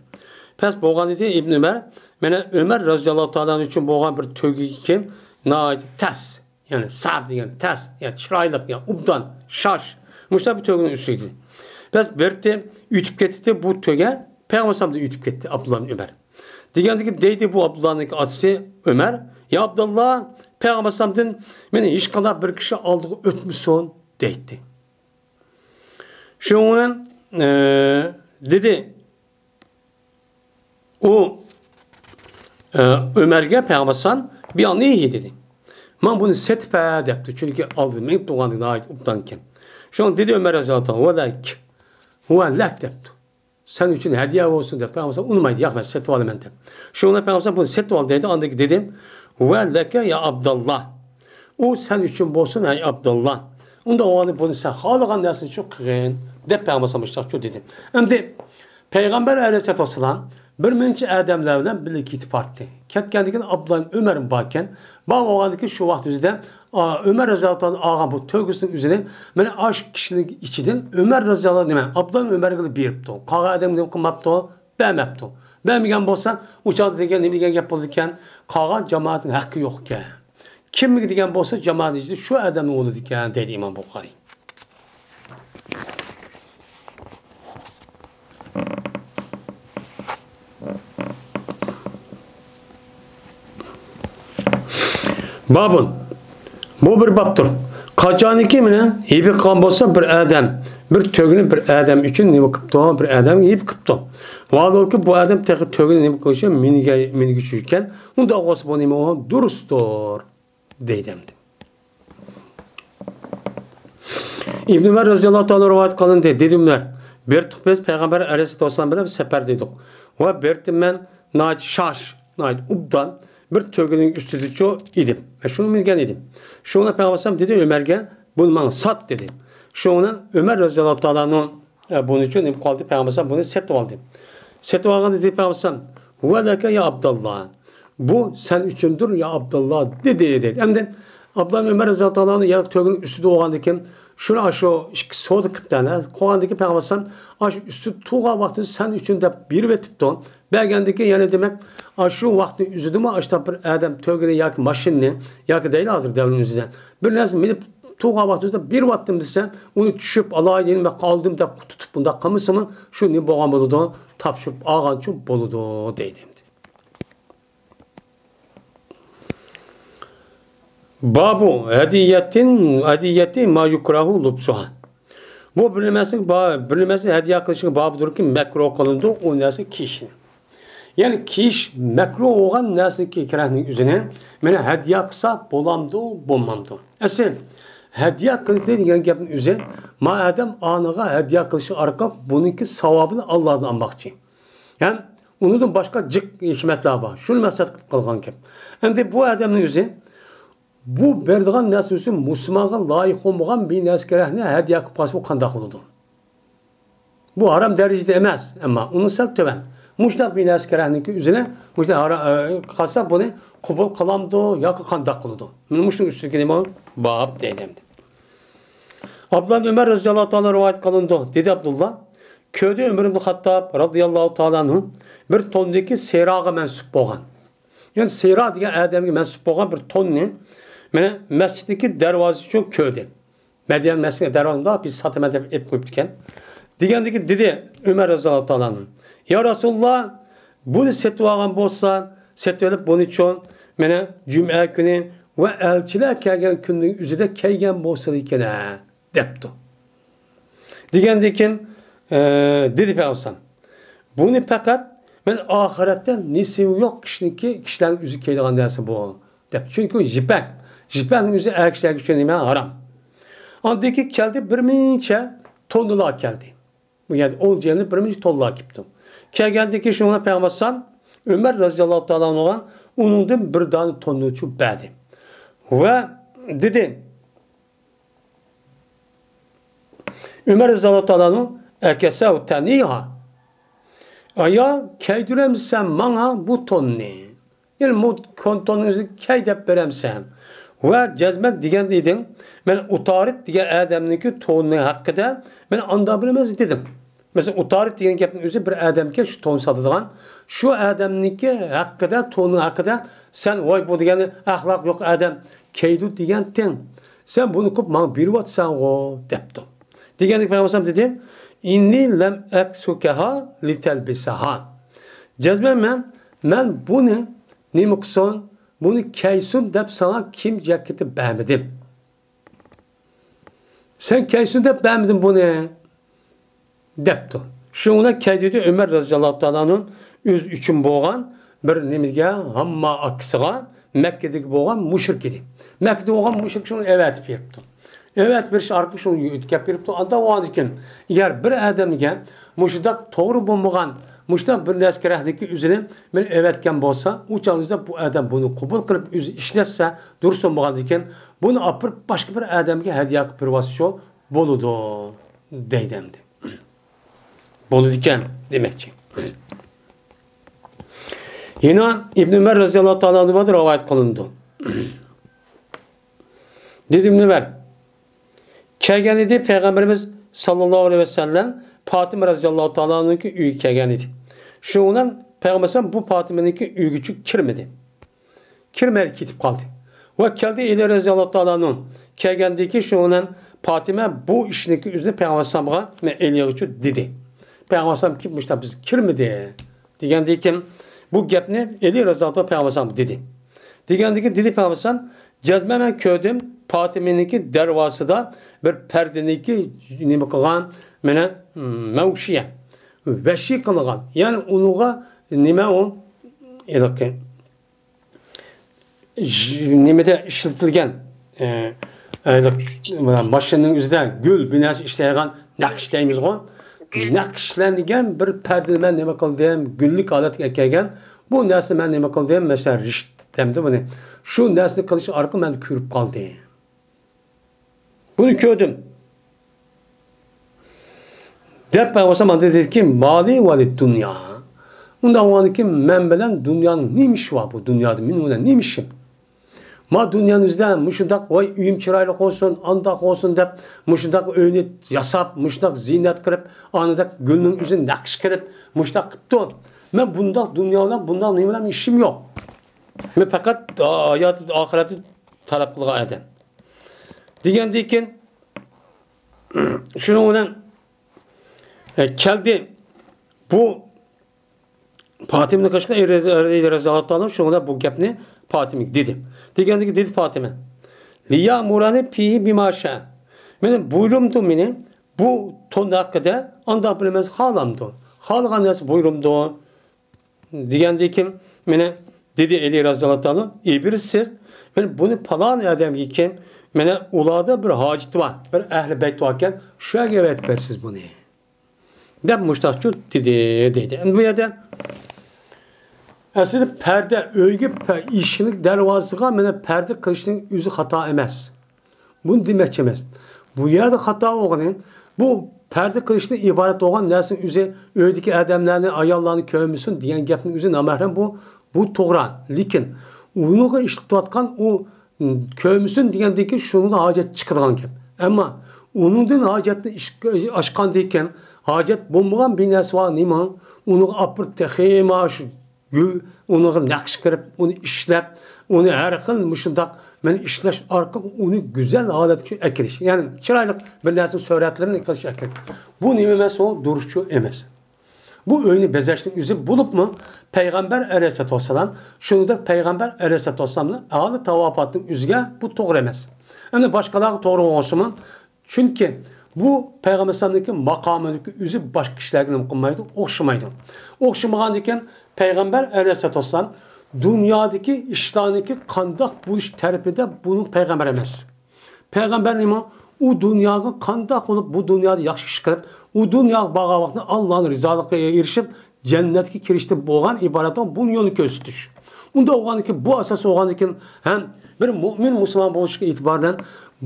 پەس بولغان ئىدى، ئىبن ئۆمەر مانا ئۆمەر رەزىياللاھۇ تائالا ئەنھۇ ئۈچۈن بولغان بىر تۆگىگە كېلىپ ناھايىتى تەس، يەنى سەب دېگەن تەس، يەنى چىرايلىق، يەنى ئوبدان، شاش، مۇشۇنداق بىر تۆگىنىڭ ئۈستىدە ئىدى. پەس بىر ئۆتۈپ كېتىتتى بۇ تۆگە، پەيغەمبەر ئەلەيھىسسالام ئۆتۈپ كەتتى، ئابدۇللا ئىبن ئۆمەر. دېگەندىكىن دەيدۇ بۇ ئابدۇللانىڭ ئاتىسى ئۆمەر، يا ئابدۇللا، پەيغەمبەر ئەلەيھىسسالامدىن مېنى ھېچقانداق بىر كىشى ئالدىغا ئۆتمىسۇن دەيتتى. شۇنىڭ بىلەن، ئە، دېدى، ئۇ، ئە، ئۆمەرگە پەيغەمبەر ئەلەيھىسسالام بىئاننىھى دېدى. ماڭا بۇنى سېتىپ بەر دەپتۇ، چۈنكى ئالدىدا مېڭىپ تۇرغاندىكىن ناھايىتى ئوبدانكەن. شۇڭا دېدى ئۆمەر رەزىياللاھۇ تائالا، ۋە لەك، ۋە لەك دەپتۇ. سەن ئۈچۈن ھەدىيە بولسۇن دەپ، پەيغەمبەر ئەلەيھىسسالام ئۇنىمايدۇ، ياق، مەن سېتىۋالىمەن دەپ. شۇڭا پەيغەمبەر ئەلەيھىسسالام بۇنى سېتىۋال دەيدۇ، ئاندىن كېيىن دېدىم، ۋە لەكە يا ئابداللا. ئۇ سەن ئۈچۈن بولسۇن، ھەي ئابداللا. ئۇنداق بولغاندا بۇنى سەن خالىغان نەرسىنى شۇ قىلغىن دەپ پەيغەمبەر ئەلەيھىسسالام مۇشۇنداق دېدى. ئەمدى پەيغەمبەر ئەلەيھىسسالاتۇ ۋەسسالام بىر مۇنچە ئادەملەر بىلەن بىللە كېتىپ باراتتى. كەتكەندىكىن ئابدۇللا ئۆمەر باركەن. بار بولغاندىكىن شۇ ۋاقىت ئۆزىدە، ئا، ئۆمەر رەزىياللاھۇ تائالا ئالغان بۇ تۆگىسىنىڭ ئۆزىنى مانا ئاشۇ كىشىنىڭ ئىچىدىن ئۆمەر رەزىياللاھۇ، نېمە، ئابدۇللا ئۆمەرگىلا بېرىپتۇ. قالغان ئادەمگە نېمە قىلماپتۇ؟ بەرمەپتۇ. بەرمىگەن بولسا، ئۇ چاغدا دېگەن نېمە دېگەن گەپ بولىدىكەن؟ قالغان جامائەتنىڭ ھەققى يوق ئىكەن. كىمگە دېگەن بولسا، جامائەت ئىچىدە شۇ ئادەمنىڭ بولىدۇ ئىكەن، دەيدۇ ئىمام بۇخارىي. بابۇن. بۇ بىر بابتۇر. قاچانكى مېنى ھىبە قىلغان بولسا بىر ئادەم، بىر تۆگىنى بىر ئادەم ئۈچۈن نېمە قىپتۇ؟ بىر ئادەمگە ھىبە قىپتۇ. ۋاھالەنكى، بۇ ئادەم تېخى تۆگىنى نېمە قىلىشى، مېنىگە، مېنىگە چۈشكەن. ئۇنداق بولسا بۇ نېمە ئۇ؟ دۇرۇستۇر. دەيدۇ ئەمدى. ئىبن ئۆمەر رەزىياللاھۇ تائالا رىۋايەت قىلىندى، دېدى ئۆمەر، بىر تۇق بىز پەيغەمبەر ئەلەيھىسسالاتۇ ۋەسسالام بىلەن سەپەردە ئىدۇق. ۋە بىر تىم مەن ناھايىتى شاش، ناھايىتى ئوبدان بىر تۆگىنىڭ ئۈستىدىچۇ ئىدىم. مەن شۇنى مىنگەن ئىدىم. شۇڭا پەيغەمبەر ئەلەيھىسسالام دېدى، ئۆمەرگە، بۇنى ماڭا سات، دېدى. شۇنىڭ بىلەن ئۆمەر رەزىياللاھۇ تائالا ئەنھۇ ئە، بۇنى ئۈچۈن نېمە قىلدى؟ پەيغەمبەر ئەلەيھىسسالام بۇنى سېتىۋالدى. سېتىۋالغاندا دېدى پەيغەمبەر ئەلەيھىسسالام، «ۋە لەكە يا ئابداللا. بۇ سەن ئۈچۈندۇر، يا ئابداللا» دېدى، دېدى. ئەمدى ئابدۇللا ئۆمەر رەزىياللاھۇ تائالا ئەنھۇ يەنە تۆگىنىڭ ئۈستىدە بولغاندىكىن، شۇنى ئاشۇ ئىككى سودا قىپتۇ ئەنە. قىلغاندىكىن پەيغەمبەر ئەلەيھىسسالام ئاشۇ ئۈستىدە تۇرغان ۋاقتىدا سەن ئۈچۈن دەپ بېرىۋېتىپتۇ. بەرگەندىكىن يەنە دېمەك، ئاشۇ ۋاقىتنىڭ ئۆزىدىمۇ ئاشۇنداق بىر ئادەم تۆگىنى ياكى ماشىنىنى ياكى دەيلى ھازىر دەۋرنىڭ ئۆزىدە بىر نەرسە مىنىپ تۇرغان ۋاقتىمىزدا بېرىۋاتتىم دېسە، ئۇنى چۈشۈپ ئالاي دېگەن ۋە قالدىم دەپ تۇتۇپ بۇنداق قىلمىسىمۇ، شۇ نېمە بولغان بولىدۇ؟ تاپشۇرۇپ ئالغانچۇ بولىدۇ دەيدۇ ئەمدى. بابۇ ھەدىيەتىن، ھەدىيەتى ما يۇكراھۇ لۇبسۇھا. بۇ بىر نېمەسىنىڭ با-، بىر نېمەسىنى ھەدىيە قىلىشىغا بابىدۇركى، مەكرۇھ قىلىنىدۇ ئۇ نەرسە كىيىشنى. يەنى كىيىش مەكرۇھ بولغان نەرسىنىڭكى كەرەكنىڭ ئۆزىنى مانا ھەدىيە قىلسا بولامدۇ، بولمامدۇ؟ ئەسلى ھەدىيە قىلدى دېگەن گەپنىڭ ئۆزى، ما ئادەم ئانىغا ھەدىيە قىلىش ئارقىلىق بۇنىڭكى ساۋابىنى ئاللادىن ئالماقچى. يەنى ئۇنىڭدىن باشقا جىق ھېكمەتلەر بار. شۇنى مەقسەت قىلىپ قىلغان گەپ. ئەمدى بۇ ئادەمنىڭ ئۆزى بۇ بېرىدىغان نەرسىسى مۇسۇلمانغا لايىق بولمىغان بىر نەرسە كەرەكنى ھەدىيە قىلىپ قالسا، بۇ قانداق بولىدۇ؟ بۇ ھارام دەرىجىدە ئەمەس، ئەمما ئۇنىڭ سەل تۆۋەن. مۇشۇنداق بىر نەرسە كەرەكنىڭكى ئۆزىنى مۇشۇنداق ھارا-، ئە، قالسا، بۇنى قوبۇل قىلامدۇ ياكى قانداق قىلىدۇ؟ مانا مۇشۇنىڭ ئۈستىدىكى نېمە؟ باب دەيدۇ ئەمدى. ئابدۇللا ئىبن ئۆمەر رەزىياللاھۇ تائالا رىۋايەت قىلىنىدۇ. دېدى ئابدۇللا، كۆردى ئۆمەر ئىبن خاتتاب رەزىياللاھۇ تائالا ئەنھۇ بىر توننىكى سېراغا مەنسۇپ بولغان. يەنى سېرا دېگەن ئادەمگە مەنسۇپ بولغان بىر توننى مانا مەسچىتنىڭكى دەرۋازىسى ئۈچۈن كۆردى. مەدىنە مەسچىتىنىڭ دەرۋازىسىدا بىز ساتىمەن دەپ ئېلىپ قويۇپتىكەن. دېگەندىكى دېدى ئۆمەر رەزىياللاھۇ تائالا ئەنھۇ، يا رەسۇلاللا، بۇنى سېتىۋالغان بولسا، سېتىۋېلىپ بۇنى چوڭ مانا جۈمئە كۈنى ۋە ئەلچىلەر كەلگەن كۈننىڭ ئۆزىدە كەيگەن بولسىدىكەن-ە، دەپتۇ. دېگەندىن كېيىن، ئە، دېدى پەيغەمبەر، بۇنى پەقەت مەن ئاخىرەتتە نېسىۋى يوق كىشىنىڭكى، كىشىلەرنىڭ ئۆزى كىيىدىغان نەرسە بۇ، دەپ. چۈنكى ئۇ يىپەك، يىپەكنىڭ ئۆزى ئەر كىشىلەرگە ئۈچۈن نېمە؟ ھارام. ئاندىن كېيىن كەلدى، بىر مۇنچە توننىلار كەلدى. بۇ يەردە ئون جەملىك بىر مۇنچە توننىلار كېلىپتۇ. كەلگەندىن كېيىن شۇنىڭ بىلەن پەيغەمبەر ئەلەيھىسسالام ئۆمەر رەزىياللاھۇ تائالا ئانھۇغا ئۇنىڭدىن بىر دانە توننىچۇ بەردى. ۋە دېدى، ئۆمەر رەزىياللاھۇ تائالا ئەنھۇ، ئەكەسەۋتەنىھا. ئايا، كەيدۈرەمسەن ماڭا بۇ توننى؟ يەنى بۇ توننىڭ ئۆزىنى كەي دەپ بېرەمسەن؟ ۋە جەزمەن دېگەن ئىدىڭ، مەن ئۇتارىت دېگەن ئادەمنىڭكى تونى ھەققىدە مەن ئانداق بىلىمەن دېدىڭ. مەسىلەن، ئۇتارىت دېگەن گەپنىڭ ئۆزى بىر ئادەمكەن شۇ تون ساتىدىغان، شۇ ئادەمنىڭكى ھەققىدە، تونى ھەققىدە سەن، ۋاي، بۇ دېگەن ئەخلاق يوق ئادەم كەيدۇ دېگەنتىڭ. سەن بۇنى قىلىپ ماڭا بېرىۋاتىسەنغۇ، دەپتۇ. دېگەندىكى پەيغەمبەر دېدى، ئىننى لەم ئەكسۇكەھا لىتەلبىسەھا. جەزمەن مەن، مەن بۇنى نېمە قىلسۇن، بۇنى كەيسۇن دەپ ساڭا كىيىم جەكىتى بەرمىدىم. سەن كەيسۇن دەپ بەرمىدىم بۇنى، دەپتۇ. شۇنىڭ بىلەن كەي دېدى ئۆمەر رەزىياللاھۇ تائالا ئەنھۇ ئۆزى ئۈچۈن بولغان بىر نېمىگە، ھامما ئاكىسىغا، مەككىدىكى بولغان مۇشرىك ئىدى. مەككىدە بولغان مۇشرىك شۇنى ئەۋەتىپ بېرىپتۇ. ئەۋەتىپ بېرىش ئارقىلىق شۇنى يۆتكەپ بېرىپتۇ. ئاندىن بولغاندىكىن، ئەگەر بىر ئادەمگە مۇشۇنداق توغرا بولمىغان، مۇشۇنداق بىر نەرسە كېرەكلىكى ئۆزىنى مەن ئەۋەتكەن بولسا، ئۇ چاغدا بۇ ئادەم بۇنى قوبۇل قىلىپ ئۆزى ئىشلەتسە، دۇرۇس بولمىغاندىكىن، بۇنى ئاپىرىپ باشقا بىر ئادەمگە ھەدىيە قىلىپ بېرىۋاتسىچۇ بولىدۇ، دەيدۇ ئەمدى. بولىدىكەن دېمەكچى. يەنە ئىبن ئۆمەر رەزىياللاھۇ تائالا ئەنھۇدىن رىۋايەت قىلىنىدۇ. دېدى ئىبن ئۆمەر، كەلگەن ئىدى پەيغەمبىرىمىز ساللاللاھۇ ئەلەيھى ۋەسەللەم پاتىمە رەزىياللاھۇ تائالا ئەنھۇنىڭكى ئۆيىگە كەلگەن ئىدى. شۇنىڭ بىلەن پەيغەمبەر ئەلەيھىسسالام بۇ پاتىمىنىڭكى ئۆيىگىچۇ كىرمىدى. كىرمەي كېتىپ قالدى. ۋە كەلدى ئەلى رەزىياللاھۇ تائالا ئەنھۇ. كەلگەندىن كېيىن شۇنىڭ بىلەن پاتىمە بۇ ئىشنىڭكى ئۆزىنى پەيغەمبەر ئەلەيھىسسالامغا، مەن ئەلىگىچۇ دېدى. پەيغەمبەر ئەلەيھىسسالام كېلىپ مۇشۇنداق بىز كىرمىدى دېگەندىن كېيىن بۇ گەپنى ئەلى رەزىياللاھۇ تائالا پەيغەمبەر ئەلەيھىسسالامغا دېدى. دېگەندىن كېيىن دېدى پەيغەمبەر ئەلەيھىسسالام، جەزمەن مەن كۆردۈم پاتىمىنىڭكى دەرۋازىسىدا بىر پەردىنىڭكى نېمە قىلغان، مانا، مەۋشىيە، ۋەھشىي قىلغان. يەنى ئۇنىڭغا نېمە ئۇ؟ ھېلىقى ژ-، نېمىدە ئىشلىتىلگەن، ئە، ئە، ماشىنىنىڭ ئۆزىدە گۈل بىر نەرسە ئىشلەيدىغان نەقىش دەيمىزغۇ؟ نەقىشلەنگەن بىر پەردىنى مەن نېمە قىلدىم؟ گۈللۈك ھالەتكە كەلگەن بۇ نەرسىنى مەن نېمە قىلدىم؟ مەسىلەن، رىشت دەمدۇ بۇنى. شۇ نەرسىنى قىلىش ئارقىلىق مەن كۆرۈپ قالدىم. بۇنى كۆردۈم. دەپ پەيغەمبەر ئاندىن دېدىكى، مالى وللدنيا. ئۇنداق بولغاندىكىن مەن بىلەن دۇنيانىڭ نېمە ئىشى بار بۇ دۇنيادا؟ مېنىڭ بىلەن نېمە ئىشىم؟ ما دۇنيانىڭ ئۆزىدە مۇشۇنداق، ۋاي، ئۆيۈم چىرايلىق بولسۇن، ئانداق بولسۇن دەپ، مۇشۇنداق ئۆينى ياساپ، مۇشۇنداق زىينەت قىلىپ، ئانىدەك گۈلنىڭ ئۆزىنى نەقىش قىلىپ، مۇشۇنداق قىپتۇ. مەن بۇنداق دۇنيا بىلەن، بۇنداق نېمە بىلەن ئىشىم يوق. مەن پەقەت ھايات ئاخىرەتنى تەلەپ قىلغان ئادەم. دېگەندىن كېيىن، شۇنىڭ بىلەن، ئە، كەلدى. بۇ پاتىمىنى قىلىشقا رەزىياللاھۇ تائالا شۇنىڭ بىلەن بۇ گەپنى پاتىمىگە دېدى. دېگەندىن كېيىن دېدى پاتىمە، ليأمرني فيه بما شاء. مېنى بۇيرۇمدۇ مېنى بۇ تون ھەققىدە ئانداق بىلىمەن خالامدۇ. خالىغان نەرسە بۇيرۇمدۇ. دېگەندىن كېيىن مانا دېدى ئەلى رەزىياللاھۇ تائالا، ئېبىرسىز، مانا بۇنى پالان ئادەمگە كېيىن، مانا ئۇلاردا بىر ھاجىتى بار، بىر ئەھلى بەيت باركەن، شۇ يەرگە ئەۋەتىپ بەرسىز بۇنى، دەپ مۇشتاقچۇ دېدى، دەيدۇ. ئەمدى بۇ يەردە ئەسلىدە پەردە، ئۆيگە پە-، ئىشىكنىڭ دەرۋازىسىغا مانا پەردە قىلىشنىڭ ئۆزى خاتا ئەمەس. بۇنى دېمەكچى ئەمەس. بۇ يەردە خاتا بولغىنى، بۇ پەردە قىلىشتىن ئىبارەت بولغان نەرسىنىڭ ئۆزى ئۆيدىكى ئادەملەرنى، ئاياللارنى كۆرمىسۇن دېگەن گەپنىڭ ئۆزى نامەھرەم بۇ، بۇ توغرا. لېكىن ئۇنىڭغا ئىشلىتىۋاتقان ئۇ، م، كۆرمىسۇن دېگەندىن كېيىن شۇنىڭدىن ھاجەت چىقىدىغان گەپ. ئەمما ئۇنىڭدىن ھاجەتنى ئىش-، ئاچقاندىن كېيىن ھاجەت بولمىغان بىر نەرسە بار نېمە؟ ئۇنىڭغا ئاپىرىپ تېخىمۇ شۇ گۈل، ئۇنىڭغا نەقىش قىلىپ، ئۇنى ئىشلەپ، ئۇنى ھەر خىل مۇشۇنداق مەن ئىشلەش ئارقىلىق ئۇنى گۈزەل ھالەتكە ئەكېلىش، يەنى چىرايلىق بىر نەرسىنىڭ سۈرەتلىرىنى قىلىش ئەكېلىش. بۇ نېمە ئەمەس، ئۇ دۇرۇسچۇ ئەمەس. بۇ ئۆينى بېزەشنىڭ ئۆزى بولۇپمۇ، پەيغەمبەر ئەلەيھىسسالاتۇ ۋەسسالام، شۇنىڭدەك پەيغەمبەر ئەلەيھىسسالاتۇ ۋەسسالامنىڭ ئالىي تاۋاپاتنىڭ ئۆزىگە بۇ توغرا ئەمەس. ئەمدى باشقىلارغا توغرا بولسىمۇ، چۈنكى بۇ پەيغەمبەر ئەلەيھىسسالامنىڭكى ماقامىدىكى ئۆزى باشقا كىشىلەرگە نېمە قىلمايدۇ، ئوخشىمايدۇ. ئوخشىمىغاندىكىن پەيغەمبەر ئەلەيھىسسالاتۇ ۋەسسالام دۇنيادىكى ئىشلارنىڭكى قانداق بولۇش تەرىپىدە بۇنىڭ پەيغەمبەر ئەمەس. پەيغەمبەر نېمە؟ ئۇ دۇنياغا قانداق بولۇپ، بۇ دۇنيادا ياخشى ئىش قىلىپ، ئۇ دۇنياغا بارغان ۋاقتىدا ئاللانىڭ رىزالىقىغا ئېرىشىپ، جەننەتكە كىرىشتە بولغان ئىبارەت بۇنى يولنى كۆرسىتىش. ئۇنداق بولغاندىكىن، بۇ ئاساس بولغاندىكىن ھەم بىر مۆمىن مۇسۇلمان بولۇشقا ئېتىبارەن،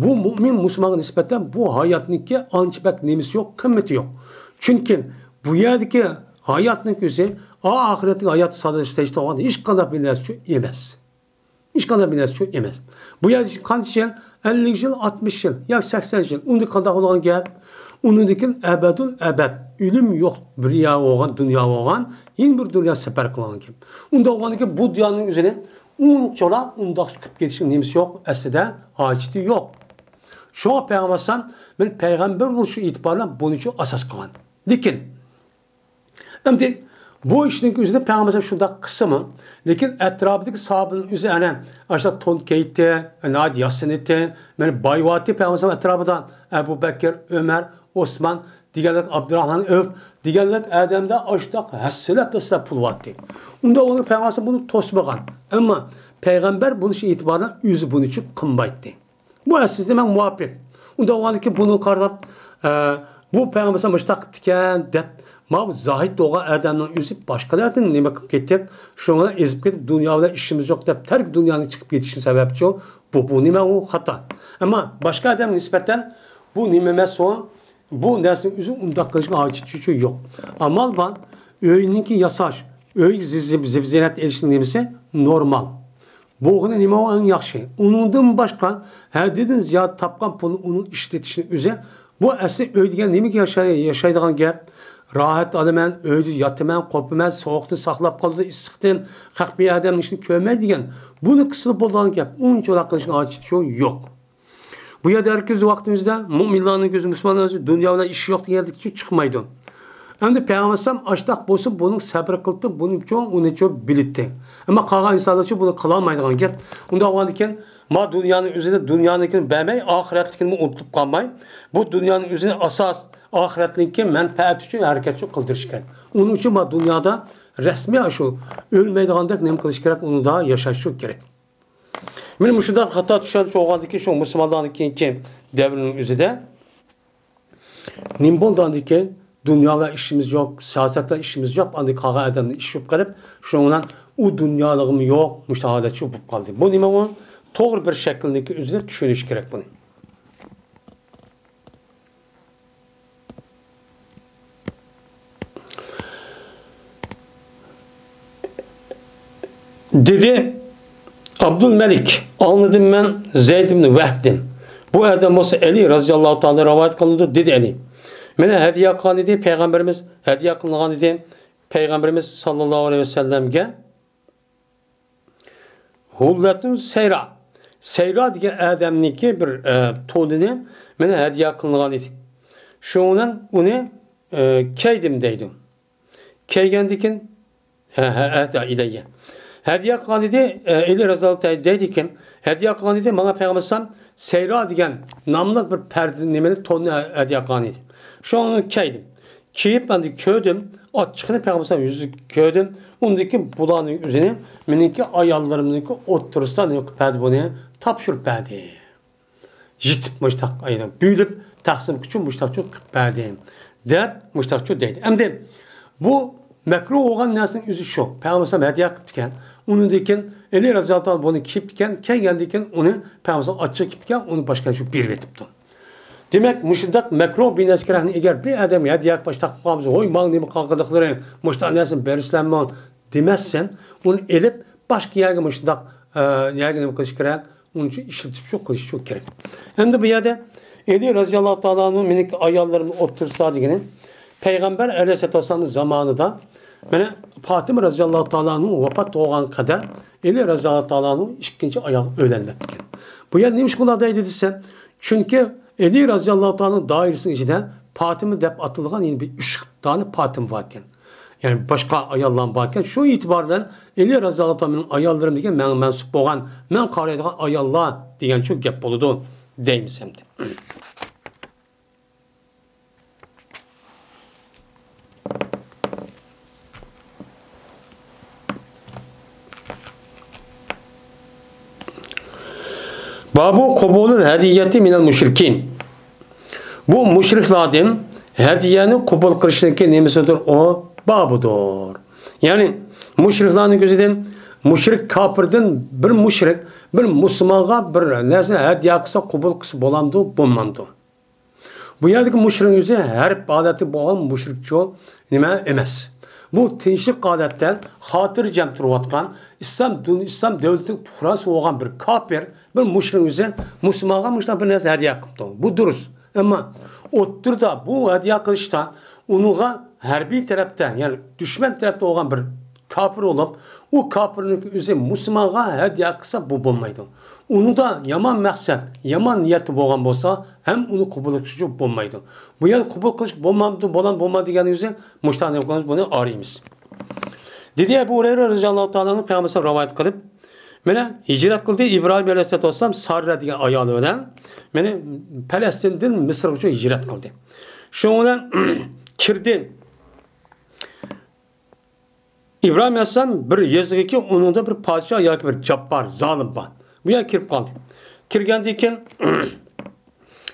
بۇ مۆمىن مۇسۇلمانغا نىسبەتەن بۇ ھاياتنىڭكى ئانچە بەك نېمىسى يوق، قىممىتى يوق. چۈنكى بۇ يەردىكى ھاياتنىڭ ئۆزى ئا-، ئاخىرەتتىكى ھاياتقا ساداشلاشتۇرغان ھېچقانداق بىر نەرسە ئەمەس. ھېچقانداق بىر نەرسە ئەمەس. بۇ يەردە قانچە يىل؟ ئەللىك يىل، ئاتمىش يىل ياكى سەكسەن يىل. ئۇندىن قانداق بولغان گەپ؟ ئۇنىڭدىن كېيىن ئەبەدۇل ئەبەد ئۆلۈم يوق بىر يەر بولغان، دۇنيا بولغان، يەنە بىر دۇنيا سەپەر قىلغان گەپ. ئۇنداق بولغاندىكىن بۇ دۇنيانىڭ ئۆزىنى ئۇنچىلا ئۇنداق چىقىپ كېتىشنىڭ نېمىسى يوق، ئەسلىدە ھاجىتى يوق. شۇڭا پەيغەمبەر ئەلەيھىسسالام مەن پەيغەمبەر بولۇشى ئېتىبارى بىلەن بۇنى شۇ ئاساس قىلغان. لېكىن ئەمدى بۇ ئىشنىڭ ئۆزىنى پەيغەمبەر شۇنداق قىلسىمۇ، لېكىن ئەتراپىدىكى ساھابىلەرنىڭ ئۆزى ئەنە ئاشۇنداق تون كىيدى، ناھايىتى ياسىنىدى، مانا بايىۋاتتى پەيغەمبەر ئەتراپىدا ئەبۇ بەكىر، ئۆمەر، ئوسمان دېگەنلەر، ئابدۇراخمان ئەۋف دېگەنلەر ئادەمدە ئاشۇنداق ھەسسىلەپ ھەسسىلەپ پۇل بارتتى. ئۇنداق بولغان پەيغەمبەر بۇنى توسمىغان. ئەمما پەيغەمبەر بولۇش ئېتىبارى بىلەن ئۆزى بۇنى چۈپ قىلمايتتى. بۇ ئەسلىدە مەن مۇۋاپىق. ئۇنداق بولغاندىكىن بۇنى قاراپ، ئە، بۇ پەيغەمبەر مۇشۇنداق قىپتىكەن دەپ، ماۋۇ زاھىد بولغان ئادەمنىڭ ئۆزى باشقىلاردىن نېمە قىلىپ كېتىپ، شۇنىڭ بىلەن ئېزىپ كېتىپ، دۇنيا بىلەن ئىشىمىز يوق دەپ، تەرك دۇنيانى چىقىپ كېتىشى سەۋەبچۇ، بۇ، بۇ نېمە ئۇ خاتا. ئەمما باشقا ئادەمگە نىسبەتەن بۇ نېمە ئەمەس ئۇ، بۇ نەرسىنى ئۆزى ئۇنداق قىلىشقا ھاجىتى يوق. ئامال بار، ئۆينىڭكى ياساش، ئۆيگە زىب-، زىب-، زىبزىننەت ئېلىشنىڭ نېمىسى نورمال. بولغىنى نېمە ئۇ ئەڭ ياخشى. ئۇنىڭدىن باشقا ھەددىدىن زىيادە تاپقان پۇلنى ئۇنىڭ ئىشلىتىشنىڭ ئۆزى، بۇ ئەسلى ئۆي دېگەن نېمىگە ياشاي-، ياشايدىغان گەپ؟ راھەت ئالىمەن، ئۆيدە ياتىمەن، قوپىمەن، سوغۇقتىن ساقلاپ قالىدۇ، ئىسسىقتىن، خەق بىر ئادەمنىڭ ئىشىنى كۆرمەي دېگەن. بۇنى قىلسىلا بولىدىغان گەپ. ئۇنچىۋالا قىلىشنىڭ ھاجىتى يوق. بۇ يەردە ھەرگىز ۋاقتىمىزدا مۆمىنلارنىڭ كۆزى، مۇسۇلمانلارنىڭ كۆزى دۇنيا بىلەن ئىشى يوق دېگەندىكى چىقمايدۇ. ئەمدى پەيغەمبەر ئەلەيھىسسالام ئاشتاق بولسا، بۇنىڭ سەبرى قىلتى، بۇنى چوڭ، ئۇنى چوڭ بىلىتتى. ئەمما قالغان ئىنسانلارچۇ بۇنى قىلالمايدىغان گەپ. ئۇنداق بولغاندىكىن، ما دۇنيانىڭ ئۆزىنى، دۇنيانىڭكىنى بەرمەي، ئاخىرەتتىكىنى ئۇنتۇپ قالماي، بۇ دۇنيانىڭ ئۆزىنى ئاساس، ئاخىرەتنىڭكى مەنپەئەتى ئۈچۈن ھەرىكەت قىلدۇرۇش كېرەك. ئۇنىڭ ئۈچۈن ما دۇنيادا رەسمىي شۇ ئۆلمەيدىغاندەك نېمە قىلىش كېرەك، ئۇندا ياشاش شۇ كېرەك. مانا مۇشۇنداق خاتا چۈشەنچە بولغاندىكىن، شۇ مۇسۇلمانلارنىڭ كېيىنكى دەۋرىنىڭ ئۆزىدە نېمە بولدى ئاندىن كېيىن؟ دۇنيا بىلەن ئىشىمىز يوق، سىياسەت بىلەن ئىشىمىز يوق، ئاندىن قالغان ئادەمنى ئىش يوق قىلىپ، شۇنىڭ بىلەن ئۇ دۇنيالىقمۇ يوق، مۇشۇ ھالەت شۇ بولۇپ قالدى. بۇ نېمە ئۇ؟ توغرا بىر شەكىلنىڭكى ئۆزىدە چۈشىنىش كېرەك بۇنى. دېدى ئابدۇلمەلىك، ئاڭلىدىم مەن زەيد ئىبن ۋەھبتىن. بۇ ئادەم بولسا ئەلى رەزىياللاھۇ تائالا رىۋايەت قىلىنىدۇ، دېدى ئەلى. مېنى ھەدىيە قىلغان ئىدى پەيغەمبىرىمىز، ھەدىيە قىلىنغان ئىدى پەيغەمبىرىمىز ساللاللاھۇ ئەلەيھى ۋەسەللەمگە. ھۇللەتۇن سەيرا. سەيرا دېگەن ئادەمنىڭكى بىر، ئە، تونىنى مېنى ھەدىيە قىلىنغان ئىدى. شۇنىڭ بىلەن ئۇنى، ئە، كىيدىم دەيدۇ. كىيگەندىن كېيىن، ھە، ھە، ئەھدە ئىلەييە. ھەدىيە قىلغان ئىدى، ئە، ئەلى رەزىياللاھۇ تائالا دەيدىكەن، ھەدىيە قىلغان ئىدى، ماڭا پەيغەمبەر ئەلەيھىسسالام سەيرا دېگەن ناملىق بىر پەردە نېمىنى، توننى ھە-، ھەدىيە قىلغان ئىدى. شۇنى كىيدىم. كىيىپ، ئەمدى كۆردۈم، ئاچچىقىنى پەيغەمبەر يۈزىدە كۆردۈم. ئۇندىن كېيىن بۇلارنىڭ ئۆزىنى مېنىڭكى ئاياللىرىمنىڭكى ئوتتۇرىسىدا نېمە قىلىپ بەردى، بۇنى تاپشۇرۇپ بەردى. يېتىپ مۇشتاق ئاينى بۆلۈپ تەقسىم ئۈچۈن مۇشتاقچۇ قىلىپ بەردى، دەپ مۇشتاقچۇ دەيدۇ. ئەمدى بۇ مەكرۇھ بولغان نەرسىنىڭ ئۆزى شۇ. پەيغەمبەر ھەدىيە قىپتىكەن. ئۇنىڭدىن كېيىن ئەلى رەزىياللاھۇ تائالا بۇنى كىيىپتىكەن. كەلگەندىن كېيىن ئۇنى پەيغەمبەر ئاچچىق كىيىپتىكەن، ئۇنى باشقا شۇ بېرىۋېتىپتۇ. دېمەك، مۇشۇنداق مەكرۇھ بىر نەرسىگە ئەگەر بىر ئادەم ھەدىيە باشلاپ قالمىسا، ھوي، ماڭا نېمە قالغىنىقلىرى، مۇشۇنداق نەرسىنى بېرىسىلەرمۇ دېمەسسەن، ئۇنى ئېلىپ باشقا يەرگە مۇشۇنداق، ئە، يەرگە نېمە قىلىش كېرەك؟ ئۇنى شۇ ئىشلىتىش شۇ قىلىش شۇ كېرەك. ئەمدى بۇ يەردە ئەلى رەزىياللاھۇ تائالا ئەنھۇ مېنىڭكى ئاياللىرىمنىڭ ئوتتۇرىسىدا دېگىنى، پەيغەمبەر ئەلەيھىسسالاتۇ ۋەسسالامنىڭ زامانىدا مانا پاتىمە رەزىياللاھۇ تائالا ئەنھۇ ۋاپات بولغان قەدەر ئەلى رەزىياللاھۇ تائالا ئەنھۇ ئىككىنچى ئايالغا ئۆيلەنمەپتىكەن. بۇ يەردە نېمە ئىش بۇنداق دەيدۇ دېسە، چۈنكى ئەلى رەزىياللاھۇ تائالا ئەنھۇ دائىرىسىنىڭ ئىچىدە پاتىمە دەپ ئاتىلىدىغان يەنە بىر ئۈچ دانە پاتىمە باركەن. يەنى باشقا ئاياللار باركەن. شۇ ئېتىبار بىلەن ئەلى رەزىياللاھۇ تائالا مېنىڭ ئاياللىرىم دېگەن ماڭا مەنسۇپ بولغان، مەن قارايدىغان ئاياللار دېگەن شۇ گەپ بولىدۇ دەيمىز ئەمدى. بابۇ قوبۇلۇل ھەدىيەتى مىنەل مۇشرىكىن. بۇ مۇشرىكلاردىن ھەدىيەنى قوبۇل قىلىشنىڭكى نېمىسىدۇر؟ ئۇ بابىدۇر. يەنى مۇشرىكلارنىڭ كۆزىدىن مۇشرىك كاپىردىن بىر مۇشرىك بىر مۇسۇلمانغا بىر نەرسىنى ھەدىيە قىلسا قوبۇل قىلسا بولامدۇ، بولمامدۇ؟ بۇ يەردىكى مۇشرىكنىڭ ئۆزى ھەرپ ھالەتتە بولغان مۇشرىكچۇ نېمە ئەمەس. بۇ تىنچلىق ھالەتتە خاتىرجەم تۇرۇۋاتقان، ئىسلام دۇن-، ئىسلام دۆلىتىنىڭ پۇقراسى بولغان بىر كاپىر، بىر مۇشرىكنىڭ ئۆزى مۇسۇلمانغا مۇشۇنداق بىر نەرسە ھەدىيە قىپتۇ. بۇ دۇرۇس. ئەمما ئوتتۇرىدا بۇ ھەدىيە قىلىشتا ئۇنىڭغا ھەربىي تەرەپتە، يەنى دۈشمەن تەرەپتە بولغان بىر كاپىر بولۇپ، ئۇ كاپىرنىڭ ئۆزى مۇسۇلمانغا ھەدىيە قىلسا، بۇ بولمايدۇ. ئۇنىڭدا يامان مەقسەت، يامان نىيەتتە بولغان بولسا، ھەم ئۇنى قوبۇل قىلىش بولمايدۇ. بۇ يەردە قوبۇل قىلىش بولمامدۇ، بولام، بولما دېگەننىڭ ئۆزى مۇشۇنداق نېمە قىلىمىز، بۇنى ئايرىيمىز. دېدى ئەبۇ ھۇرەيرە رەزىياللاھۇ تائالا ئەنھۇ پەيغەمبەر رىۋايەت قىلىپ، مانا ھىجرەت قىلدى ئىبراھىم ئەلەيھىسسالاتۇ ۋەسسالام ساررە دېگەن ئايالى بىلەن، مانا پەلەستىندىن مىسىرغىچە ھىجرەت قىلدى. شۇنىڭ بىلەن كىردى. ئىبراھىم ئەلەيھىسسالام بىر يېزىغىكى، ئۇنىڭدا بىر پادىشاھ ياكى بىر جاببار، زالىم بار. بۇ يەرگە كىرىپ قالدى. كىرگەندىن كېيىن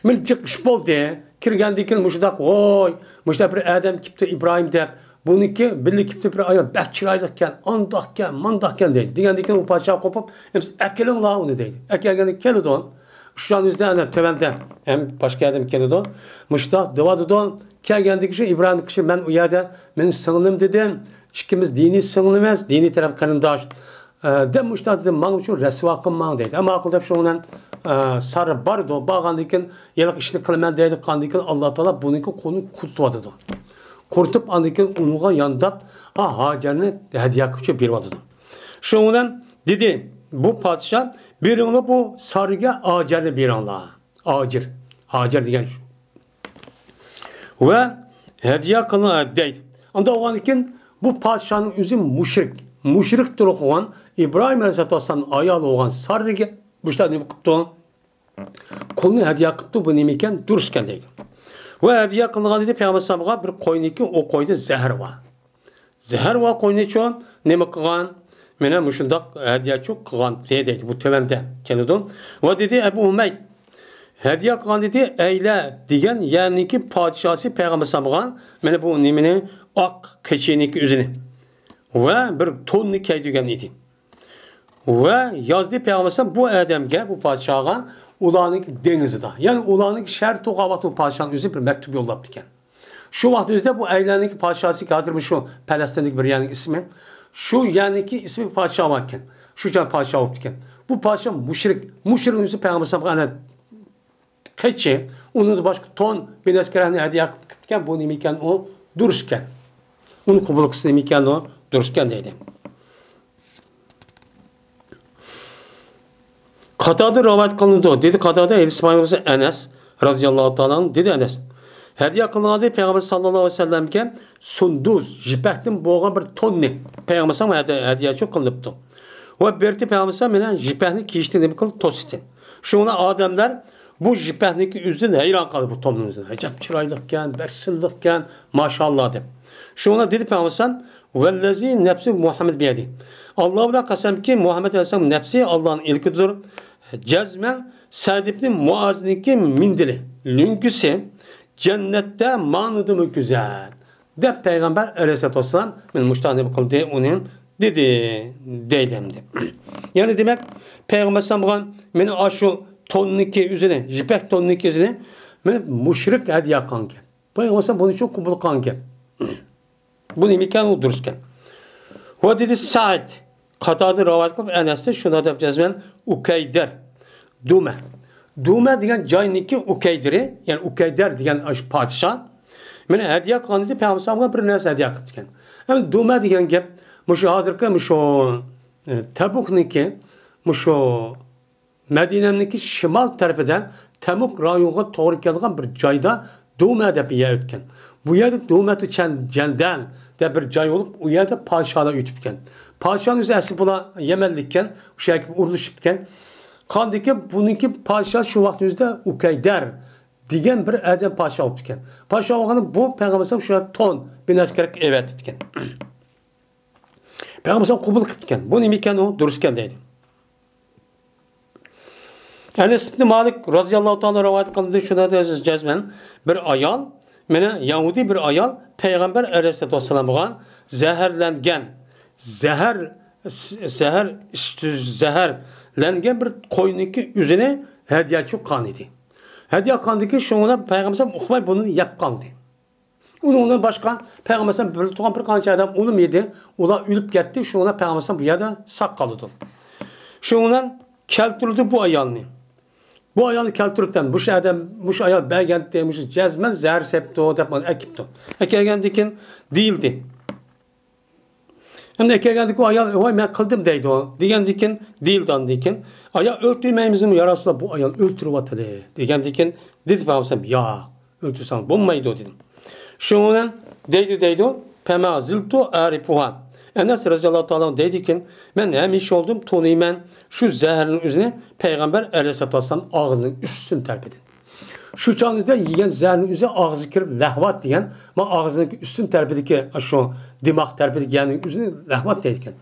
مىلجىق ئىش بولدى. كىرگەندىن كېيىن مۇشۇنداق، ۋوي، مۇشۇنداق بىر ئادەم كېپتۇ ئىبراھىم دەپ. بۇنىڭكى بىللە كېپتۇ بىر ئايال، بەك چىرايلىقكەن، ئانداقكەن، مانداقكەن دەيدۇ. دېگەندىن كېيىن ئۇ پادىشاھ قوپۇپ، ئەمىسە ئەكېلىڭلار ئۇنى دەيدۇ. ئەكەلگەندە كېلىدۇ. شۇ چاغدا ئۆزىدە ئەنە تۆۋەندە ھەم باشقا ئادەم كېلىدۇ. مۇشۇنداق دەۋاتىدۇ. كەلگەندىكى شۇ ئىبراھىم كىشى، مەن ئۇ يەردە مېنىڭ سىڭلىم دېدىم. ئىككىمىز دىنىي سىڭلىمىز، دىنىي تەرەپ قېرىنداش. ئە، دەپ مۇشۇنداق دېدىم، ماڭا شۇ رەسۋا قىلماڭ دەيدۇ. ئەمما ماقۇل دەپ شۇنىڭ بىلەن، ئە، سارى بارىدۇ. بارغاندىن كېيىن، ھېلىقى ئىشنى قىلىمەن دەيدۇ. قاندىن كېيىن ئاللا تائالا بۇنىڭكى قولىنى قۇرۇتۇۋاتىدۇ. قۇرۇتۇپ، ئاندىن كېيىن ئۇنىڭغا يانداپ، ئا، ھاجەرنى ھەدىيە قىلىپ بېرىۋاتىدۇ. شۇنىڭ بىلەن دېدى، بۇ پادىشاھ، بېرىڭلار بۇ سارىگە ھاجەرنى بېرىڭلار. ھاجىر. ھاجەر دېگەن شۇ. ۋە ھەدىيە قىلىڭ دەيدۇ. ئانداق بولغاندىن كېيىن بۇ پادىشاھنىڭ ئۆزى مۇشرىك. مۇشرىك تۇرۇپ قالغان ئىبراھىم ئەلەيھىسسالاتۇ ۋەسسالامنىڭ ئايالى بولغان سارىگە مۇشۇنداق نېمە قىپتۇ؟ قۇلنى ھەدىيە قىپتۇ، بۇ نېمە ئىكەن؟ دۇرۇس ئىكەن دەيدۇ. ۋە ھەدىيە قىلغان ئىدى پەيغەمبەر ئەلەيھىسسالامغا بىر قوينىكى، ئۇ قويدا زەھەر بار. زەھەر بار قوينىچۇ نېمە قىلغان؟ مانا مۇشۇنداق ھەدىيەچۇ قىلغان دەيدۇ. بۇ تۆۋەندە كېلىدۇ. ۋە دېدى ئەبۇ ھۇمەيد، ھەدىيە قىلغان دېدى، ئەيلە دېگەن يەرنىڭكى پادىشاھسى پەيغەمبەر ئەلەيھىسسالامغا مانا بۇ نېمىنى، ئاق قېچىنىڭكى ئۆزىنى ۋە بىر توننى كىيدۈرگەن ئىدى. ۋە يازدى پەيغەمبەر ئەلەيھىسسالام بۇ ئادەمگە، بۇ پادىشاھقا، ئۇلارنىڭكى دېڭىزىدا، يەنى ئۇلارنىڭكى شەھىرى تۇغاۋاتۇ پادىشاھنىڭ ئۆزى بىر مەكتۇپ يوللاپتىكەن. شۇ ۋاقىت ئۆزىدە بۇ ئەيلەننىڭكى پادىشاھسى، ھازىر مۇشۇ پەلەستىندىكى بىر يەرنىڭ ئىسمى. شۇ يەرنىڭكى ئىسمى پادىشاھ باركەن. شۇ جاي پادىشاھ بوپتىكەن. بۇ پادىشاھ مۇشرىك. مۇشرىك ئۆزى پەيغەمبەر ئەلەيھىسسالامغا ئەنە قېچى، ئۇنىڭدىن باشقا تون، بىلەسكىرەنى ھەدىيە قىلىپ كېتىپتىكەن. بۇ نېمە ئىكەن؟ ئۇ دۇرۇس ئىكەن. ئۇنى قوبۇل قىلسا نېمە ئىكەن؟ ئۇ دۇرۇس ئىكەن دەيدۇ. قاتادە رىۋايەت قىلىنىدۇ. دېدى قاتادە، ھەدىس بايان بولسا ئەنەس رازىياللاھۇ تائالا ئانھۇ، دېدى ئەنەس. ھەدىيە قىلىنغاندا پەيغەمبەر ساللاللاھۇ ئەلەيھى ۋەسەللەمگە سۇندۇز، يىپەكتىن بولغان بىر توننى پەيغەمبەر ساللاللاھۇ ئەلەيھى ۋەسەللەم ھەدىيەچۇ قىلىنىپتۇ. ۋە بىرتى پەيغەمبەر ساللاللاھۇ ئەلەيھى ۋەسەللەم مانا يىپەكنى كىيىشتىن نېمە قىلدى؟ توسۇتتى. شۇڭا ئادەملەر بۇ يىپەكنىڭكى ئۆزىدىن ھەيران قالدى بۇ تومنىڭ ئۆزىدىن. ئەجەب چىرايلىقكەن، بەك سىلىقكەن، ماشائاللا دەپ. شۇڭا دېدى پەيغەمبەر: «ۋەللەزى نەپسى مۇھەممەد بىيەدى.» ئاللا بىلەن قەسەمكى، مۇھەممەد ئەلەيھىسسالام نەپسى ئاللانىڭ ئىلكىدۇر. جەزمەن سەئد ئىبنى مۇئازنىڭكى مىندىلى، لۆڭگىسى جەننەتتە ماڭىدىمۇ گۈزەل. دەپ پەيغەمبەر ئەلەيھىسسالاتۇ ۋەسسالام مېنى مۇشۇنداق نېمە قىلدى، ئۇنى دېدى، دەيدۇ ئەمدى. يەنى دېمەك، پەيغەمبەر ئەلەيھىسسالام بولغان مېنى ئاشۇ توننىكى ئۆزىنى، يىپەك توننىكى ئۆزىنى مېنى مۇشرىك ھەدىيە قىلغان گەپ. پەيغەمبەر ئەلەيھىسسالام بۇنى شۇ قوبۇل قىلغان گەپ. بۇ نېمە ئىكەن، ئۇ دۇرۇس ئىكەن. ۋە دېدى سەئد، قاتادە رىۋايەت قىلىپ، ئەنەستىن شۇنداق دەپ جەزمەن ئۇكەيدەر، دۇمە. دۇمە دېگەن جاينىڭكى ئۇكەيدىرى، يەنى ئۇكەيدەر دېگەن ئاشۇ پادىشاھ مېنى ھەدىيە قىلغان ئىدى، پەيغەمبەر ئەلەيھىسسالامغا بىر نەرسە ھەدىيە قىلىپتىكەن. ئەمدى دۇمە دېگەن گەپ مۇشۇ ھازىرقى مۇشۇ، ئە، تەبۇكنىڭكى، مۇشۇ مەدىنەنىڭكى شىمال تەرىپىدە تەبۇك رايونىغا توغرا كېلىدىغان بىر جايدا دۇمە دەپ بىر يەر ئۆتكەن. بۇ يەردە دۇمەتۇ چەن-، جەندەل دەپ بىر جاي بولۇپ، ئۇ يەردە پادىشاھلار ئۆتۈپكەن. پادىشاھنىڭ ئۆزى ئەسلى بۇلار يەمەنلىككەن، ئۇ شەھەرگە ئۇرۇلۇشۇپتىكەن. قاندىكى بۇنىڭكى پادىشاھ شۇ ۋاقىتنىڭ ئۆزىدە ئۇكەيدەر دېگەن بىر ئادەم پادىشاھ بولۇپتىكەن. پادىشاھ بولغاندا بۇ پەيغەمبەر ئەلەيھىسسالام شۇ تون بىر نەرسە كېرەك ئەۋەتىپتىكەن. پەيغەمبەر ئەلەيھىسسالام قوبۇل قىپتىكەن. بۇ نېمە ئىكەن ئۇ؟ دۇرۇس ئىكەن دەيدۇ. ئەنەس ئىبنى مالىك رازىياللاھۇ تائالا رىۋايەت قىلدى، شۇنداق دەيدۇ جەزمەن، بىر ئايال، مانا يەھۇدىي بىر ئايال پەيغەمبەر ئەلەيھىسسالاتۇ ۋەسسالام بولغان زەھەرلەنگەن، زەھەر، زەھەر، زەھەرلەنگەن بىر قوينىڭكى ئۆزىنى ھەدىيە قىلغان ئىدى. ھەدىيە قىلغاندىكىن شۇڭا پەيغەمبەر ئەلەيھىسسالام ئۇقماي بۇنى يەپ قالدى. ئۇنىڭدىن باشقا پەيغەمبەر ئەلەيھىسسالام بىلىدىغان بىر قانچە ئادەم ئۇنىمىدى. ئۇلار ئۆلۈپ كەتتى. شۇڭا پەيغەمبەر ئەلەيھىسسالام بۇ يەردە ساق قالىدۇ. شۇنىڭ بىلەن كەلتۈرۈلدى بۇ ئايالنى. بۇ ئايالنى كەلتۈرۈپتە، مۇشۇ ئادەم، مۇشۇ ئايال بەرگەنتى، مۇشۇ جەزمەن زەھەر سەپتۇ دەپ مانا ئەكىپتۇ. ئەكەلگەندىن كېيىن دېيىلدى. ئەمدى ئەكەلگەندىن كېيىن ئايال، ۋاي، مەن قىلدىم دەيدۇ. دېگەندىن كېيىن دېيىلدى ئاندىن كېيىن. ئايال ئۆلتۈرمەيمىزمۇ يا رەسۇلاللا، بۇ ئايال ئۆلتۈرۈۋاتىدۇ. دېگەندىن كېيىن دېدى پەيغەمبەر ئەلەيھىسسالام، ياق. ئۆلتۈرسەڭ بولمايدۇ دېدىم. شۇنىڭ بىلەن دەيدۇ، دەيدۇ، پەما زىلتۇ ئەرىپۇھا. ئەنەس رەزىياللاھۇ تائالا دەيدىكەن، مەن ھەمىشە بولدۇم تونۇيمەن شۇ زەھەرنىڭ ئۆزىنى پەيغەمبەر ئەلەيھىسسالاتۇ ۋەسسالام ئاغزىنىڭ ئۈستۈن تەرىپىدىن. شۇ چاغنىڭ ئۆزىدە يېگەن زەھەرنىڭ ئۆزى ئاغزىغا كىرىپ لەھۋات دېگەن، ما ئاغزىنىڭ ئۈستۈن تەرىپىدىكى شۇ دىماغ تەرىپىدىكى يەرنىڭ ئۆزىنى لەھۋات دەيدىكەن.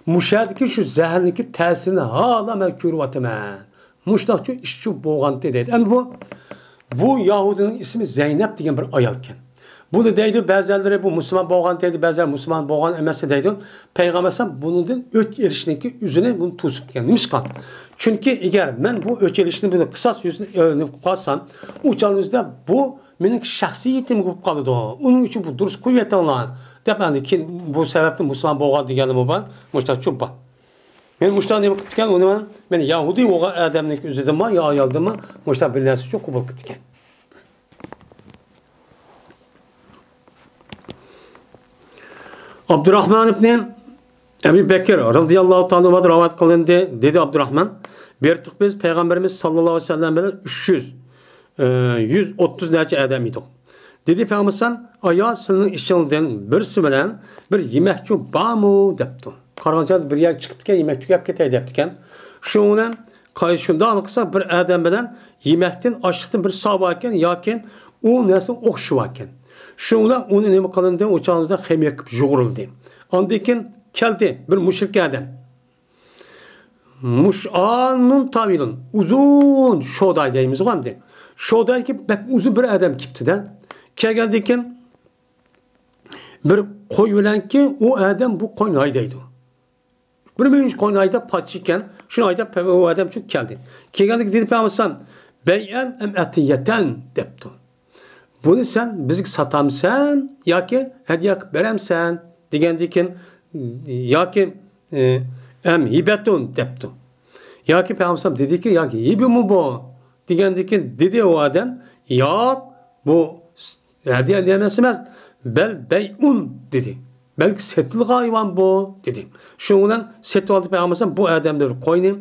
مۇشۇ يەردىكى شۇ زەھەرنىڭكى تەسىرىنى ھالا مەن كۆرۈۋاتىمەن. مۇشۇنداقچۇ ئىشچۇ بولغانتى دەيدۇ. ئەمدى بۇ، بۇ يەھۇدىينىڭ ئىسمى زەينەپ دېگەن بىر ئايال ئىكەن. بۇنى دەيدۇ بەزىلىرى، بۇ مۇسۇلمان بولغان دەيدۇ، بەزىلەر مۇسۇلمان بولغان ئەمەس دەيدۇ. پەيغەمبەر ئەلەيھىسسالام بۇنىڭدىن ئۆچ ئېلىشنىڭكى ئۆزىنى بۇنى توسۇپ كەلگەن. نېمىشقا؟ چۈنكى ئەگەر مەن بۇ ئۆچ ئېلىشنى بۇنى قىساس يۈزىسىنى ئۆلۈپ قالسام، ئۇ چاغنىڭ ئۆزىدە بۇ مېنىڭ شەخسىيىتىم بولۇپ قالىدۇ. ئۇنىڭ ئۈچۈن بۇ دۇرۇس قويۇۋېتىڭلار دەپ، ئەندى كېيىن بۇ سەۋەبتىن مۇسۇلمان بولغان دېگەنلىرىمۇ بار. مۇشۇنداق چۈشەنچە بار. مەن مۇشۇنداق نېمە قىپتىكەن، ئۇنى مەن، مەن يەھۇدىي بولغان ئادەمنىڭ ئۆزىدىنمۇ يا ئايالدىنمۇ مۇشۇنداق بىر نەرسە ئۈچۈن قوبۇل قىپتىكەن. ئابدۇراخمان ئىبنى ئەبى بەكر رەزىياللاھۇ تائالا ئەنھۇدىن رىۋايەت قىلىندى. دېدى ئابدۇراخمان، بېرىتۇق بىز پەيغەمبىرىمىز ساللاللاھۇ ئەلەيھى ۋەسەللەم بىلەن ئۈچ يۈز، ئە، يۈز ئوتتۇز نەچچە ئادەم ئىدۇق. دېدى پەيغەمبەر ئەلەيھىسسالام، ئايا، سىلىنىڭ ئىچىڭىزدىن بىرسى بىلەن بىر يېمەكچۇ بارمۇ؟ دەپتۇ. قارىغانچە بىر يەرگە چىقىپتىكەن، يېمەك تۈگەپ كېتەي دەپتىكەن. شۇنىڭ بىلەن قاي-، شۇنداق قىلسا بىر ئادەم بىلەن يېمەكتىن، ئاشلىقتىن بىر ساۋ باركەن ياكى ئۇ نەرسە ئوخشىشى باركەن. شۇنىڭ بىلەن ئۇنى نېمە قىلىندى؟ ئۇ چاغدا خېمىر قىلىپ يۇغۇرۇلدى. ئاندىن كېيىن كەلدى بىر مۇشرىك ئادەم. مۇشئانۇن تاۋىلۇن، ئۇزۇن شوداي دەيمىزغۇ ئەمدى. شودايكى بەك ئۇزۇن بىر ئادەم كېپتۇ-دە. كەلگەندىن كېيىن بىر قوي بىلەنكى ئۇ ئادەم بۇ قوينى ھەيدەيدۇ. بىر مۇنچە قوينى ھەيدەپ پادىشاھ ئىكەن، شۇنى ھەيدەپ پە-، ئۇ ئادەم چۈشۈپ كەلدى. كەلگەندىكىن دېدى پەيغەمبەر ئەلەيھىسسالام، بەيئەن ئەم ئەتىيەتەن دەپتۇ. بۇنى سەن بىزگە ساتامسەن ياكى ھەدىيە قىلىپ بېرەمسەن دېگەندىكىن، ياكى، ئە، ئەم ھىبەتۇن دەپتۇ. ياكى پەيغەمبەر ئەلەيھىسسالام دېدىكى، ياكى ھىبىمۇ بۇ دېگەندىكىن دېدى ئۇ ئادەم، ياق، بۇ ھەدىيە ئەمەس ئەمەس، بەل بەيئۇن دېدى. بەلكى سېتىلغان ھايۋان بۇ دېدى. شۇنىڭ بىلەن سېتىۋالدى پەيغەمبەر ئەلەيھىسسالام بۇ ئادەمدىن بىر قوينى.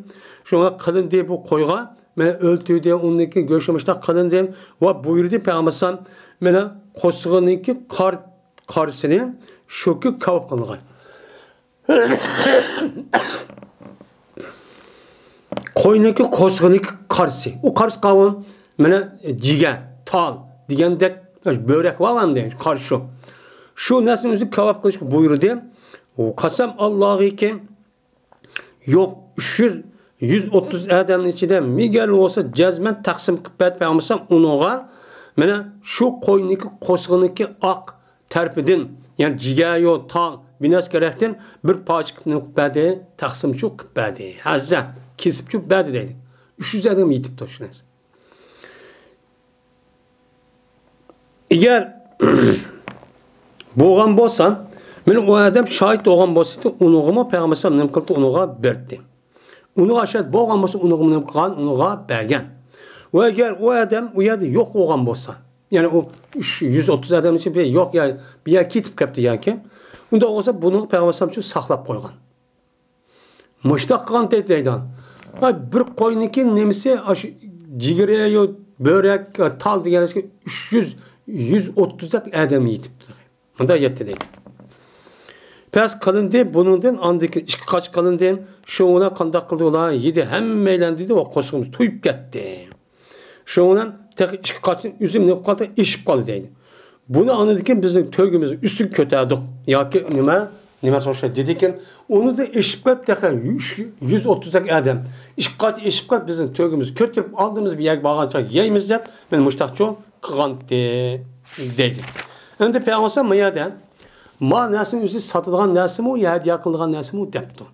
شۇنىڭ بىلەن قىلىندى بۇ قويغا. مانا ئۆلتۈردى، ئۇنىڭكى گۆشى مۇشۇنداق قىلىندى ۋە بۇيرۇدى پەيغەمبەر ئەلەيھىسسالام، مانا قورسىقىنىڭكى قار-، قارىسىنى شۇكى كاۋاپ قىلغاي. قوينىكى قوسۇقىنىڭكى قارىسى. ئۇ قارىسى قاۋۇن، مانا، جىگەر، تال دېگەندەك بۆرەك بار ئەمدى، قارىسى شۇ. شۇ نەرسىنى ئۆزى كاۋاپ قىلىشقا بۇيرۇدى. ئۇ قەسەم ئاللاغىكى، يوق، ئۈچ يۈز، يۈز ئوتتۇز ئادەمنىڭ ئىچىدە مىگەر بولسا جەزمەن تەقسىم قىلىپ بەردى پەيغەمبەر ئۇنىڭغا. مانا شۇ قوينىكى قوسۇقىنىڭكى ئاق تەرىپىدىن، يەنى جىگەر يو، تال، بىنەس كېرەكتىن بىر پارچە قىلىپ نېمە قىلىپ بەردى؟ تەقسىمچۇ قىلىپ بەردى. ھەززە، كېسىپچۇ بەردى دەيدۇ. ئۈچ يۈز ئادەم يېتىپتۇ شۇ نەرسە. ئەگەر بولغان بولسا، مانا ئۇ ئادەم شاھىت بولغان بولسا، ئۇنىڭغىمۇ پەيغەمبەر ئەلەيھىسسالام نېمە قىلدى؟ ئۇنىڭغا بەردى. ئۇنىڭغا شاھىت بولغان بولسا، ئۇنىڭغا نېمە قىلغان؟ ئۇنىڭغا بەرگەن. ۋە ئەگەر ئۇ ئادەم ئۇ يەردە يوق بولغان بولسا، يەنى ئۇ ئۈچ يۈز ئوتتۇز ئادەم ئىچىدە بىر يوق يا بىر يەرگە كېتىپ قېپتۇ ياكى، ئۇنداق بولسا بۇنى پەيغەمبەر ئەلەيھىسسالام شۇ ساقلاپ قويغان. مۇشتاق قىلغان دەيدۇ. ئاي، بىر قوينىڭكى نېمىسى، ئاشۇ جىگىرى، يو، بۆرەك، تال دېگەن ئۈچ يۈز، يۈز ئوتتۇزدەك ئادەم يېتىپتۇ. مۇنداق يەتتى دەيدۇ. پەس قىلىندى، بۇنىڭدىن ئاندىن كېيىن ئىككى قاچا قىلىندى. شۇنىڭ بىلەن قانداق قىلدى ئۇلار؟ يېدى ھەممەيلەن دېدى، ۋە قوسۇقىمىز تويۇپ كەتتى. شۇنىڭ بىلەن تېخى ئىككى قاچىنى ئۈزۈم نېمە قىلدى؟ ئېشىپ قالدى دەيدۇ. بۇنى ئاندىن كېيىن بىزنىڭ تۆگىمىزنىڭ ئۈستىگە كۆتەردۇق. ياكى نېمە؟ نېمە سوشا دېدىكىن، ئۇنىڭدىن ئېشىپ قېلىپ تېخى يۈز، يۈز ئوتتۇزدەك ئادەم. ئىككى قاچا ئېشىپ قېلىپ بىزنىڭ تۆگىمىزنى كۆتۈرۈپ ئالدىمىز بىر يەرگە بارغانچە يەيمىز دەپ، مەن مۇشتاقچۇ قىلغانتى دەيدۇ. ئەمدى پەيغەمبەر ما يەردە، ما نەرسىنى ئۆزى ساتىدىغان نەرسىمۇ، ھەدىيە قىلىدىغان نەرسىمۇ دەپتۇ.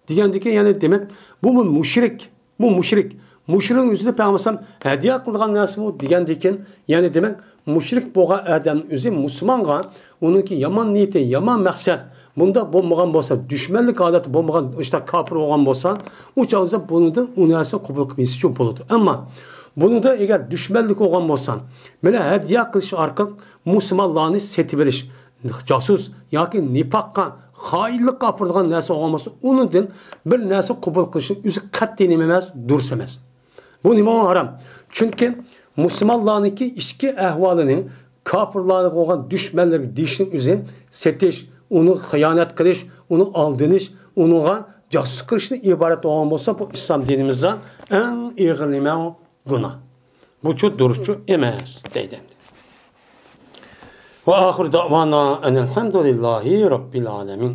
دېگەندىكىن، يەنى دېمەك، بۇمۇ مۇشرىك. بۇ مۇشرىك. مۇشرىكنىڭ ئۆزىنى پەيغەمبەر ھەدىيە قىلىدىغان نەرسىمۇ دېگەندىكىن، يەنى دېمەك، مۇشرىك بولغان ئادەمنىڭ ئۆزى مۇسۇلمانغا ئۇنىڭكى يامان نىيىتى، يامان مەقسەت، بۇنداق بولمىغان بولسا، دۈشمەنلىك ھالەتتە بولمىغان، ئىشتا كاپىر بولغان بولسا، ئۇ چاغدا بۇنىڭدىن ئۇ نەرسە قوبۇل قىلمىسىچۇ بولىدۇ. ئەمما بۇنىڭدا ئەگەر دۈشمەنلىك بولغان بولسا، مانا ھەدىيە قىلىش ئارقىلىق مۇسۇلمانلارنى سېتىۋېلىش، جاسۇس ياكى نىپاققا، خائىنلىققا ئاپىرىدىغان نەرسە بولغان بولسا، ئۇنىڭدىن بىر نەرسە قوبۇل قىلىشنىڭ ئۆزى قەتئىي نېمە ئەمەس، دۇرۇس ئەمەس. بۇ نېمە ھارام؟ چۈنكى مۇسۇلمانلارنىڭكى ئىچكى ئەھۋالىنى كاپىرلارغا بولغان دۈشمەنلىرىگە دېيىشنىڭ ئۆزى سېتىش، ئۇنى خىيانەت قىلىش، ئۇنى ئالدىنىش، ئۇنىڭغا جاسۇسلۇق قىلىشتىن ئىبارەت بولغان بولسا، بۇ ئىسلام دىنىمىزدا ئەڭ ئېغىر نېمە؟ گۇناھ. بۇچۇ دۇرۇسچۇ ئەمەس دەيدۇ ئەمدى. ۋە ئاخىر دەۋانا ئەنىل ھەمدۇلىللاھى رەببىل ئالەمىن.